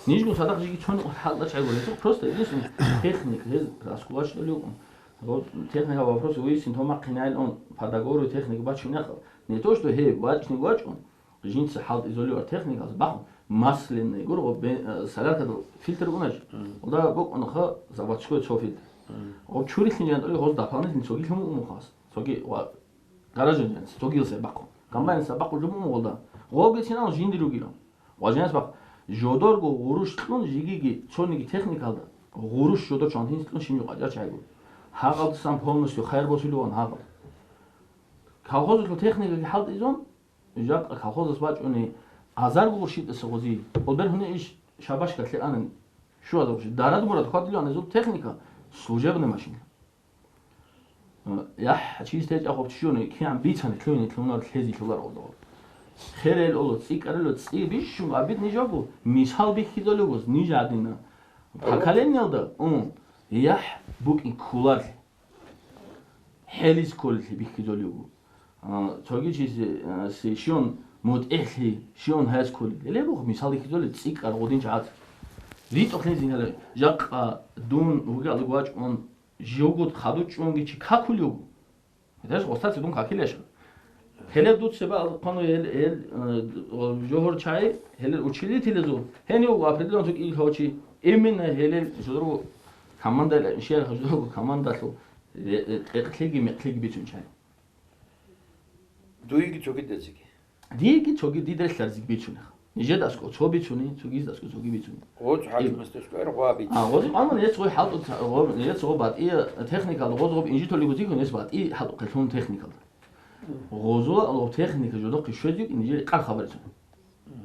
Нижгун садакъ жиги цони хӀалтӀа чӀай гуро. Просто единственный техник, гьез раскулачил вукӀун. Вот техника вопрос выяснить, гьома хъинайил он по договору техника бачунехъа. Не то, что гьей, бачни бачун, жинца хӀалтӀизолевар техникалъ бахун, масляный гуро, бе-, э, соляркадал фильтр унач. Мгм. Ода бокӀунаха заводской цо фильтр. Мгм. Гъоб чурилъин жантӀали гъоз дополнительный цоги лъуму умухас. Цоги ва гаражин жинца, цогил сай бахъун. Комбайн сай бахъун жуму гъолда. Гъогицинал жинди ругилан. Ва жанас бахъ, жодорго гъурущ кьун жигиги цониги техникалда, гъурущ жодор чвантинис кьун шимжу къачӀар чагӀи гуро. Гьагъалдасан полностью хайр босулеван гьагъал. Колхозалъул техникаги хӀалтӀизун, жакъа колхозас бачӀуни азарго гъурщитӀаса гъози, гъолбер гьуни иш шабашка лъеанани, щуазаб гъурщи. Дарад мурад хьвадилан изул техника, служебный машина. Э, яхӀ, чис течӀа гъоб ччуни, кигӀан бицани лъугьине лъугьунар лъезе лъулар гъодо. Херел оло, цӀикӀкӀарело, цӀи бищун абид нижаго, мисал бихьизолевоз, ниж гӀадина. Поколениялда, ун, яхӀ букӀин кколарлъи. ХӀелиз кколелъи бихьизолевго. А, цоги чиси, а, си щун мутӀигӀлъи, щун гьез кколел. Гьелебухъ мисал бихьизолел цӀикӀкӀар гъодин чагӀаз. РитӀухълъи зингале, жакъа дун вугелъ вачӀун, Живго хадув чӀунги чи какулев? Гьедеш гъостаца дун какилаша? Гьеле дуца бал хъван гьел, гьел, э, жогьор чай, гьеле училителезул, гьенив определённо кӀил гьочи, именно гьелел жодорго команда, шер жодорго командалъул, э, э, тӀекълъиги мекълъиги бицун чай. Дуйги цогидазиги. Диеги цоги дида релълъарзеги бицунеха. Нижеда аскӀов цо бицуни, цогиз аскӀов цоги бицуни. Гъоз Ил- хӀакимасда аскӀов гъва бицун. А, гъоз, амма нец гъой хӀалтӀу ца-, гъо-, нец гъо батӀия техникалда, гъоз гъоб инжитолиго зихьун, нец батӀи хӀалтӀухъе лъун техникалда. Гъозула алов техника жодохъе щвезги нижер къар хабарицун.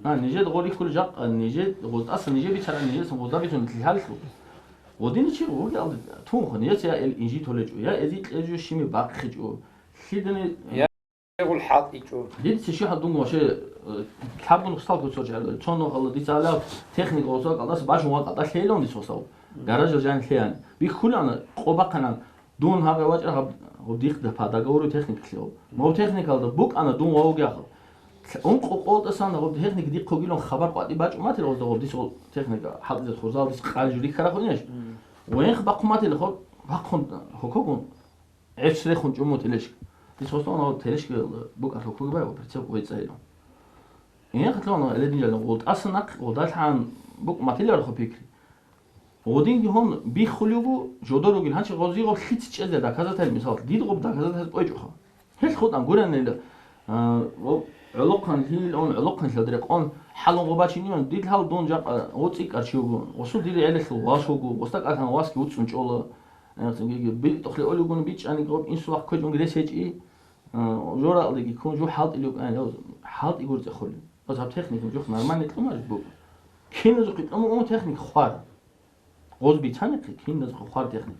А, нижед гъо рихьули жакъа, нижед гъоз тӀаса нижер бицара, нижесан гъозда бицун лъаллъу. Гъодини чи гъуги алда тунха, нец я ил инжитолечӀо, я эзи кьежо шими бахъичӀо. Лъидани Я- Гъул хӀалтӀичӀо. Дица щихӀа дун ваше, э, лъабун хсал куцо чӀарда. Цо нухалда дица аляв техника гъосо кӀалдас бачун ва кӀалда лъейлон дис хосав. Гаража жан лъеян. Биххулана, къо бахъанан, дун гьабе вачӀа гьаб, гьаб дихда по договору техника лъеяв. Мов техникалда букӀана дун вавгяхал. Ункъо къолтӀасан гъаб техника дихъогилан хабар къватӀи бачӀу матир гъозда гъаб дис гъол техника хӀалтӀизат хурзал дис къал жури хьарахунеш. Венх бахъу матил хо-, бахъун хокогун. ГӀеч рехун чӀуму тележка. Дис хостон тележка букӀа хокуги бай, прицеп вецӀайилан. Ин хатуна эледин жалин гъолтӀаса нахъ гъолдалъан букӀ матилар хо пикри. Гъодинги гьон биххулигу жодор ругил, гьанчи гъозигъо лъиц чӀезе доказатель, мисал, дид гъоб доказатель кӀвечӀоха. Гьел хутӀан гуранила, а, гъо-, гӀолохъан лъил, он гӀолохъан лъил рекъон, хӀалун гъо бачиниван, дид гьал дун жакъа гъо цӀикӀкӀар чи вугун, гъосул дир гӀелалъул вас вугу, гъосда кӀалъан васги вуцӀцӀун чӀола. БитӀухълъи олигони бичӀчӀаниги гъоб инсулахъ кквечӀунги рес гьечӀи, а, жо ракьлиги ккун жу хӀалтӀили вукӀан, жо хӀалтӀи гурцӀи хъули. Гьаб техника жух нормальный кьумарищ буго. Киназухъе кьуму техника хвар. Гъоз бицанихъе, киназухъе хвар техника.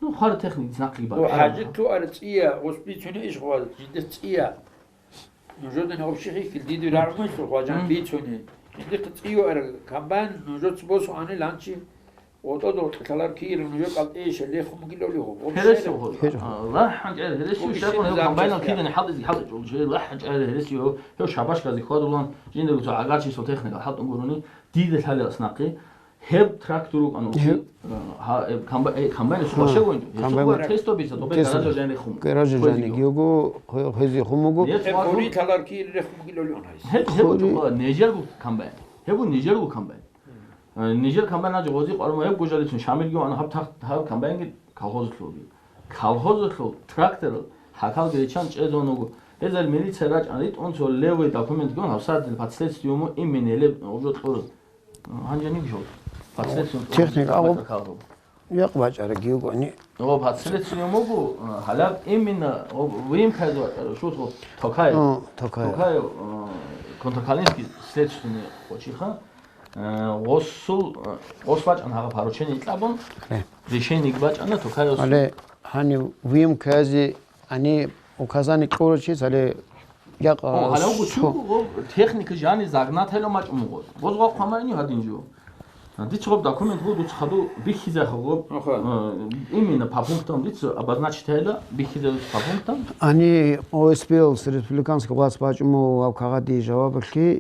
Ну, хвар техника дицнахъе ва бакӀараб. ХӀажи туар цӀия, гъос бицуни иш гъваз, жидер цӀия. Нужеда гьаб щихъ хӀихьил диду рагӀмуйсул хважан Мгм. бицуни. Жидихъ цӀиюар комбайн нужеца босу ани ланчи. ОтӀодо кьалар кири нужер кӀалтӀейища лехун бугилали гьоб. Гьересио гьоб. ГьечӀо. А, лагь хӀанчӀер гьересио, Гьоб щайгун ишин гьев комбайнал замчаская. Кидани хӀалтӀизе хӀалтӀичӀул жер, лагь хӀанчӀер гьересио, гьев шабашказе хьвадулан, жиндаго цо гӀагарчи со техника хӀалтӀун гурони, дида лъалел аснахъе, гьеб трактор вукӀан вохи, Гьеб- а, гьа, э, комба-, э, комбайнал Гьа, сукъа щевондо. Гьесул комбайнал. Гур тесто биса, добе Тесто. Гаража жан рехун. Гаража Хвезио. Жанигиго, хве-, хвези хумуго. Нец Э, ваху- гъури кьалар кири лехун бугилали он гьайс. Гьеб, гьеб Гъури- тукъа нижер гу комбайн. Гьеб гу нижер гу комбайн. Э, нижер комбайн гьанже гъози къварма гьеб гужалицун Шамилги ван гьаб тах-, гьаб комбайнги колхозалъулги. Колхозалъул трактор хӀакалги риччан чӀезон вуго. Гьезал милиция рачӀан ритӀун цо левый документ гун гьабсадил подследствиему имени леб гъужо кьур. Гьанже ниги жо. Подследствием кьур. Техник абу. Якъ бачӀараг йугони. О, подследствием вуго, гьалаб именно, о, выемка, шо, шо, Токаев. О, Токаев. Токаев, э, Контокалинский следственный къочиха. Э, гъосул, э, гъос бачӀана гьаб поручение кьабун, Э. Решение бачӀана Токаевс. Але гьанив выемказе гьани указание кьурав чияс, але якъа О, гьалав гъо су- чуго гъо техника жани загнать гьалав мачӀун гъоз. Гъоз гъо хъвамайни гьадин жо. Дица гъоб документ гъо дуц хаду биххизаха гъоб. Аха. Э, именно по пунктам дица обозначить гьайла биххиза по пунктам. Гьани О С П Л республиканский власть бачӀун ва кагъади жавабалъи,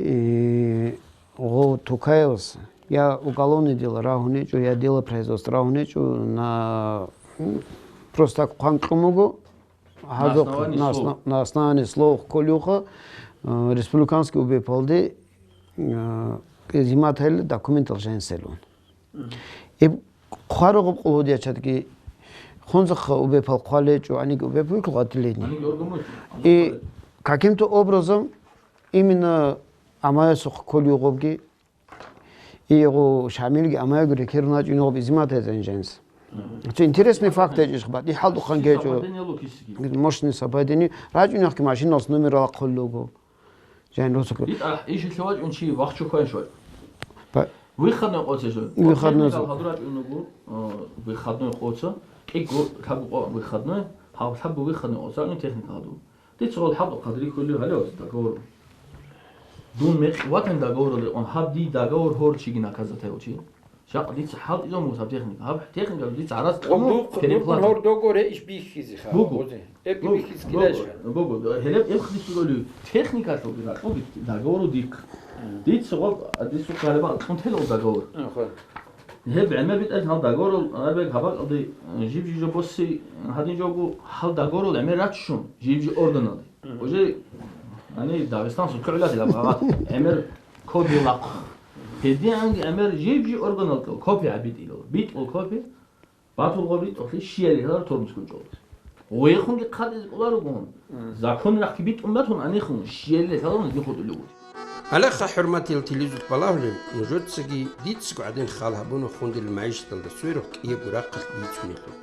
э, Гъо Тукаевас я уголовный дело рагьунечӀо, я дело производства рагьунечӀо, на, м, просто так хъван кьумуго, На гьазухъ, основании на слов. Осна-, на основании слов кколюха, э, республиканский У Б П Л-де, э, изъимат гьел документал женселун. Мгм. Иб хъварагъуб къулгьудиячадги, хунзахъа У Б П Л хъвалечӀо, гьаниги У Б П Л хъватилени. Гьаниги орган муй? И каким-то образом именно Амаясухъ кколев гъобги, игъо Шамилги Амаягу рекерун вачӀунев гъоб изимат гьезен жинс. Цо интересный факт гьечӀищ хабар, и хӀалдухъан гьечӀо. Совпадение ло кисиги. Мощный совпадение. РачӀунехъги машиналъ номерал хъулуго. Жан росуго. Ит ахӀ, ишилъа вачӀун чи вахчухъанш вачӀун. Ба- Выходной къоцежо. Выходной. Техникал хадур рачӀунуго, э, выходной къоца. КӀикӀго лъабго къо выходной, гьав лъабго выходной къоца, ну, техника хадур. Дица гъол хӀалтӀухъ хадур рихьулев гьалев договор. Дун мекъ ватан договоралде къон, гьаб дий договор гьорчиги наказать гьавчи. Жакъа дица хӀалтӀизаб буго гьаб техника. Гьаб техника дица гьарас Гъо, кьуну духъ-, духъун переплата. Гьор дого рейш бихьизе ха, Буго. Гъозе. Эбги Буго, бихьиз буго, кидаша. Буго. Гьелеб эб хадис бугелив техникалъулги ракьулги договору дихъ. Мгм. Дица гъоб, дица гъалибан кьун тел гъоб договор. Аха. Гьеб гӀемер битӀал гьал договорал, гьаб гьабакьалде жиб-жиб жо босси гьадин жого гьал договорал гӀемер раччун, жиб-жиб органалде. Мгм. Уже, гьанив Дагъистан сукугӀлатила багъат, гӀемер копия лахъ. Гьединанги гӀемер жиб-жиб органалда копия гьабитӀила. БитӀул копия, батулгъо битӀулъи щияли гьалар тормоз кучӀолас. Гъойхунги хъатӀизе кӀоларугун, Мгм. Закон рахъги битӀун батун анихун, щияли гьаларун дихъутӀулев вугев. Гьалаха, хӀурматиял телевизор балагьулел, нужецаги дицаго гӀадин хал гьабуна хундел магӀишаталда сверухъ кӀиябго рахъалъ бицунелъул.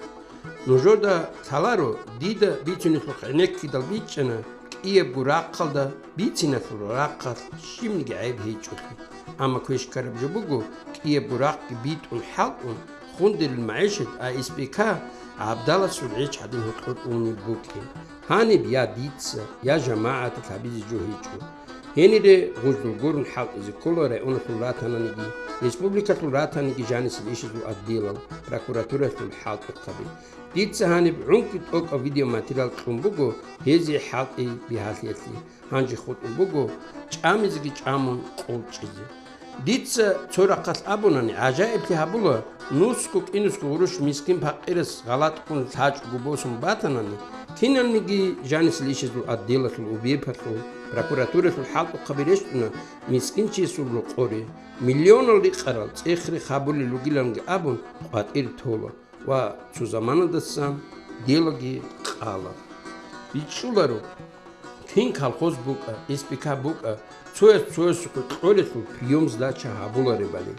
Нужеда лъаларо, дида бицунелъухъ гӀенеккидал бичӀчӀана, кӀиябго рахъалда бициналъул рахъалъ щибниги гӀайиб гьечӀолъи. Амма квеш ккараб жо буго, кӀиябго рахъги битӀун хӀалтӀун, хундерил магӀишат А С П К гӀабдаласул гӀеч гьадин гьоркьор унеб букӀин. Гьаниб я дица, я жамагӀаталъ гьабизе жо гьечӀо. Гьенире гъуждул гурун хӀалтӀизе ккола районалъул ратананиги, республикалъул ратаниги жанисел ишазул отделал, прокуратуралъул хӀалтӀухъаби. Дица гьаниб гӀункӀи тӀокӀаб видеоматериал кьун буго гьезие хӀалтӀи бигьалъиялъе. Гьанже хутӀун буго чӀамизеги чӀамун къулчӀизе. Дица цо рахъалъ абунани, гӀажаиблъи гьабула, нусго кӀинусго гъурущ мискин-пакъирас гъалатӀун лъачӀого босун батанани, киналниги жанисел ишазул отделалъул, ОБЭПалъул, прокуратуралъул хӀалтӀухъаби рещтӀуна мискинчиясул рокъоре, миллионал рикъарал цӀех-рех гьабулел ругиланги абун къватӀир тола. Ва цо заманалдасан делаги къала. БичӀчӀуларо, кин колхоз букӀа, С П К букӀа, цояс цоясухъе кьолелъул приём-сдача гьабуларебали.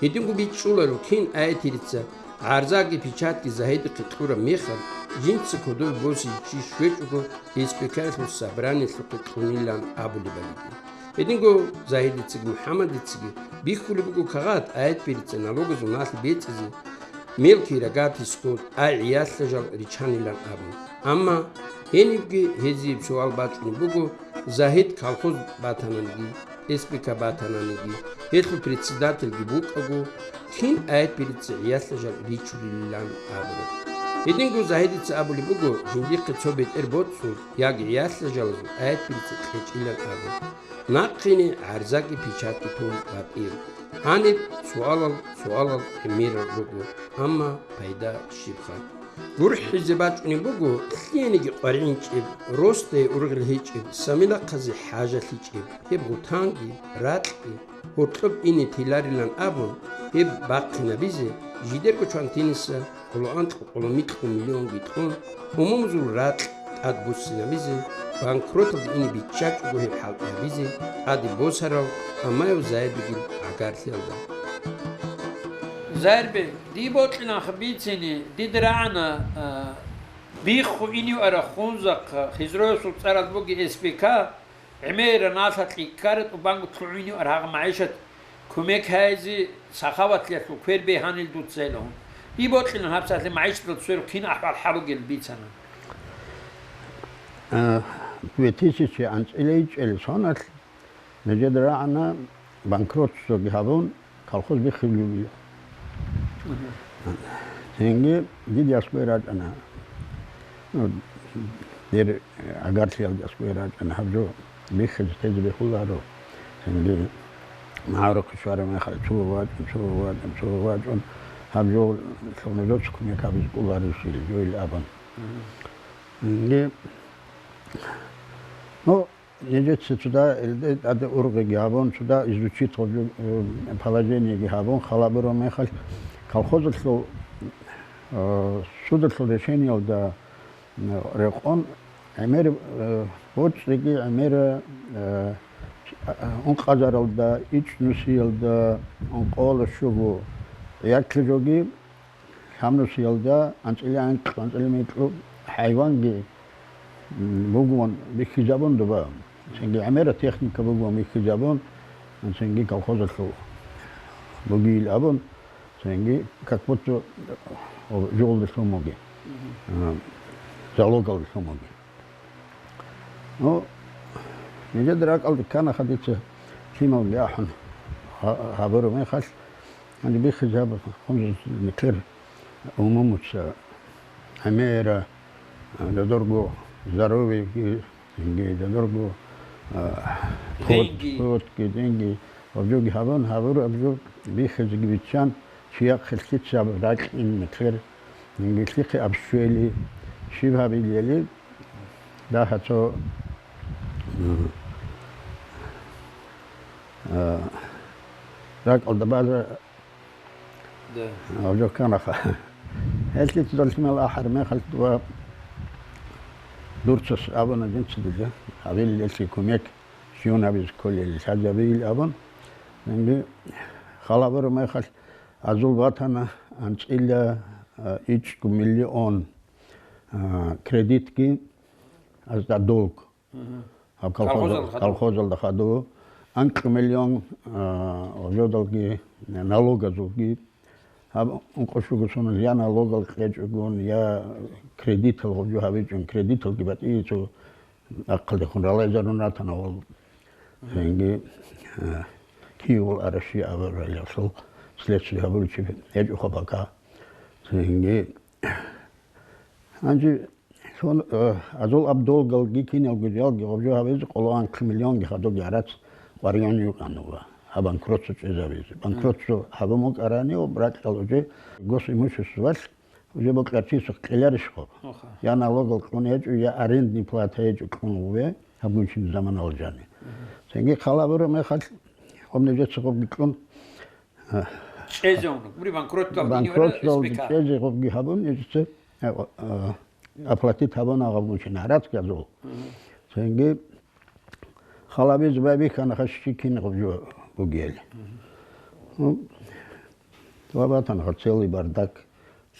Гьединго бичӀчӀуларо, кин аятирица гӀарзаги печатги Загьидихъе кьураб мехалъ, жинца кодобе босизе чи щвечӀого, С П К-ялъул собраниялъухъе кьунилан абулебалиги. Гьединго Загьидицаги МухӀаммадицаги бихьулеб буго кагъат, аятберица налогазул налъи бецӀизе, мелкий рогатый скот, ай гӀиялъа жал ричанилан абун. Амма гьенибги гьезие суал бачӀунеб буго, Загьид колхоз батананиги, С П К батананиги, гьелъул председательги букӀаго, кин аятберица гӀиялъа жал ричулилан абураб. Гьединго Загьидица абулеб буго, жиндихъе цо бетӀер боцӀцӀул, яги гӀиялъа жалазул аятберица кьечӀилан абун. Нахъине гӀарзаги печатги тун батӀир. Гьаниб суалал, суалал гӀемерал руго, амма пайда щибха? ГурхӀизе бачӀунеб буго, лъиениги къваригӀинчӀеб, росдае ургъел гьечӀеб, самилахъазе хӀажалъичӀеб, гьеб гъутанги, ракьги, гьоркьоб ине теларилан абун, гьеб бахъинабизе, жидерго чвантиниса къоло анкьго къоло микьго миллионги кьун, умумузул ракь тӀадбуссинабизе, банкроталде ине биччачӀого гьеб хӀалтӀи гьабизе, тӀаде босарал Амаев Зайбигил гӀагарлъиялда. Зайрби, дие бокьиланха бицине, дида рагӀана, а, бихху инив ара Хунзахъа, Хизроясул цӀаралда буги С П К, гӀемерра налъа кьиккара тӀубанго лъугӀинив ара гьагъа магӀишат кумек гьайзе, сахаватлъиялъул квер бегьанил дуца гьелгьун. Дие бокьилан гьабсагӀатли магӀишатал цоял кин ахӀвал хӀал ругел бицана. Э, две тысячи анцӀила ичӀел соналъ, нижеда рагӀана банкротствоги гьабун, колхоз биххилев. Цинги дида аскӀове рачӀана. Ну, дир гӀагарлъиялда аскӀове рачӀана, гьаб жо биххизе тезе бегьуларо. Цинги магӀарухъе щвараб мехалъ цо вачӀун, цо вачӀун, цо вачӀун, гьаб жо лъугьунеб жоца кумек гьабизе кӀоларищил жойил абун. Цинги, ну, Нижеца цуда, илде тӀаде ургъиги гьабун, цуда изучить гьабун, э, положениеги гьабун, халабураб мехалъ, колхозалъул, э, судалъул решениялда, э, рекъон, гӀемер, э, боцӀиги, гӀемер, э, Ункъазаралда, ичӀнусиялда, ункъоялда щуго, гӀияклъи жоги, лъабнусиялда анцӀила анкь, анцӀила микьу хӀайванги, м, бугун бихьизабун доба. Цинги гӀемера техника бугун бихьизабун, цинги колхозалъул бугил абун, цинги как будто, о, жугьулда лъун буги, а, залогалда лъун буги. Ну, нижеда ракӀалде ккана хадица лъималги ахӀун гьа-, гьабураб мехалъ, гьаниб биххизаб хунза никлер умумуца гӀемера, а, додорго здоровьеги, динги, додорго, а, код-, Денги. Кодги, денги, абжуги гьабун, гьабураб жо биххизеги биччан, чияхъе лъицаб ракьин никлер, динги лъихъе абщвели, щиб гьабилели, Дагьа цо, м, а, ракӀалда база Да. гьаб жо кканаха. Гьелъие цо лъимал ахӀар мехалъ ва дурцас абуна жинцадила, гьабилел гьелъие кумек, щиван гьабизе кколел лъазабийил абун, гьанже халабураб мехалъ азул батана анцӀила, а, ичӀго миллион, а, кредитги, азда долг. Мгм. Гьаб колхозал-, Колхозалда хадув. Колхозалда хадув. Анкь миллион, а, гъожодалги, налогазулги. Гьаб ункъо щуго соназ я налогал кьечӀогун, я кредитал гъожо гьабичӀун, кредиталги батӀияцо ахъалдехун ралайзарун ратана вал. Мгм. Цинги, а, кивал аращи абуралъул следствие гьабулчи гьечӀо хабака. Цинги, гьанже Сон, э, азул абдолгалги киналго жалги гъобжо гьабизе къоло анкь миллионги хадуги гӀарац къваригӀун йукъанула, гьаб банкротство чӀезабизе. Банкротство гьабун букӀарани, ракьал уже госимуществоялъ уже бокьарчиясухъ кьеларищ хъоб? Оха. Я налогал кьун гьечӀо, я арендный плата гьечӀо кьун гъубе, гьабгунчин заманал жани. Цинги халабураб мехалъ, гъоб нижеца гъобги кьун, а, ЧӀезе унук, бури банкротдал динивара банкротдал СПК. ЧӀезе гъобги гьабун, нижеца, а, а, оплатить гьабуна гъабгунчи гӀарацги азул. Мгм. Цинги халабизе байбихьана хашчи кин гъаб жо бугел. Мгм. Ну, ва батана гъаб целый бардак.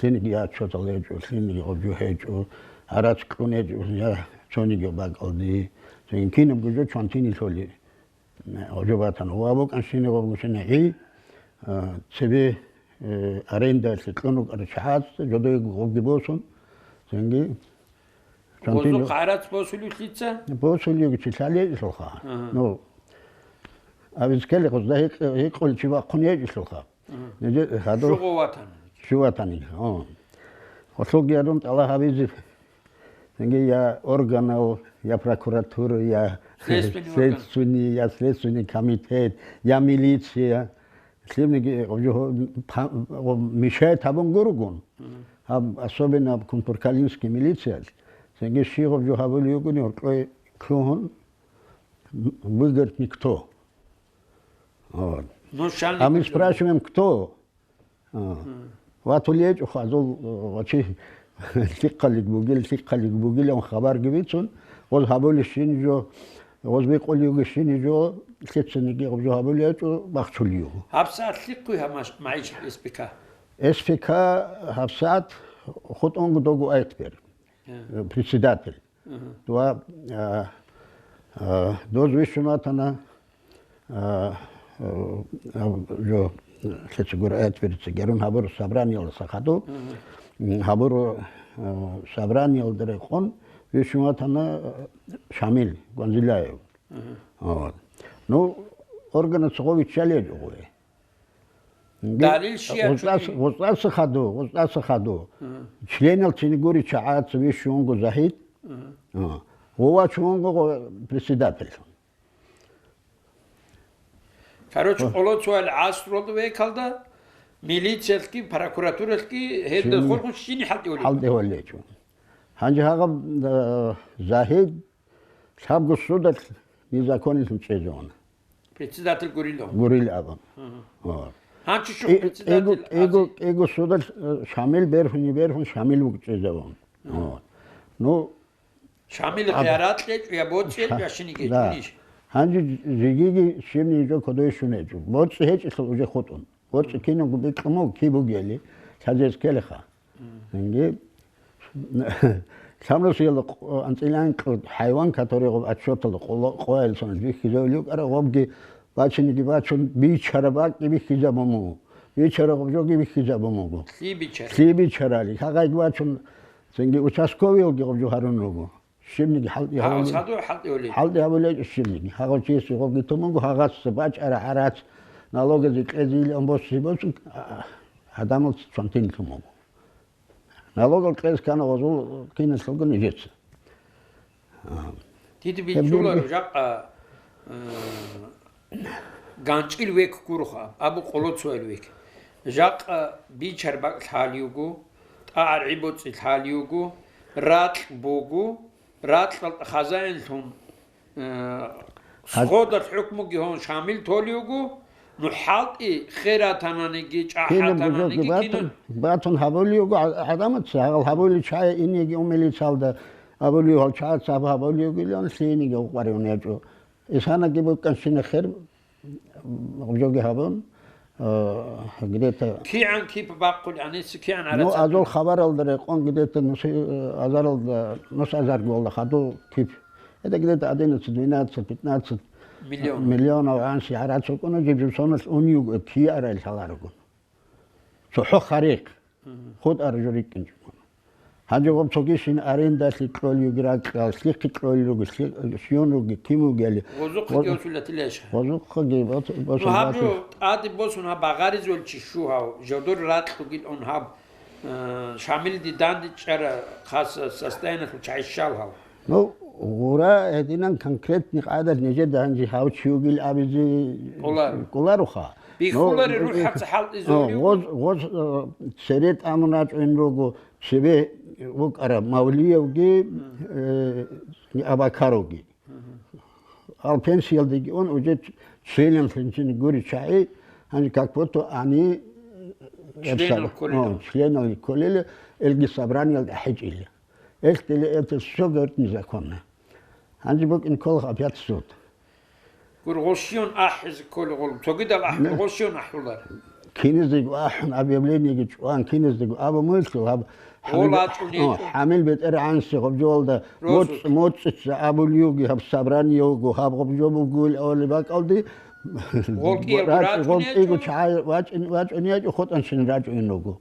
Лъиниги я чотал гьечӀо, лъиниги гъаб жо гьечӀо. ГӀарац кьун гьечӀо, я цониги бакӀалди. Цинги кинабго жо чвантини лъоли. Гъаб жо батана. Ва букӀанщини гъабгунчи гӀи, а, цебе, э, арендаялъе кьун рукӀарал чагӀаз, жодое гъобги босун, цинги Гъозухъ гӀарац босулев лъица? Босулевги чи лъалейилъулха. Ага. Ну, абицкели гъозда гьикъ-, гьикъулев чи вахъун гьечӀелъулха. Ага. Нижер гьадур Жугъу ватан. Жугъу ватанил, о. Гъолъулги ярун тӀала гьабизе, цинги я органал, я прокуратура, я Следственный орган. Следственный, я следственный комитет, я милиция. Лъимниги гъоб жо гьо-, гъоб мешает гьабун гургун. Мгм. Гьаб, особенно гьаб Кунпуркалинский милициялъ. Цинги щи гъоб жо гьабулев вугони гьоркьой лъугьун, выиграть никто. Вот. Ну, шан А мы никто. Спрашиваем, кто? А. Мгм. ВатулечӀо хазул, э, вачи лъикъалик бугил, лъикъалик бугилан хабарги бицун, гъоз гьабулищин жо, гъоз бикъулевгищин жо, лъицаниги гъоб жо гьабулев ячӀо, бахчулев. ГьабсагӀат лъикъуй гьаб маш-, магӀишат СПК? СПК гьабсагӀат хутӀунго дого айтбер, Э. э, председатель. Мгм. Ва, а, а, доз вищун ватана, а, а, а, жо, лъица гур айтбер цигерун гьабур собраниялдаса хаду. Мгм. М, гьабур, а, собраниялда рекъон вищун ватана, а, Шамил Гванзиляев. Мгм. Вот. Ну, органаца гъо виччалел гъуе. Далил щиял гъуцӀас-, чуни? ГъуцӀаса хаду, гъуцӀаса хаду. Мгм. Членал цинигури чагӀаца вищунго Загьид. Мгм. А. Гъова чунго гъо-, председатель. Короче, О. къоло цоял гӀасрулда векалда милициялъги, прокуратуралъги гьелда Щин-, хурхун щини хӀалтӀи гьолев? ХӀалтӀи гьолечӀо. Гьанже гьагъаб, а, Загьид лъабго судалъ незаконниялъун чӀезе уна. Председатель гурилав? Гурил абун. Мгм. О. Гьанчи щух И-, председатель эго, эго, ази? Эго судалъ, э, Шамил берхуни берхун Шамил вугчӀезавун. Мгм. О. Ну, Шамил аб-, гъяра кьечӀо я боцӀи Ша-, я шиниги да. Чуниш? Гьанже жигиги щибниги жо кодове щун гьечӀо. БорцӀи гьечӀелъул уже хутӀун. БорцӀи кинабго бикьун буго, киб бугели, лъазес ккелеха. Цинги лъабнусиялда къ-, анцӀила анкьго хӀайван, который гъоб отчёталда къо-, къоялъун бихьизабулев вукӀарав, гъобги бачиниги бачун, бичараб бакӀги бихьизабун буго. Бичараб гъоб жоги бихьизабун буго. Лъи бичара? Лъи бичарали. Гьагъайги бачун, цинги участковыйалги гъоб жо гьарун руго. Щибниги хӀалтӀи гьабули-, хӀалтӀи гьабулей. ХӀалтӀи гьабулей щибниги. Гьагъав чиясе гъобги тун буго, гьагъасда бачӀараб гӀарац налогазе кьезе илан босизе босун, а, гӀадамал цвантин лъун буго. Налогал кьезе ккани гъозул киналъулго нижеца. А. Дида гьеб бичӀчӀуларо гурги. Жакъа, э, ганчӀил век гуроха, абу къоло цоял век. Жакъа бичар бакӀ лъалиуго, тӀагӀар гӀибоцӀи лъалиуго, ракь буго, ракьалда хазаинлъун, э, хаз- сходалъ хӀукмуги гьон Шамил толиуго, ну хӀалтӀи хератананиги, кинаб бузоги чӀахӀатананиги батун, кинан. Батун гьабулиуго гӀа-, гӀадамаца, гьагъал гьабули чай инеги умелицалда абулиу гьал чаца гьаб гьабулиугилан лъиениги гъукъаригӀун ячӀо. Исанаги букӀанщина хер, гъоб жоги гьабун, а, где-то. КигӀан кип бахъулеб гьаниса, кигӀан? Ну, гӀарац азул хабаралда рекъон где-то нус, э, азаралда, нус азарго валда хадуб кип. Это где-то одиннадцать, двенадцать, пятнадцать миллион. Миллионов гӀанси гӀарац букӀуна, жиб-жиб соналъ унюг, э, киарал лъаларогун. ЦохӀо харихъ. Мгм. ХутӀараб жо рикӀкӀинчӀо. Гьанже гъоб цогищин арендалъе кьолев руго ракьал, лъихъе кьолел руго, лъи-, сион руго, ким вугели. Гъозухъаги гъоз-, босулатила яшха? Гъозухъаги бос-, босулатила. Ну, гьаб жо тӀаде босун гьаб багъаризул чи щу гьав, жодор ракь ругил он гьаб, э, Шамилди дандечӀара хас состояниялъул чагӀи щал гьав? Ну, гъура гьединан конкретный къайдал нижеда гьанже гьав чи вугил абизе кӀоларо. КӀолароха. Бихьулари. Ну, рухӀаца хӀалтӀизулев. Гъоз, гъоз, э, цере тӀамун рачӀун руго, цебе вукӀараб Мавлиевги, э, Абакаровги. Ал пенсиялдеги ун, уже членлъинчӀин гури чагӀи, гьанже как будто они, э, членал кколел. О, членал кколел, элги собраниялда ахӀичӀила. Элъ дила это всё, говорит, незаконно. Гьанже букӀин кколаха опять суд. Гур гъосион ахӀизе кколел гъоло. Цогидал ахӀ-, не. Гъосион ахӀулар. Киназего ахӀун, объявлениеги чӀван, киназего абун муйсул гьаб Гъол ХӀамил, ачӀун о, гьечӀо. ХӀамил бетӀергьанси гъоб жоялда Росулъ. МоцӀ-, моцӀица абулев вуго гьаб собрание вуго, гьаб гъоб жо бугул авали бакӀалди. Гъол кӀиялго рачӀ-, рачӀун гъол кӀиго гьечӀо. ЧагӀи вачӀин, вачӀун ячӀо, хутӀанщин рачӀун вуго.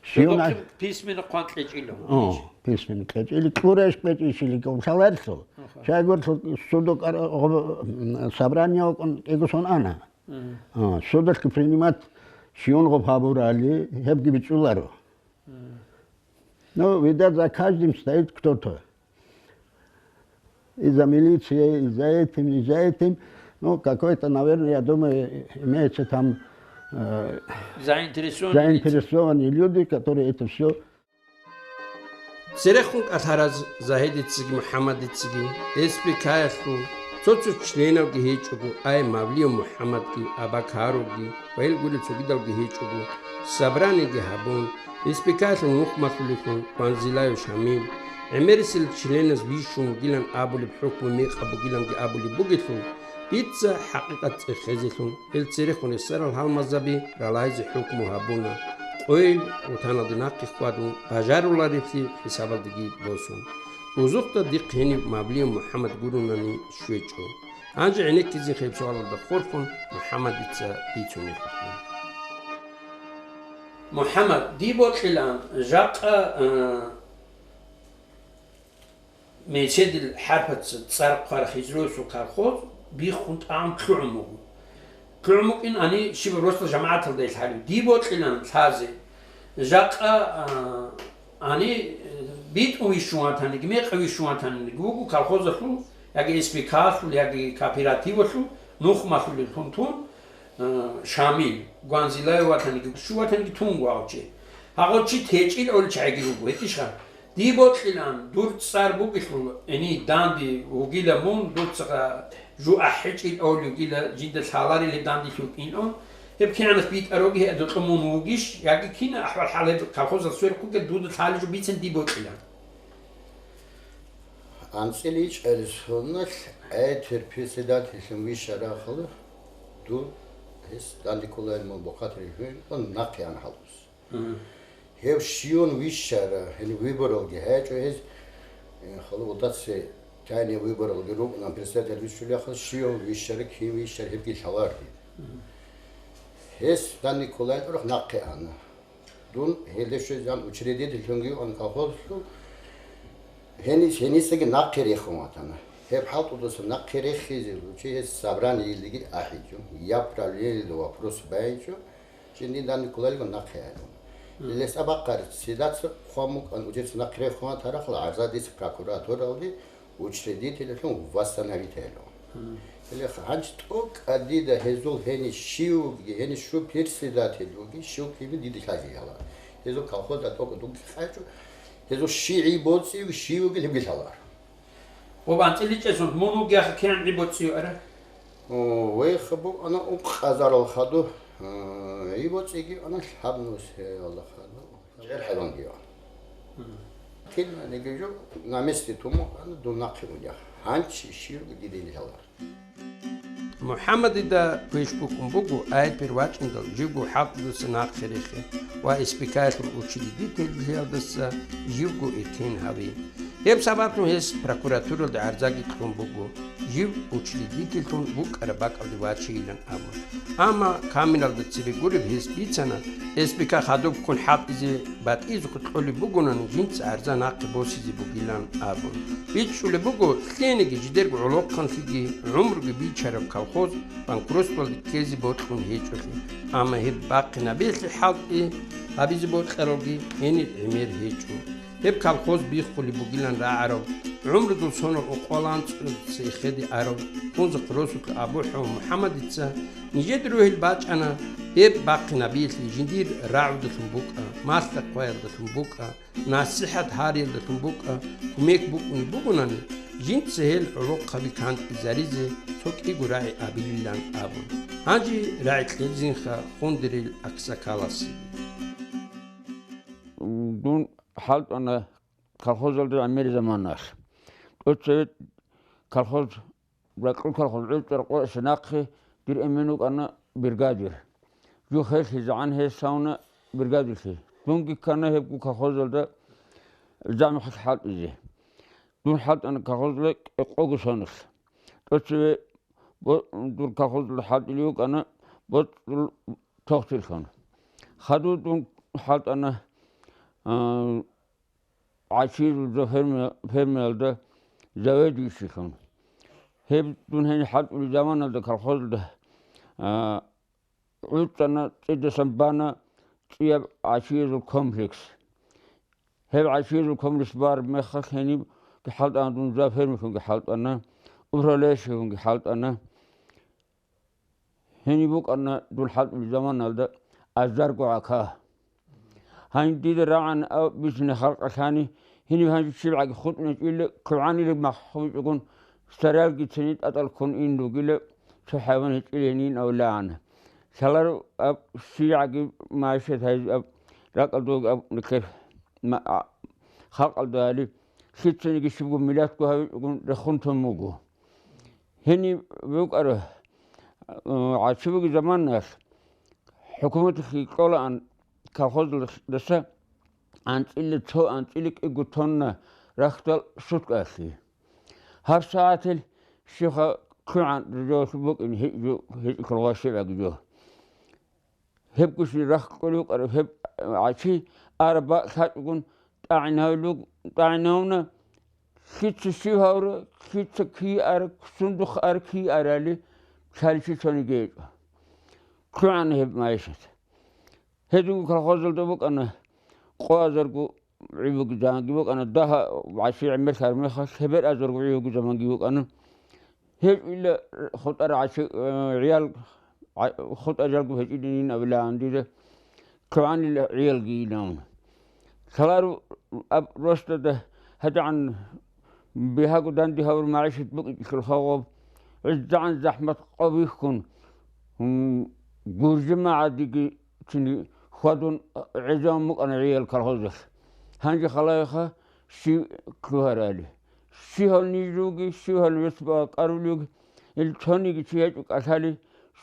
Сиюн Жодохъин а- письменно хъван кьечӀила. О, письменно кьечӀили, кьурайщ кьечӀищили кӀовлъаларилъул. Аха. Чагорлъул судо кӀар-, гъоб-, м, собрание вукӀун кӀиго сон ана. Мгм. А, судалъги принимать щиюн гъоб гьабурали, гьебги бичӀчӀуларо. Мгм. Ну, видать, за каждым стоит кто-то. И за милицией, и за этим, и за этим. Ну, какой-то, наверное, я думаю, имеется там, э, заинтересованные лица. Заинтересованные люди, которые это всё. Церехун кӀалъараз Загьидицаги МухӀаммадицаги, СПК-ялъул цо-цо членовги гьечӀого, ай Мавлиев МухӀаммадги, Абакаровги ва гьел гурел цогидалги гьечӀого, собраниеги гьабун, СПК-ялъул нухмалъулелъун Кванзилаев Шамил, гӀемерисел членаз бищун вугилан абулеб хӀукму мекъаб бугиланги абулеб бугелъул, дица хӀакъикъат цӀехезелъун, гьел церехун ресарал гьалмагъзаби ралайзе хӀукму гьабуна, къойил гъутаналде нахъе хьвадун, бажарулареблъи хӀисабалдеги босун. Узухъда дихъ гьенив Мавлиев МухӀаммад гурунани щвечӀо. Гьанже гӀенеккизе гьеб суалалда хурхун МухӀаммадица бицунеб буго. МухӀаммад, дие бокьилаан, жакъа, а, Меседил хӀарпаца цӀар хъвар Хизруевасул колхоз биххун тӀагӀун лъугӀун буго. ЛъугӀун букӀин гьаниб щибаб росдал жамагӀаталда ил гьалив. Дие бокьилаан лъазе. Жакъа, а, гьаниб, э, битӀун вищун ватаниги, мекъи вищун ватаниги вуго колхозалъул, яги СПК-лъул, яги кооперативалъул нухмалъулеллъун тун, э, Шамил, Гванзилаев ватаниги, щу ватаниги тунго гьав чи. Гьагъав чи течӀил гӀоличагӀиги руго, гьетӀищха? Дие бокьилаан, дур цӀар бугелъул, гьениб данде вугила мун, дуца жу ахӀичӀил гӀолил вугила, жинда лъаларил гьеб данделъи вукӀин ун, гьеб кигӀанас битӀароги гьеб докьун мун вугищ, яги кина ахӀвал-хӀал гьеб колхозал сверухъ вугел дуда лъалеб жо бицин дие бокьилаан. АнцӀила ичӀарасул соналъ гӀетер председательлъун вищарахъала, дун гьес данде кколайилан мун бухъатарилъун нахъе ана гьалдаса. Гьев щиван вищара, гьениб выборалги гьечӀо гьез, э, хала удаци тайне выборалги рукӀунан председатель вищулехъа, щиван вищара, кин вищара, гьебги лъалар гьеб. Гьес данде кколайилан нахъе ана. Дун гьелде щвезегӀан учредительлъунги ана колхозалъул, гьенис-, гьенисаги нахъе рехун ватана. Гьеб хӀалтӀудаса нахъе рехизелъул чи гьес собраниялдеги ахӀичӀо, я правлениялда вопрос байичӀо, жиндин данде кколайилан нахъе гӀелун. Гьелдаса абахъараб, седаца хъван букӀана, учредительница нахъе рехун ватарахъала, гӀарза дица прокуратуралде учредительлъун восстановить гьелун. Гьеле гьанже тӀокӀаб дида гьезул гьениб щив вугев, гьениб щив председатель вугев, щив кин вугев дида лъазе гьала. Гьезул колхозда тӀокӀаб дунги хъачӀо, гьезул щий боцӀи вугев, щив вугев гьебги лъалар. Ва анцӀила ичӀарасул мун вугевха кигӀан гӀи боцӀи вугев? О, вехха букӀана ункъазарал хадуб, а, гӀи боцӀиги ана лъабнус гьелда хадуб. ЧӀер хӀайван гьев. Кинаниги жо на месте тун букӀана дун нахъе унев. Гьанже щив вугев дида лъалар. МухӀаммадида квеш букӀун буго гӀайиб вачӀиндал живго хӀалтӀудаса нахъе рехи ва СПК-ялъул учредительлъиялдаса живго иркин гьави. Гьеб сабаблъун гьес прокуратуралде гӀарзаги кьун буго, жив учредительлъун букӀараб бакӀалде вачейилан абун. Амма камералда цебе гуреб гьес бицана, СПК хадубккун хӀалтӀизе батӀияб кьолеб бугонани, жинца гӀарза нахъе босизе бугилан абун. БичӀчӀулеб буго, лъиениги жидерго гӀолохъанлъиги гӀумруги бичараб колхоз банкротствоялде ккезе бокьун гьечӀолъи, амма гьеб бахъинабиялъе хӀалтӀи гьабизе бокьаралги гьениб гӀемер гьечӀо. Гьеб колхоз биххулеб бугилан рагӀарав, гӀумрудул сонал ункъоялда анцӀила цехеде арав Кунзахъ росулъ АбухӀав МухӀаммадица нижеда рогьел бачӀана, гьеб бахъинабиялъе жиндир рагӀудалъун букӀа, малъа-хъваялдалъун букӀа, насихӀат гьариялдалъун букӀа, кумек букӀунеб бугонани, жинца гьел гӀолохъаби кантӀизаризе цо кӀиго рагӀи абилилан абун. Гьанже рагӀи кьезинха Хундерил аксакаласеги. Дун хӀалтӀана колхозалда гӀемер заманалъ. ТӀоцеве колхоз, ракьул колхоз гӀуцӀар къоса нахъе дир эмен вукӀана бригадир. Жо херлъизегӀан гьес гьавуна бригадирлъи. Дунги ккана гьебго колхозалда замехъалъ хӀалтӀизе. Дун хӀалтӀана колхозалда кӀикъого соналъ. ТӀоцеве бо-, дур колхозалда хӀалтӀулев вукӀана боцӀул тохтирлъун. Хадув дун хӀалтӀана, а, ГӀачиязул жо ферми-, фермиялда заведующийлъун. Гьеб дун гьениб хӀалтӀулеб заманалда колхозалда, а, гӀуцӀана, цӀидасан бана цӀияб гӀачиязул комплекс. Гьеб гӀачиязул комплекс бараб мехалъ гьенибги хӀалтӀана дун, жо фермилъунги хӀалтӀана, управляющийгунги хӀалтӀана. Гьениб букӀана дун хӀалтӀулеб заманалда азарго гӀака. Гьаниб дида рагӀана аб-, бицина халкъалъани, гьениб гьанже чибгӀаги хутӀун гьечӀила, квегӀанилеб махӀ гьабичӀогун, саралги цени тӀатӀал ккун ин ругила, цо хӀайван гьечӀила гьенин авлаана. Лъаларо аб-, щибгӀаги майшат гьайз аб-, ракӀалда вуго аб-, нилъер ма-, а-, халкъалда гьали, лъицаниги щибго миллатго гьавичӀогун рехун тун вуго. Гьениб букӀара, гӀачибиги заманалъ хӀукуматалъе кьолаан колхоздаса анцӀила цо, анцӀила кӀиго тонна рахьдал суткаялъе. Гьаб сагӀатил щибха квегӀан жо букӀин гьечӀо, гьечӀо ккола щибгӀаги жо. Гьебго щиб рахь кьолев вукӀараб гьеб гӀачи араб бакӀ лъачӀогун тӀагӀинавлуг-, тӀагӀинавна, лъица щив гьавра, лъица кий ара, сундухъ ара, кий арали, лъаличи цониги гьечӀо. КлъугӀана гьеб майшат. Гьединго колхозалда букӀана къоазарго гӀи бугезанги букӀана, дагьа гӀачи гӀемерлъараб мехалъ, гьебер азарго гӀи бугезаманги букӀана. ГьечӀила хутӀар гӀачи, э, гӀиял, гӀа-, хутӀар жалго гьечӀилин абилаан дида, квегӀанила гӀиялги инавна. Лъаларо аб-, росдада гьадигӀан бигьаго данде гьавур магӀишат букӀинчӀелъул хаваб, гӀезегӀан захӀмат къо бихьун, м, гуржи магӀадиги цин хьвадун гӀезавун букӀана гӀиял колхозалъ. Гьанже халаялъха щив лъугьарали, Щивал ниж руги, щивал вес бакӀарулев, ил цониги чи гьечӀо кӀалъали,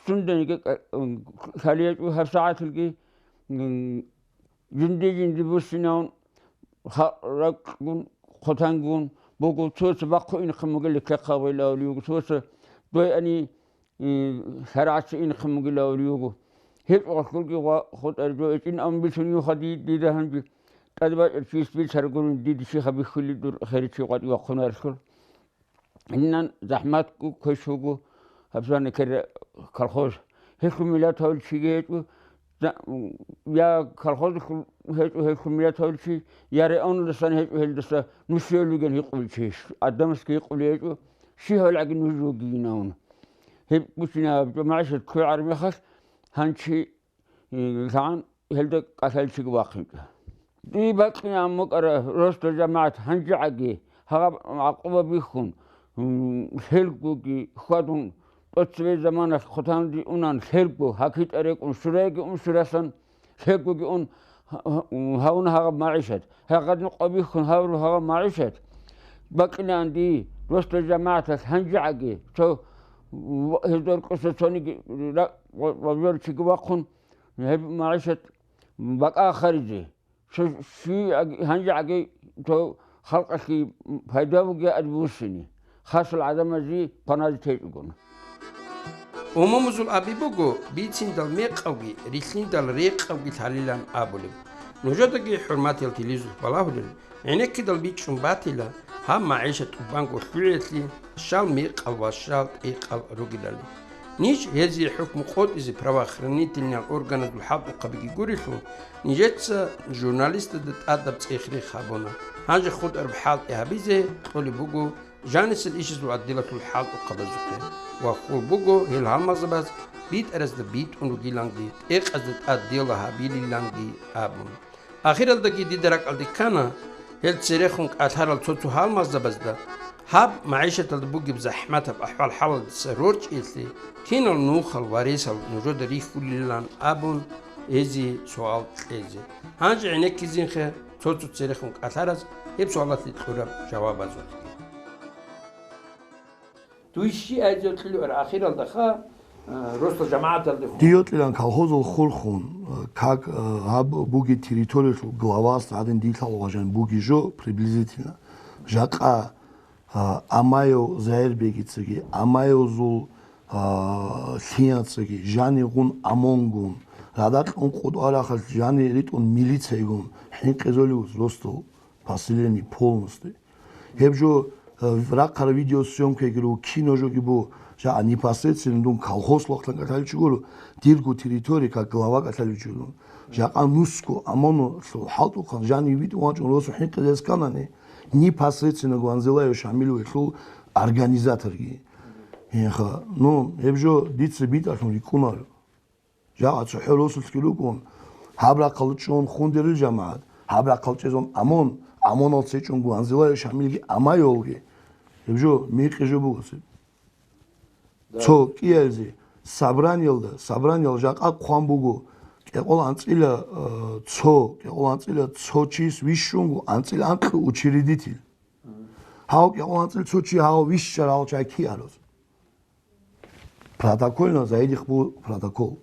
сунданиги кӀа-, кӀалъали гьечӀо гьабсагӀаталги, м, жинди-жинди буссинавун, ха-, ракьгун, хъутангун буго, цоца бахъу инхъин бугел лъехъа гъвелавулев вуго, цоца дой ани, э, шаргӀалъе инхъин бугилавулев вуго. Гьеб гъолъулги ва хутӀараб жо гьечӀин, амма бицуневха ди-, дида гьанже тӀадбачӀарав чияс бицарагурин, дида щиб бихьулеб дур херичи къватӀив вахъунарелъул. Инан захӀматго квеш вуго гьабсагӀаталъ колхоз. Гьелъул миллат гьавулев чиги гьечӀо, за-, я колхозалъул гьечӀо гьелъул миллат гьавулев чи, я районалдасан гьечӀо гьелдаса, нусиялъулгин гьикъулев чи, гӀадамасги гьикъулев гьечӀо, щиб гьавилгӀаги нуж ругинавун. Гьеб бучинаб жо магӀишат кквегӀараб мехалъ, гьанчи лъагӀан гьелда кӀалъалчиги вахъинчӀо. Дие бакьинаб букӀара росда жамагӀат гьанжегӀаги, гьаб гӀакъуба бихьун, м, лъелгоги хьвадун, тӀоцебе заманалъ хъутанди унан лъелго, гьакитӀа рекӀун, щурайги ун щурасан лъелгоги ун, гьа-, гьа-, гьавун гьагъаб магӀишат, гьагъадин къо бихьун гьавру гьагъаб магӀишат, бакьинан дие росда жамагӀаталъ гьанжегӀаги, цо в-, гьезда рукъуса цониги ра-, ва-, ва жорчиги вахъун, гьеб магӀишат бакӀа харизе, щи-, щи-, гьанжегӀаги цо халкъалъе пайда бугеаги буссине, хасал гӀадамазе паназе течӀогун. Умумузул аби буго, бициндал мекъавги, рилълъиндал рекъавги лъалилан абулеб. Нужедаги, хӀурматиял телевизор балагьулел, гӀенеккидал бичӀчӀун батила, гьаб магӀишат тӀубанго лъугӀиялъе щал мекъал ва щал тӀекъал ругелали. Ниж гьезие хӀукму къотӀизе правоохранительный органазул хӀалтӀухъабиги гурелъул, нижеца журналистазда тӀадаб цӀех-рех гьабуна. Гьанже хутӀараб хӀалтӀи гьабизе кьолеб буго жанисел ишазул отделалъул хӀалтӀухъабазухъе ва хьул буго гьел гьалмагъзабаз битӀаразда битӀун ругиланги, тӀекъазда тӀад дела гьабилиланги абун. Ахиралдаги дида ракӀалде ккана, гьел церехун кӀалъарал цо-цо гьалмагъзабазда гьаб магӀишаталда бугеб захӀматаб ахӀвал-хӀалалдаса рорчӀиялъе кинал нухал ва ресал нужеда рихьулилан абун, гьезие суал кьезе. Гьанже гӀенеккизинха цо-цо церехун кӀалъараз гьеб суалалъе кьураб жавабазухъе. Дуй щиб гьабизе кьолеб ахиралдаха, э, росдал жамагӀаталдехун? Дие кьолилан колхозал хурхун, э, как, э, гьаб буги территориялъул главас гьадин дилъал важан буги жо приблизительно. Жакъа, э, Амаев Загьирбегицаги, Амаевзул, э, лъияцаги, жанигун ОМОНгун, радакь ункъо тӀарахъалъ жани ритӀун милицайгун хӀинкъизолев росдал поселение полностью. Гьеб жо, э, рахъараб видеосъемкаги руго, кино жоги буго, жакъа непосредственно дун колхоз вахтан кӀалъалев чи гуро, дирго территория как глава кӀалъалев чи гуро. Жакъа нусго ОМОНалъул хӀалтӀухъан жанив витӀун вачӀун росу хӀинкъизес кканани, непосредственно Гванзилаев Шамил вегьлъул организаторги. Гьеха, ну, гьеб жо дица битӀалъун рикӀкӀунаро. Жакъа цохӀо росулъги рукӀун, гьаб рахъал чӀун хундерил жамагӀат, гьаб рахъал чӀезун ОМОН, ОМОНалъ цечӀун Гванзилаев Шамилги Амаевги. Гьеб жо мекъи жо буго цеб. Да. Цо кӀиялзи собраниялда, собраниял жакъа хъван буго, кӀикъоялда анцӀила, э, цо, кӀикъоялда анцӀила цо чияс вищунго, анцӀила анкьго учредитель. Мгм. Гьав кӀикъоялда анцӀила цо чи гьав вищарав чагӀи ккараб. Протокольно, Заидихъ буго протокол.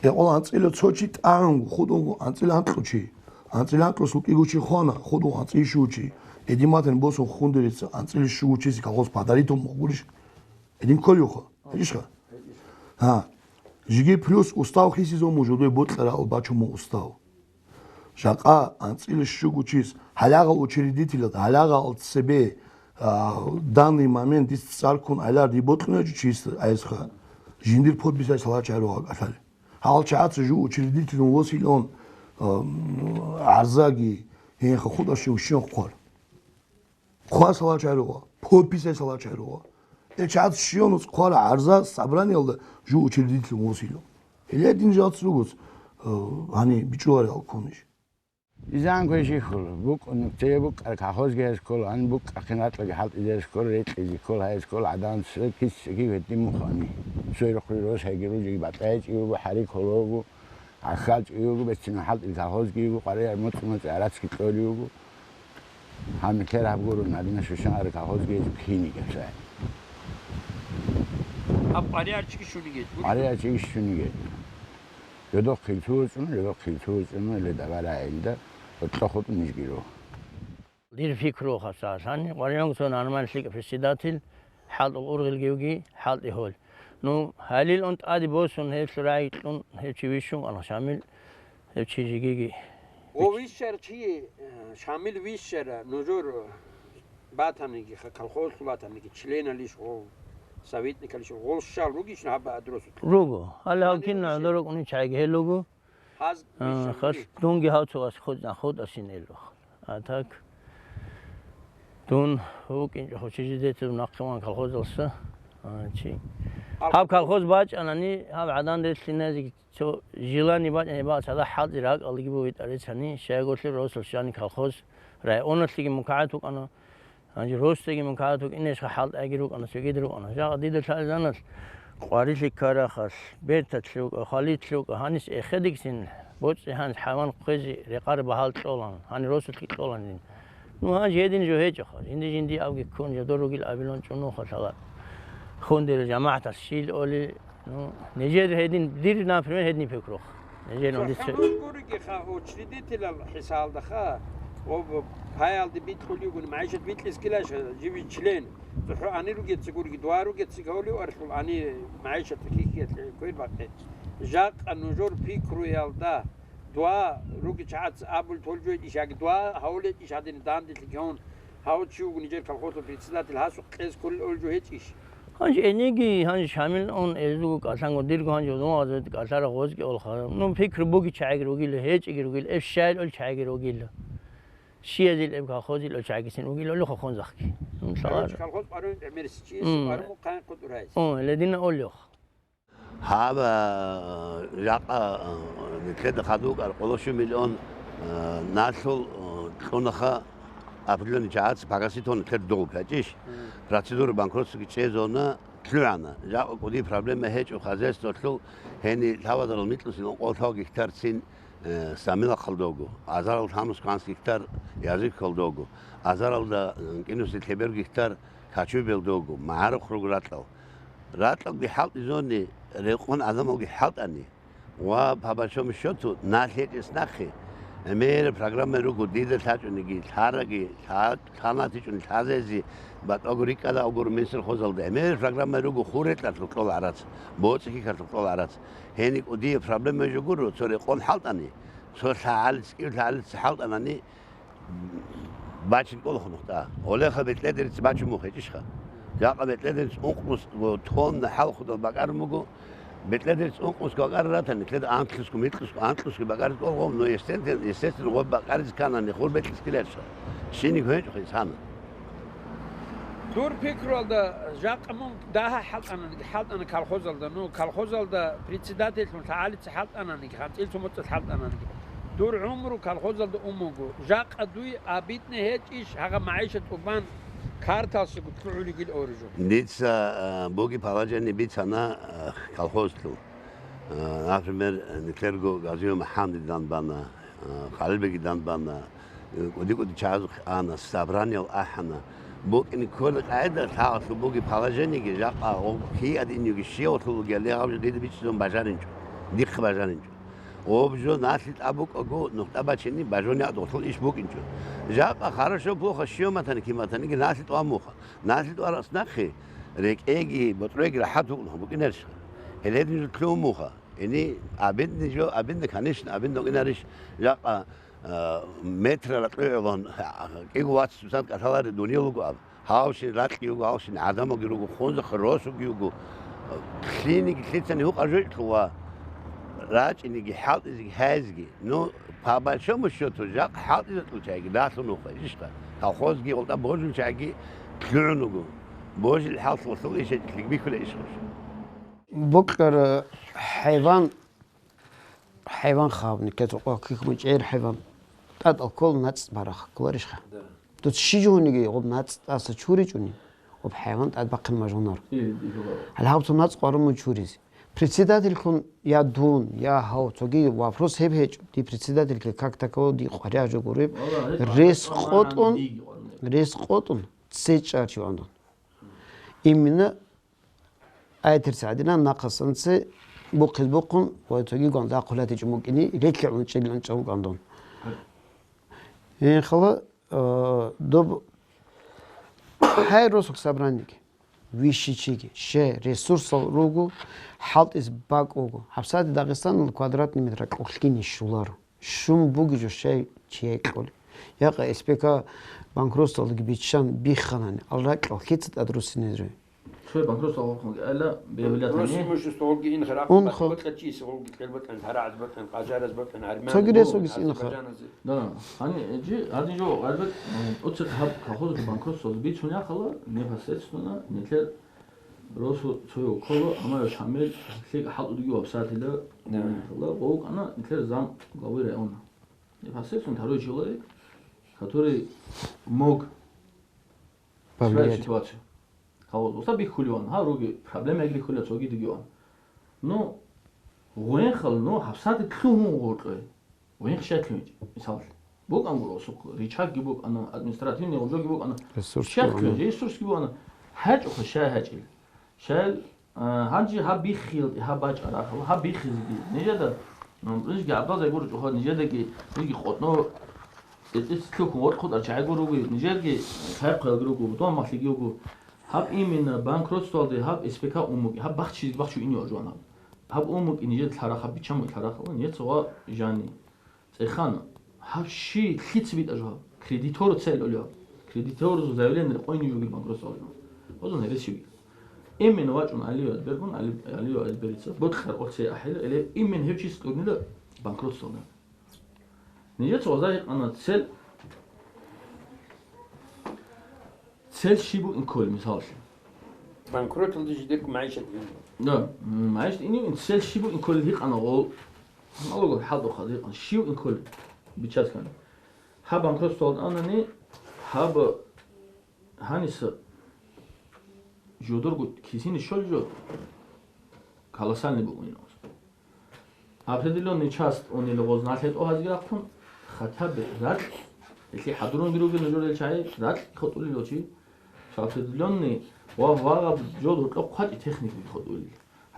КӀикъоялда анцӀила цо чи тӀагӀунго, хутӀунго анцӀила анкьго чи. АнцӀила анкьго сукӀиго чи хвана, хутӀун анцӀила щуго чи. Эдин батани босун хундерица анцӀила щуго чиси колхоз подаритун бугурищ? Эдин кколевха? ГьечӀищха? Гьа. Жиги плюс устав хисизун мун жодой бокьарал бачун мун устав. Жакъа анцӀила щуго чияс, гьалагъал учредителал, гьалагъал цебе, а, данный момент дис цӀар ккун гьалар дибокьуначӀо чияс гӀайсха, жиндир подписай салачару гьакӀалъали. Гьал чагӀаца жу учредителун восилон, а, гӀарзаги, гьенха хутӀа щив щин хъвар. Хъвасалачаругъа, подписайсалачаругъа. Э, чац щионус хъвара гӀарза собраниялда жу учредитель восилу. Гьеле дин жалц ругус, э, гьани бичӀуларел ккунищ. Изан квешихьула, букӀун, цее букӀар кахозги гьез ккола, гьаниб букӀахъин гьатӀаги хӀалтӀизе гьез ккола, рекьизе ккола, гьез ккола, гӀадан цо кис-, кис гьедин мухъани. Цой рохъули рос гьеги ружиги батӀайчӀи вуго, хӀари кколого, гӀахьалчӀи вуго, бецина хӀалтӀил кахозги вуго, къварияр моцӀ-моцӀи гӀарацги кьоли вуго. Гьанже ккараб гуро, Надина Шушанара колхозги гьечӀо, кин гьечӀо. Аб къваригӀарчиги щунигеч. КъваригӀарчиги щунигеч. Жодохъ хъилцурчӀун, жодохъ хъилцурчӀун, ле дабара гӀелда, гьоркьохъ хутӀун нижги руго. Дир пикру хасалъани, къваригӀунго цо нормальный лъикӀ председатель, хӀалтӀул ургъелги вуги, хӀалтӀи гьол. Ну, гьалил он тӀаде босун, гьелъул рагӀи кьун, гьев чи вищун ана Шамил, гьев чи жигиги. О, вищар чи, э, Шамил вищара, нужер батаниги, ха-, колхозлъул батаниги, членалищ гъов, советникалищ гъол щал ругищ гьаб адросулъ? Руго. Гьале гьав Гьаниб кин вищар? ГӀодор рукӀунин чагӀиги гьел руго. Гьаз А, вищар хас руги? Дунги гьав цо ас хутӀа-, хутӀасин эллъухъ. А так, дун вукӀинчӀо хучизе децӀун нахъе ван колхозалса. А, чи. Ал- Гьаб колхоз бачӀанани, гьаб гӀадан релълъиназеги цо желание бачӀани, гьебал цадахъ хӀалтӀи ракӀалдеги бугеб тӀарицани, щайгурелъул росулъ щвани колхоз, районалъеги мукагӀат вукӀана, гьанже росдеги мукагӀат вукӀинищха, хӀалтӀайги рукӀана, цогида рукӀана. Жакъа дида лъалезаналъ къварилъи ккарахъалъ, берталъ рукӀа, хвалилъ рукӀа, гьанис эхедиксин боцӀи гьанис хӀайван хъвезе рекъараб багьал кьолан, гьанир росулъги кьолан дин. Ну, гьанже гьедин жо гьечӀоха, жинди-жинди абги ккун жодор ругил абилан чӀунуха лъала. Хундел жамагӀатас щил оли, ну, нижер гьедин, дир, например, гьедин пикрух. Нижер Цо ундица хӀамал гуриги ха, учредителал хӀисалда ха, ва паялде бикьулигун, магӀишат бикьискилаш, живи член. ЦохӀо ани ругеца гуриги, дуа ругеца гьолив архул ани магӀишат кихиялъе квер бакъе. Жакъа нужер пикруялда, дуа руги чагӀаца абул толжойдиш, яги дуа гьавулетӀиш гьадин данделъи гьавун, гьав чи вугу нижер колхозлъул председатель, гьасухъ кьез кколел олжо гьечӀищ? Гьанже эниги, гьанже Шамил он эзуго кӀалъанго дирго гьанже узун вазавет кӀалъара гъозги олха. Ну, пикру буги чагӀиги ругила, гьечӀиги ругила, эб щайил ол чагӀиги ругила. Щиязил эб колхозил ол чагӀигисин угила олеха хонзахъги. Ну, лъала. Короче, колхоз къарун гӀемерси чи, М. къарун мухъан къутӀурайс. О, ледина олех. Гьаб, а, жакъа, а, нилъеда хадуб букӀар къоло щуабилеб миллион, а, налъул, а, кьунаха определённый чагӀаца погасить гьабун нилъер долг гьечӀищ? Мгм. Процедура банкротствоги чӀезона, лъугӀана. Жакъа кӀудияб проблема гьечӀо хозяйстволъул, гьениб лъабазарал микьусин ункъо лъаб гектар цин, э, Самилахъалда вуго, азарал гьамус кванс гектар Языковалда вуго, азаралда, э, кӀинусин лъеберго гектар Качубелда вуго, магӀарухъ руго ракьал. Ракьалги хӀалтӀизони, рекъон гӀадамалги хӀалтӀани ва, по большому счёту, налъ гьечӀес нахъе, гӀемераб программаги руго дида лъачӀониги, лъараги, лъа-, лъанатичӀони лъазезе, батӀаго рикӀкӀадав гуро Минсельхозалда. ГӀемераб программаги руго хур-гьекьалъул кьола гӀарац, боцӀи-хьихьалъул кьола гӀарац. Гьениб кӀудияб проблема жо гуро, цо рекъон хӀалтӀани, цо лъагӀалица, кӀив лъагӀалица хӀалтӀанани, бачин кӀолаха нухда. Олеха бетӀледерец бачун мух гьечӀищха? Жакъа бетӀледерец ункънусго тонна хӀалхудал бакӀарун буго. БетӀледерец ункънусго бакӀарун ратани, нилъеда анлъусго, микьусго, анлъусго бакӀаризе кӀолгъун, но естественно, естественно, гъоб бакӀаризе кканани, хур бекьискиларищха? Щиниг гьечӀоха исана. Дур пикруялда, жакъа мун дагьа хӀалтӀананиги, хӀалтӀана колхозалда, ну, колхозалда председательлъун лъагӀалица хӀалтӀананиги, ханцӀил цо моцӀалъ хӀалтӀананиги. Дур гӀумру колхозалда ун буго. Жакъа дуе обидно гьечӀищ гьагъа магӀишат тӀубан карталлъиго лъугӀулигил оружо? Дица, а, бугеб положение бицана, а, колхозлъул. А, например, нилъерго Газиев МухӀамадида данбана, а, Халилбеги данбана, э, кӀуди-кӀуди чагӀазухъе ана, собраниялъ ахӀана. БукӀине ккола къагӀида, лъагӀаллъун бугеб положениеги, жакъа гъоб кигӀад инеги щивалъул вугевали гьаб жо дида бичӀчӀизабун бажаринчӀо, дихъе бажаринчӀо. Гъоб жо налъи тӀад букӀаго, нухда бачине бажониги гъолъул иш букӀинчӀо. Жакъа хорошо-плохо щив матани, кин матаниги налъи тӀван муха. Налъи тӀварас нахъе рекӀеги, ботӀроги рахӀат вукӀун букӀинарищха? Гьеле гьедин жо лъугьун муха. Гьениб обидно жо, обидно, конечно, обидно вукӀинарищ? Жакъа, а, метр ракьугӀелъун, кӀиго вац цоцазда кӀалъалареб дуниял руго аб. Гьавшин ракьги руго, гьавшин гӀадамалги руго, хунзахъа росуги руго. Лъиениги лъицани гьукъа жо гьечӀо ва рачӀинеги, хӀалтӀизеги, хӀезеги. Ну, по большому счёту, жакъа хӀалтӀизабулел чагӀиги ралъун вукӀа, ишха, колхозги гъолда божулел чагӀиги лъугӀун вуго. Божулел хӀалалъулъ иш гьечӀолъиги бихьула иш гъош. Бокьараб хӀайван, хӀайван хабни, кецӀ къо кихму чӀер хӀайван, тӀад алкогол нацӀ барах кколарищха? Да. Дуца щиб жо гьуниги гъоб нацӀ тӀаса чуричӀони, гъоб хӀайван тӀад бахъин мажгъунаро. Э, дихьула. Гьале гьаб цо нацӀ къварун мун чуризе. Председательлъун я дун, я гьав, цоги вопрос гьеб гьечӀо. Дир председательги как таковой дир къваригӀа жо гуреб. Валлагь, гьеб рес къваригӀа къотӀун, диги къваригӀа. рес къотӀун, цей чӀарчи вандун. Именно Айтир СагӀдина нахъасан цей бухъиз бухъун ва цоги гван захъулатичӀ мукӀини, рекье гӀунчӀилан чӀавгандун. Гьеб хала, э, доб гьай росулъ собраниеги, вищичиги, щай ресурсал руго, хӀалтӀиз бакӀ буго. ГьабсагӀат Дагъистаналда квадратный метр кьулъгини щоларо. Щун бугищ жо щай чияй кьолеб? Якъа СПК банкротствалдаги биччан бихханани, ал ракьал лъица тӀад руссинезеруй? Цо банкротство гьоркьонги айла бегьулатани. Росимуш столги ин хара Унха. Батла чис гьолги кьел батан, гьарагӀаз батан, къажараз батан, армян. Цоги ресугис ин хара. Азербайджаназ. Да, ани, жи, гьадин жо, гьарбат, оцех гьаб колхозги банкротство бицун яхала, непосредственно, нетлер росу цо йо коло, амма Шамил, хлег хӀалтӀудги вабсатила, Да. Ла, гъов ана, нетлер зам главы района. Непосредственно второй человек, который мог Повлиять. Ситуацию. Гьав, уста биххулеван, гьав руги проблема гьегли хулев цоги дигиван. Ну, гъвенхал, ну, гьабсагӀат лъугьун гъоркье. Гъвенх щай лъугьинчӀ, мисал. БукӀан гуро сухъ, ричагги букӀана, административный гъобжоги букӀана. Ресурсги Щай букӀана. ЛъугьинчӀ, ресурсги букӀана. ХӀачӀухъа щай гьачӀил. Щай, а, гьанже гьаб биххиялде, гьаб бачӀарахъ, гьаб биххизеги. Нижеда, м, рижги гӀабдал зайгур чӀухъа, нижедаги, рижги къотӀно, цӀицӀицлъухъун гъоркь хутӀар чагӀи гуруги, нижерги хайхъуялги руго, дон махлъиги вуго. Гьаб именно банкротствалде гьаб СПК умуги, гьаб бахчизе бахчу ине варжуан гьаб. Гьаб умуги нижер лъарахъ, гьаб биччан муги лъарахъ, нижер цогъа жани. ЦӀехана, гьаб щи лъица битӀа жо гьаб? Кредитор цел олев гьаб. Кредиторзул заявление къойни жугил банкротствалде. Озун гьересиги. Именно вачӀун Алиев Альбергун, Али-, Алиев Альберица, бокьар оцей ахӀила, эле именно гьев чис тӀурнила банкротствалда. Нижеца гъоза гьикъана цел, цел щиб букӀин кколеб, мисаллъи. Банкроталда жидерго магӀишат гьабун. Да, м, магӀишат инин цел щиб букӀин кколеб гьикъана гъол. Налогов хӀалтӀухъа гьикъана щиб букӀин кколеб бичаскани. Гьаб банкротствалда анани, гьаб гьаниса жодорго кисине щол жо колоссальный букӀунин. Определённый часть унел гъоз налъе тӀогьазги рахъун, хотя бы ракь, если хӀадурунги ругел нужер ил чагӀи, ракь хутӀулел чи, цо определённый ва вагъаб жо гьоркьоб хъвачӀи техникаги хутӀулел.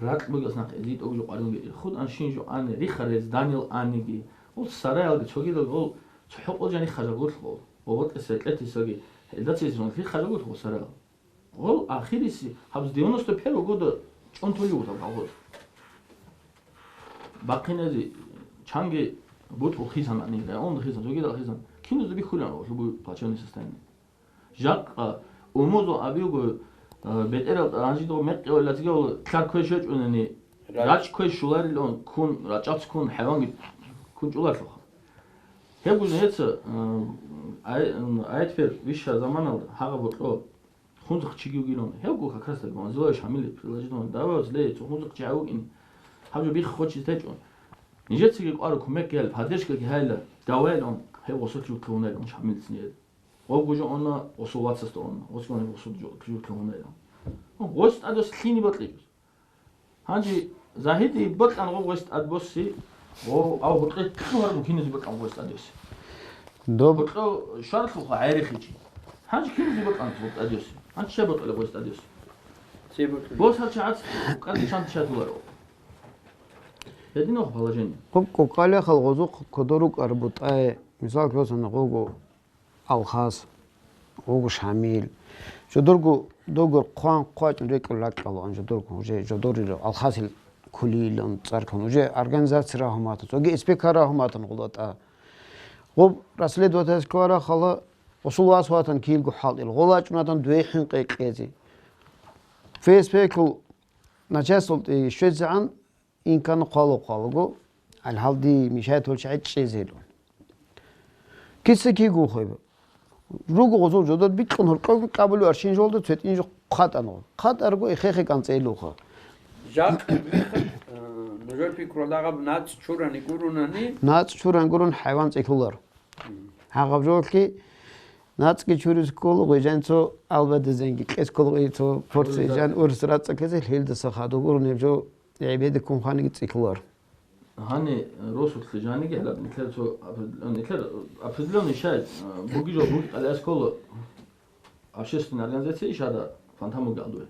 Ракь бугес нахъ эзитӀого жо къваригӀунги, худ анщин жо ани, рихарел зданиял аниги, гъол сараялги цогидал гъол цохӀо къо жанихъа жагулъ гъол, ва вокьес рекьетисаги, гьелдацин лихъа жагулъ гъол сараял. Гъол ахириси гьаб девяносто первого года чӀунтули вугьал колхоз. Бахъиназе чанги бутӀу хизан ани, район хизан, цогидал хизан. Киназда бихьулаан гъолъул плачевное состояние. Жакъа умузул абиго, э, бетӀерал гьанжидал мекъи валлацигал лъар квеш гьечӀунани, Рач. Рач квеш щуларилан ккун, рачӀац ккун, хӀайванги ккун чӀуларлъуха. Гьеб гуж гьеца, э, ай-, м, айтфер вища заманалда гьагъа бокьо. Хунзахъ чиги вугилан. Гьевго как раз таки Манзилович Шамилев предложение давав, зле, цо хунзахъ чагӀи вукӀин. Гьаб жо бихъ хочиз течӀо. Нижецаги къвару кумек гьел, поддержкаги гьайла, давайлан, гьев гъосулъ жутлъугьунайлан Шамилец нижер. Гъобго жо онна, гъосул вацасда онна, гъосгони гъосул жо-, жутлъугьунайлан. Гъос тӀадас лъини бакьичӀус. Гьанже Загьиди бокьан гъоб гъвес тӀад босси, гъов ав гьоркье кьугьаргун киназе бокьан гъвес тӀад йоси. Доб- Гьоркьо шарлъуха гӀайрихичи. Гьанже киназе бокьан гъоб тӀад йоси. Гьанже щай бокьила гъвес тӀад йоси? Цебе бокьила. Бос гьал чагӀац кӀал чан чатуларо. Гьединав положение. Хъуб кӀукӀалахъал гъозухъ кодор рукӀар бутӀай, мисал кьосана гъого. Алхас, гъугу Шамил. Жодорго догор хъван хъвачӀун рекӀун ракьалаан жодорго, уже жодорил Алхасил кулилан цӀаркан, уже организация рагьуматан, цоги СПК рагьуматан гъулатӀа. Гъоб расследователь ккарахъала, гъосул вас ватан килгу хӀалтӀил, гъолачӀунатан дуе хӀинкъи кьезе. ФСБ-кул начальстволтӀи щвезегӀан, Инкан хъвала-хъвалаго, гьалгьалди мишаятал чагӀи чӀезелъун. Киса кигун хвеба. Руго гъозул жодор бикьун гьоркьоги къабулу аршин жолда цветӀин жо хъатӀану. ХъатӀарго эхе-хе кӀанцӀелуха. Жакъа, э, нужер пикрулагъаб нацӀ чурани гурунани? НацӀ чуран гурун хӀайван цӀикӀулар. Гьагъаб жоллъи нацӀги чуриз ккола, гъвежан цо албадизенги кьес ккола, гъой цо порция жан урс рацӀцӀакезе лъелдаса хадуб урун гьеб жо гӀебеде ккун хваниги цӀикӀулар. Гьани росулъе жаниги гьалаб нилъер цо определённый, нилъер определённый шай, э, буги жо буги кьалиас ккола. общественная организация иш гьада, Фантамуги алдуе.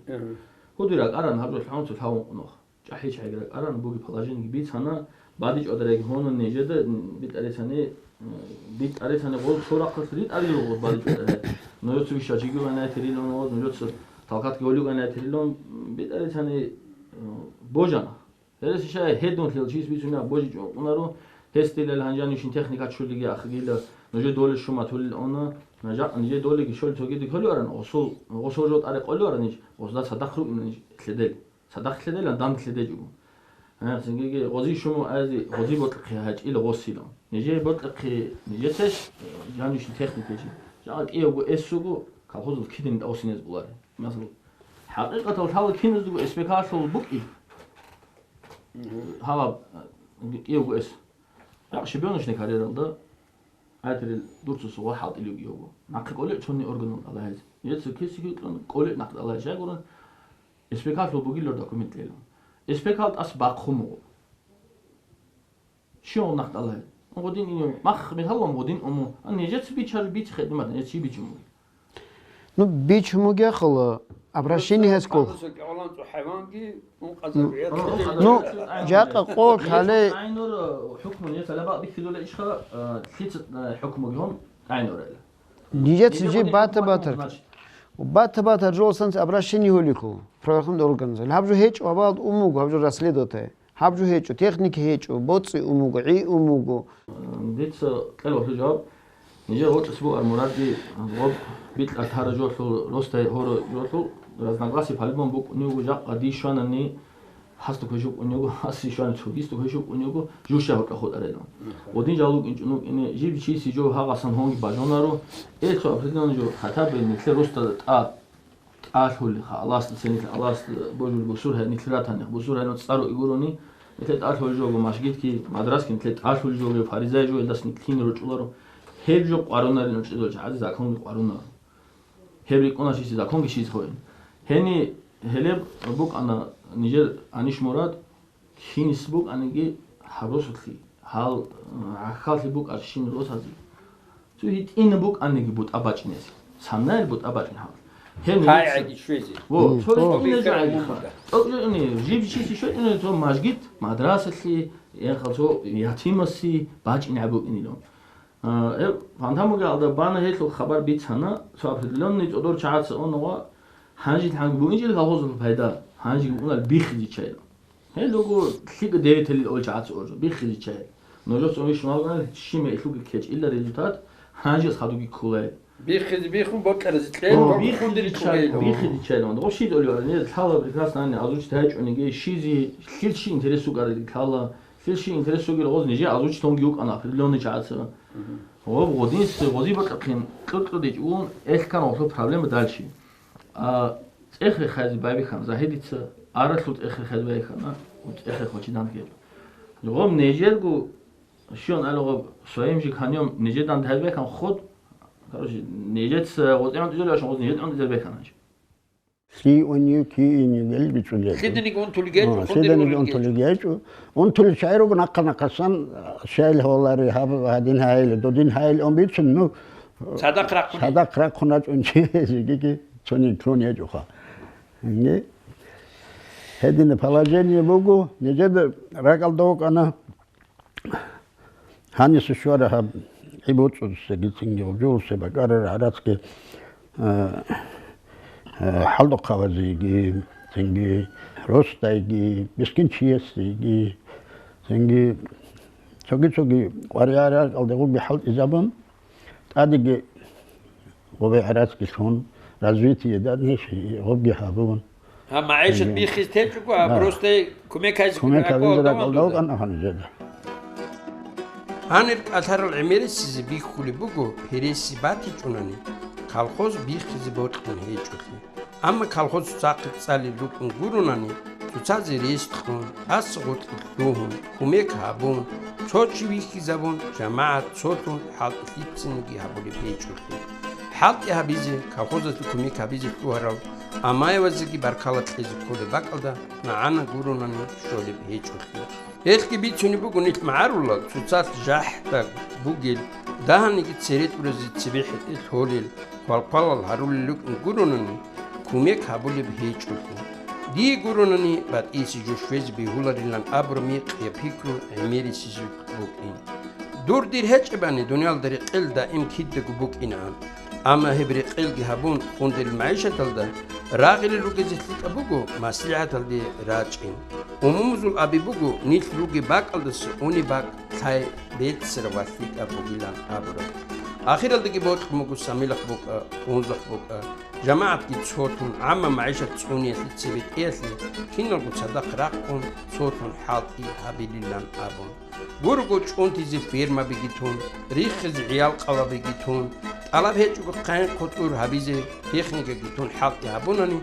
Гьудуй ракӀаран гьаб жо лъагӀунцу лъавун къунах. ЧӀахӀи чагӀи ракӀаран буги положениеги бицана, бадичӀвадареги гьонун нижеда битӀарицани, битӀарицани гъол цо рахъалъ ритӀарило гъол бадичӀвадаре. Нужецаги щачиги ванайтирилон гъоз, нужеца талкатги гьолиги ванайтирилон битӀарицани, божана. Гьересищай гьедунлъил чис бицунеб божичӀо ункъунаро, гьес дилал гьанжанищин техника чулиги ахгила, нужер доле шуматулил она, нажа-, нижер долеги щол цогидик хьолеваран, гъосул, гъосул жо тӀаре къолеваран иш, гъозда цадахъ рукӀинан иш лъедел. Цадахъ лъеделан дандх лъедечӀого. Гье, цинги гъози шуму ази, гъози бокьухъе гьачӀила гъосилан. Нижее бокьухъе нижецеш, жанищин техникачи. Жагъа кӀиявго эсуго, колхозул кидин тӀавсинез булари. Масал, хӀакъикъатал лъала киназдаго эс пи калъул букӀи. Гьалаб, кӀиявго эс. Жагъа шибенушни карьералда, гӀатирил дурцусугъа хӀалтӀилев кӀиявго. Нахъе кӀоле чонни органал алагьез. Нижеца кесиги кьун кӀоле нахъ алагьез. Жагуран, эс пи калъул бугилар документ лъела. Эс пи кал тӀас бахъун буго. Щивав нахъ алагье? Гъодин ин мах металлом гъодин уму. А нижеца бичар бич хедмат, нижеца бичун буги. Ну, бичун буги ахала, обращение гьес кол. Ну, жакъа къо хъале. ГӀайнур, э, хӀукму, нижеца лаба биххизула ишха, э, лъица, э, хӀукму гьон гӀайнурала. Нижеца жи бата батар. Значит, бата батар жолсанц обращение гьолиху, правоохранительный орган. Гьаб жо гьечӀо, гьабалд умуго, гьаб жо расследовать. Гьаб жо гьечӀо, техника гьечӀо, боцӀи умуго, гӀи умуго. Дица кьела гьаб жаваб. Нижер гъоркьас бугар мурадги гъоб бикьа тара жолъул, ростай гьоро жолъул, разногласие по-любому букӀунего жакъа дишванани, хасда квешукӀунего, хас дишвани цогисда квешукӀунего, жуша гьоркьа хутӀарело. Гъодин жал вукӀинчӀун вукӀине, жиб чиси жо гьагъасан гьонги бажонаро, элъо определённый жо, хотя бы нилъер росда тӀа тӀалъулеха, Аллагьасда ценилъ, Аллагьасда божулеб бусургьа-, нилъ ратани, бусургьанав цӀаро игурони, нилъе тӀалъулел жого машгидги, мадрасги нилъе тӀалъулел жого, фаризай жо, элдас нилъ кин ручӀуларо. Гьеб жо къварунарин учӀидал чагӀазе законги къварунаро. Гьеб рикӀкӀуна щиси законги щиз хоин. Гьени гьелеб букӀана нижер аниш мурад, Кинис букӀаниги гьаб росулъи, гьал, э, гӀахьаллъи букӀарщин росазе. Цо гьитӀина букӀаниги бутӀа бачӀинес. Саннайил бутӀа бачӀин гьал. Гьеб гьайгӀаги щвезе. Во, Мгм. цо О. гьитӀина жагӀиха. ТӀокӀ жо ини, жиб чиси щвечӀуна цо мажгит, мадрасалъи, яхал цо ятимаси бачӀин гьаб букӀинилан. А, э, Фантамуги алда бана гьелъул хабар бицана, цо определённый цӀодор чагӀаца онагъа, гьанжил гьанги буинчӀел колхозул пайда, гьанжиги унал бихизе чайла. Гьел руго лъикӀа девяталил олчагӀаца оржо, бихизе чайла. Нужеца унищ малгӀан, щиме илъуги кечӀила результат, гьанжес хадуги кколай. Бихизе бихун, бокьаразе кьел, О, бокьун бихизе диричӀо чай-, гьел. Бихизе чайла. Гъоб щит олеварни, лъала прекрасно ани, азуч тайчӀониги, щизи, лъил щи интерес угар лъала, лъил щи интерес угел гъоз нижи азуч тонги юкӀана, определённый чагӀаца. Гъоб гъодинс, гъози бакӀахъин, кьуркьудич уун, элъ ккана гъолъул проблема дальше. А, цӀех рехазе байбихьана, Загьидица аралъул цӀех рехазе байбихьана, цӀех рехочи данде гьеб. Гъоб нежерго, щион алгъоб, своим же конём нежер данде гьазе байбихьана ход, короче, нежеца гъоз гӀеман тӀизолев ашан гъоз нежер гӀеман тӀизар байбихьана. Лъи унив, ки инив гел бицӀулел. Лъиданиги унтулел гьечӀо, А, худер лъиданиги урел унтулел гьечӀо. Унтулел чай руго нахъа-нахъасан, шайил гьолари гьаб, гьадин гьайил, додин гьайил он бицун, ну, Цадахъ рахъуни. Цадахъ рахъуначӀун чи, жигиги цони, цони гьечӀоха. Инги. Гьедина положение буго, нижеда ракӀалда вукӀана. Гьаниса щвара гьаб гӀибуцӀусе, гицинги гъужусе бакӀарар гӀарацги, а, а, хӀалдухъавазеги, цинги росдайги, мискинчиясеги, цинги цоги-цоги къваригӀарал кьалдагъуги хӀалтӀизабун, тӀадеги гъубе гӀарацги лъун, развитие дадниш гъубги гьабун. Гьаб магӀишат Мгм. биххизе течӀого, гьаб Да. просто кумек гьайзе Кумек гьабизе ракӀалда вукӀана гьанжеда. Гьанир кӀалъарал гӀемерисезе бихьулеб буго, гьереси батичӀунани, колхоз биххизе бокьун гьечӀолъи. Амма колхоз цоцахъе цӀалел рукӀун гуронани, цоцазе рес кьун, тӀаса гъоркье лъугьун, кумек гьабун, цо чи вихьизабун, жамагӀат цолъун хӀалтӀи лъицаниги гьабулеб гьечӀолъи. ХӀалтӀи гьабизе, колхозалъе кумек гьабизе лъугьарал Амаевазеги баркала кьезе кколеб бакӀалда магӀана гуронани щолеб гьечӀолъи. Гьелъги бицунеб буго нилъ магӀарулал цоцалъ жахӀда бугел Дагьабниги цере тӀуразе цебе хӀетӀе лъолел, хвалквалал гьарулел рукӀин гуронани, кумек гьабулеб гьечӀолъи. Дие гуронани, батӀияб жо щвезе бегьуларилан абураб мекъи я пикру гӀемерисезул букӀин. Дур дир гьечӀебани, дуниялда рекъел даим кидаго букӀинаан. Амма гьеб рекъелги гьабун, хунделъ магӀишаталда рагъулел ругезе лъикӀаб буго маслихӀаталде рачӀин. Умумузул аби буго, нилъ ругеб бакӀалдаса унеб бакӀ лъай беццараб ва лъикӀаб бугилан абураб. Ахиралдаги бокьун буго самилахъ букӀа, унзахъ букӀа, жамагӀатги цолъун, гӀамма магӀишат цӀуниялъе цебетӀеялъе киналго цадахъ рахъун, цолъун хӀалтӀи гьабилилан абун. Гурого чӀунтизе фермабиги тун, риххизе гӀиял-къалабиги тун, тӀалаб гьечӀого хъайин-хъутӀур гьабизе техникаги тун хӀалтӀи гьабунани,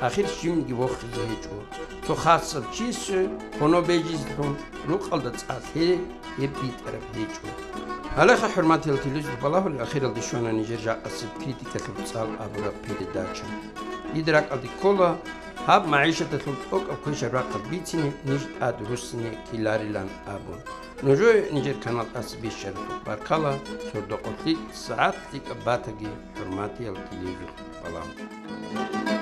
ахир щибниги вохизе гьечӀо. Цо хасаб чиясе гьоно бежизлъун рукъалда цӀа лъе гьеб битӀараб гьечӀо. Гьалеха, хӀурматиял телевизор балагьулел, ахиралде щвана нижер жакъасеб критикалъул цӀал абураб передача. Дида ракӀалде ккола гьаб магӀишаталъул тӀокӀаб квешаб рахъалъ бицине ниж тӀад руссине ккеларилан абун. Нужее нижер канал тӀаса бищаралъухъ баркала, сордо-къо лъикӀ, сагӀат лъикӀаб батаги, хӀурматиял телевизор балагьу.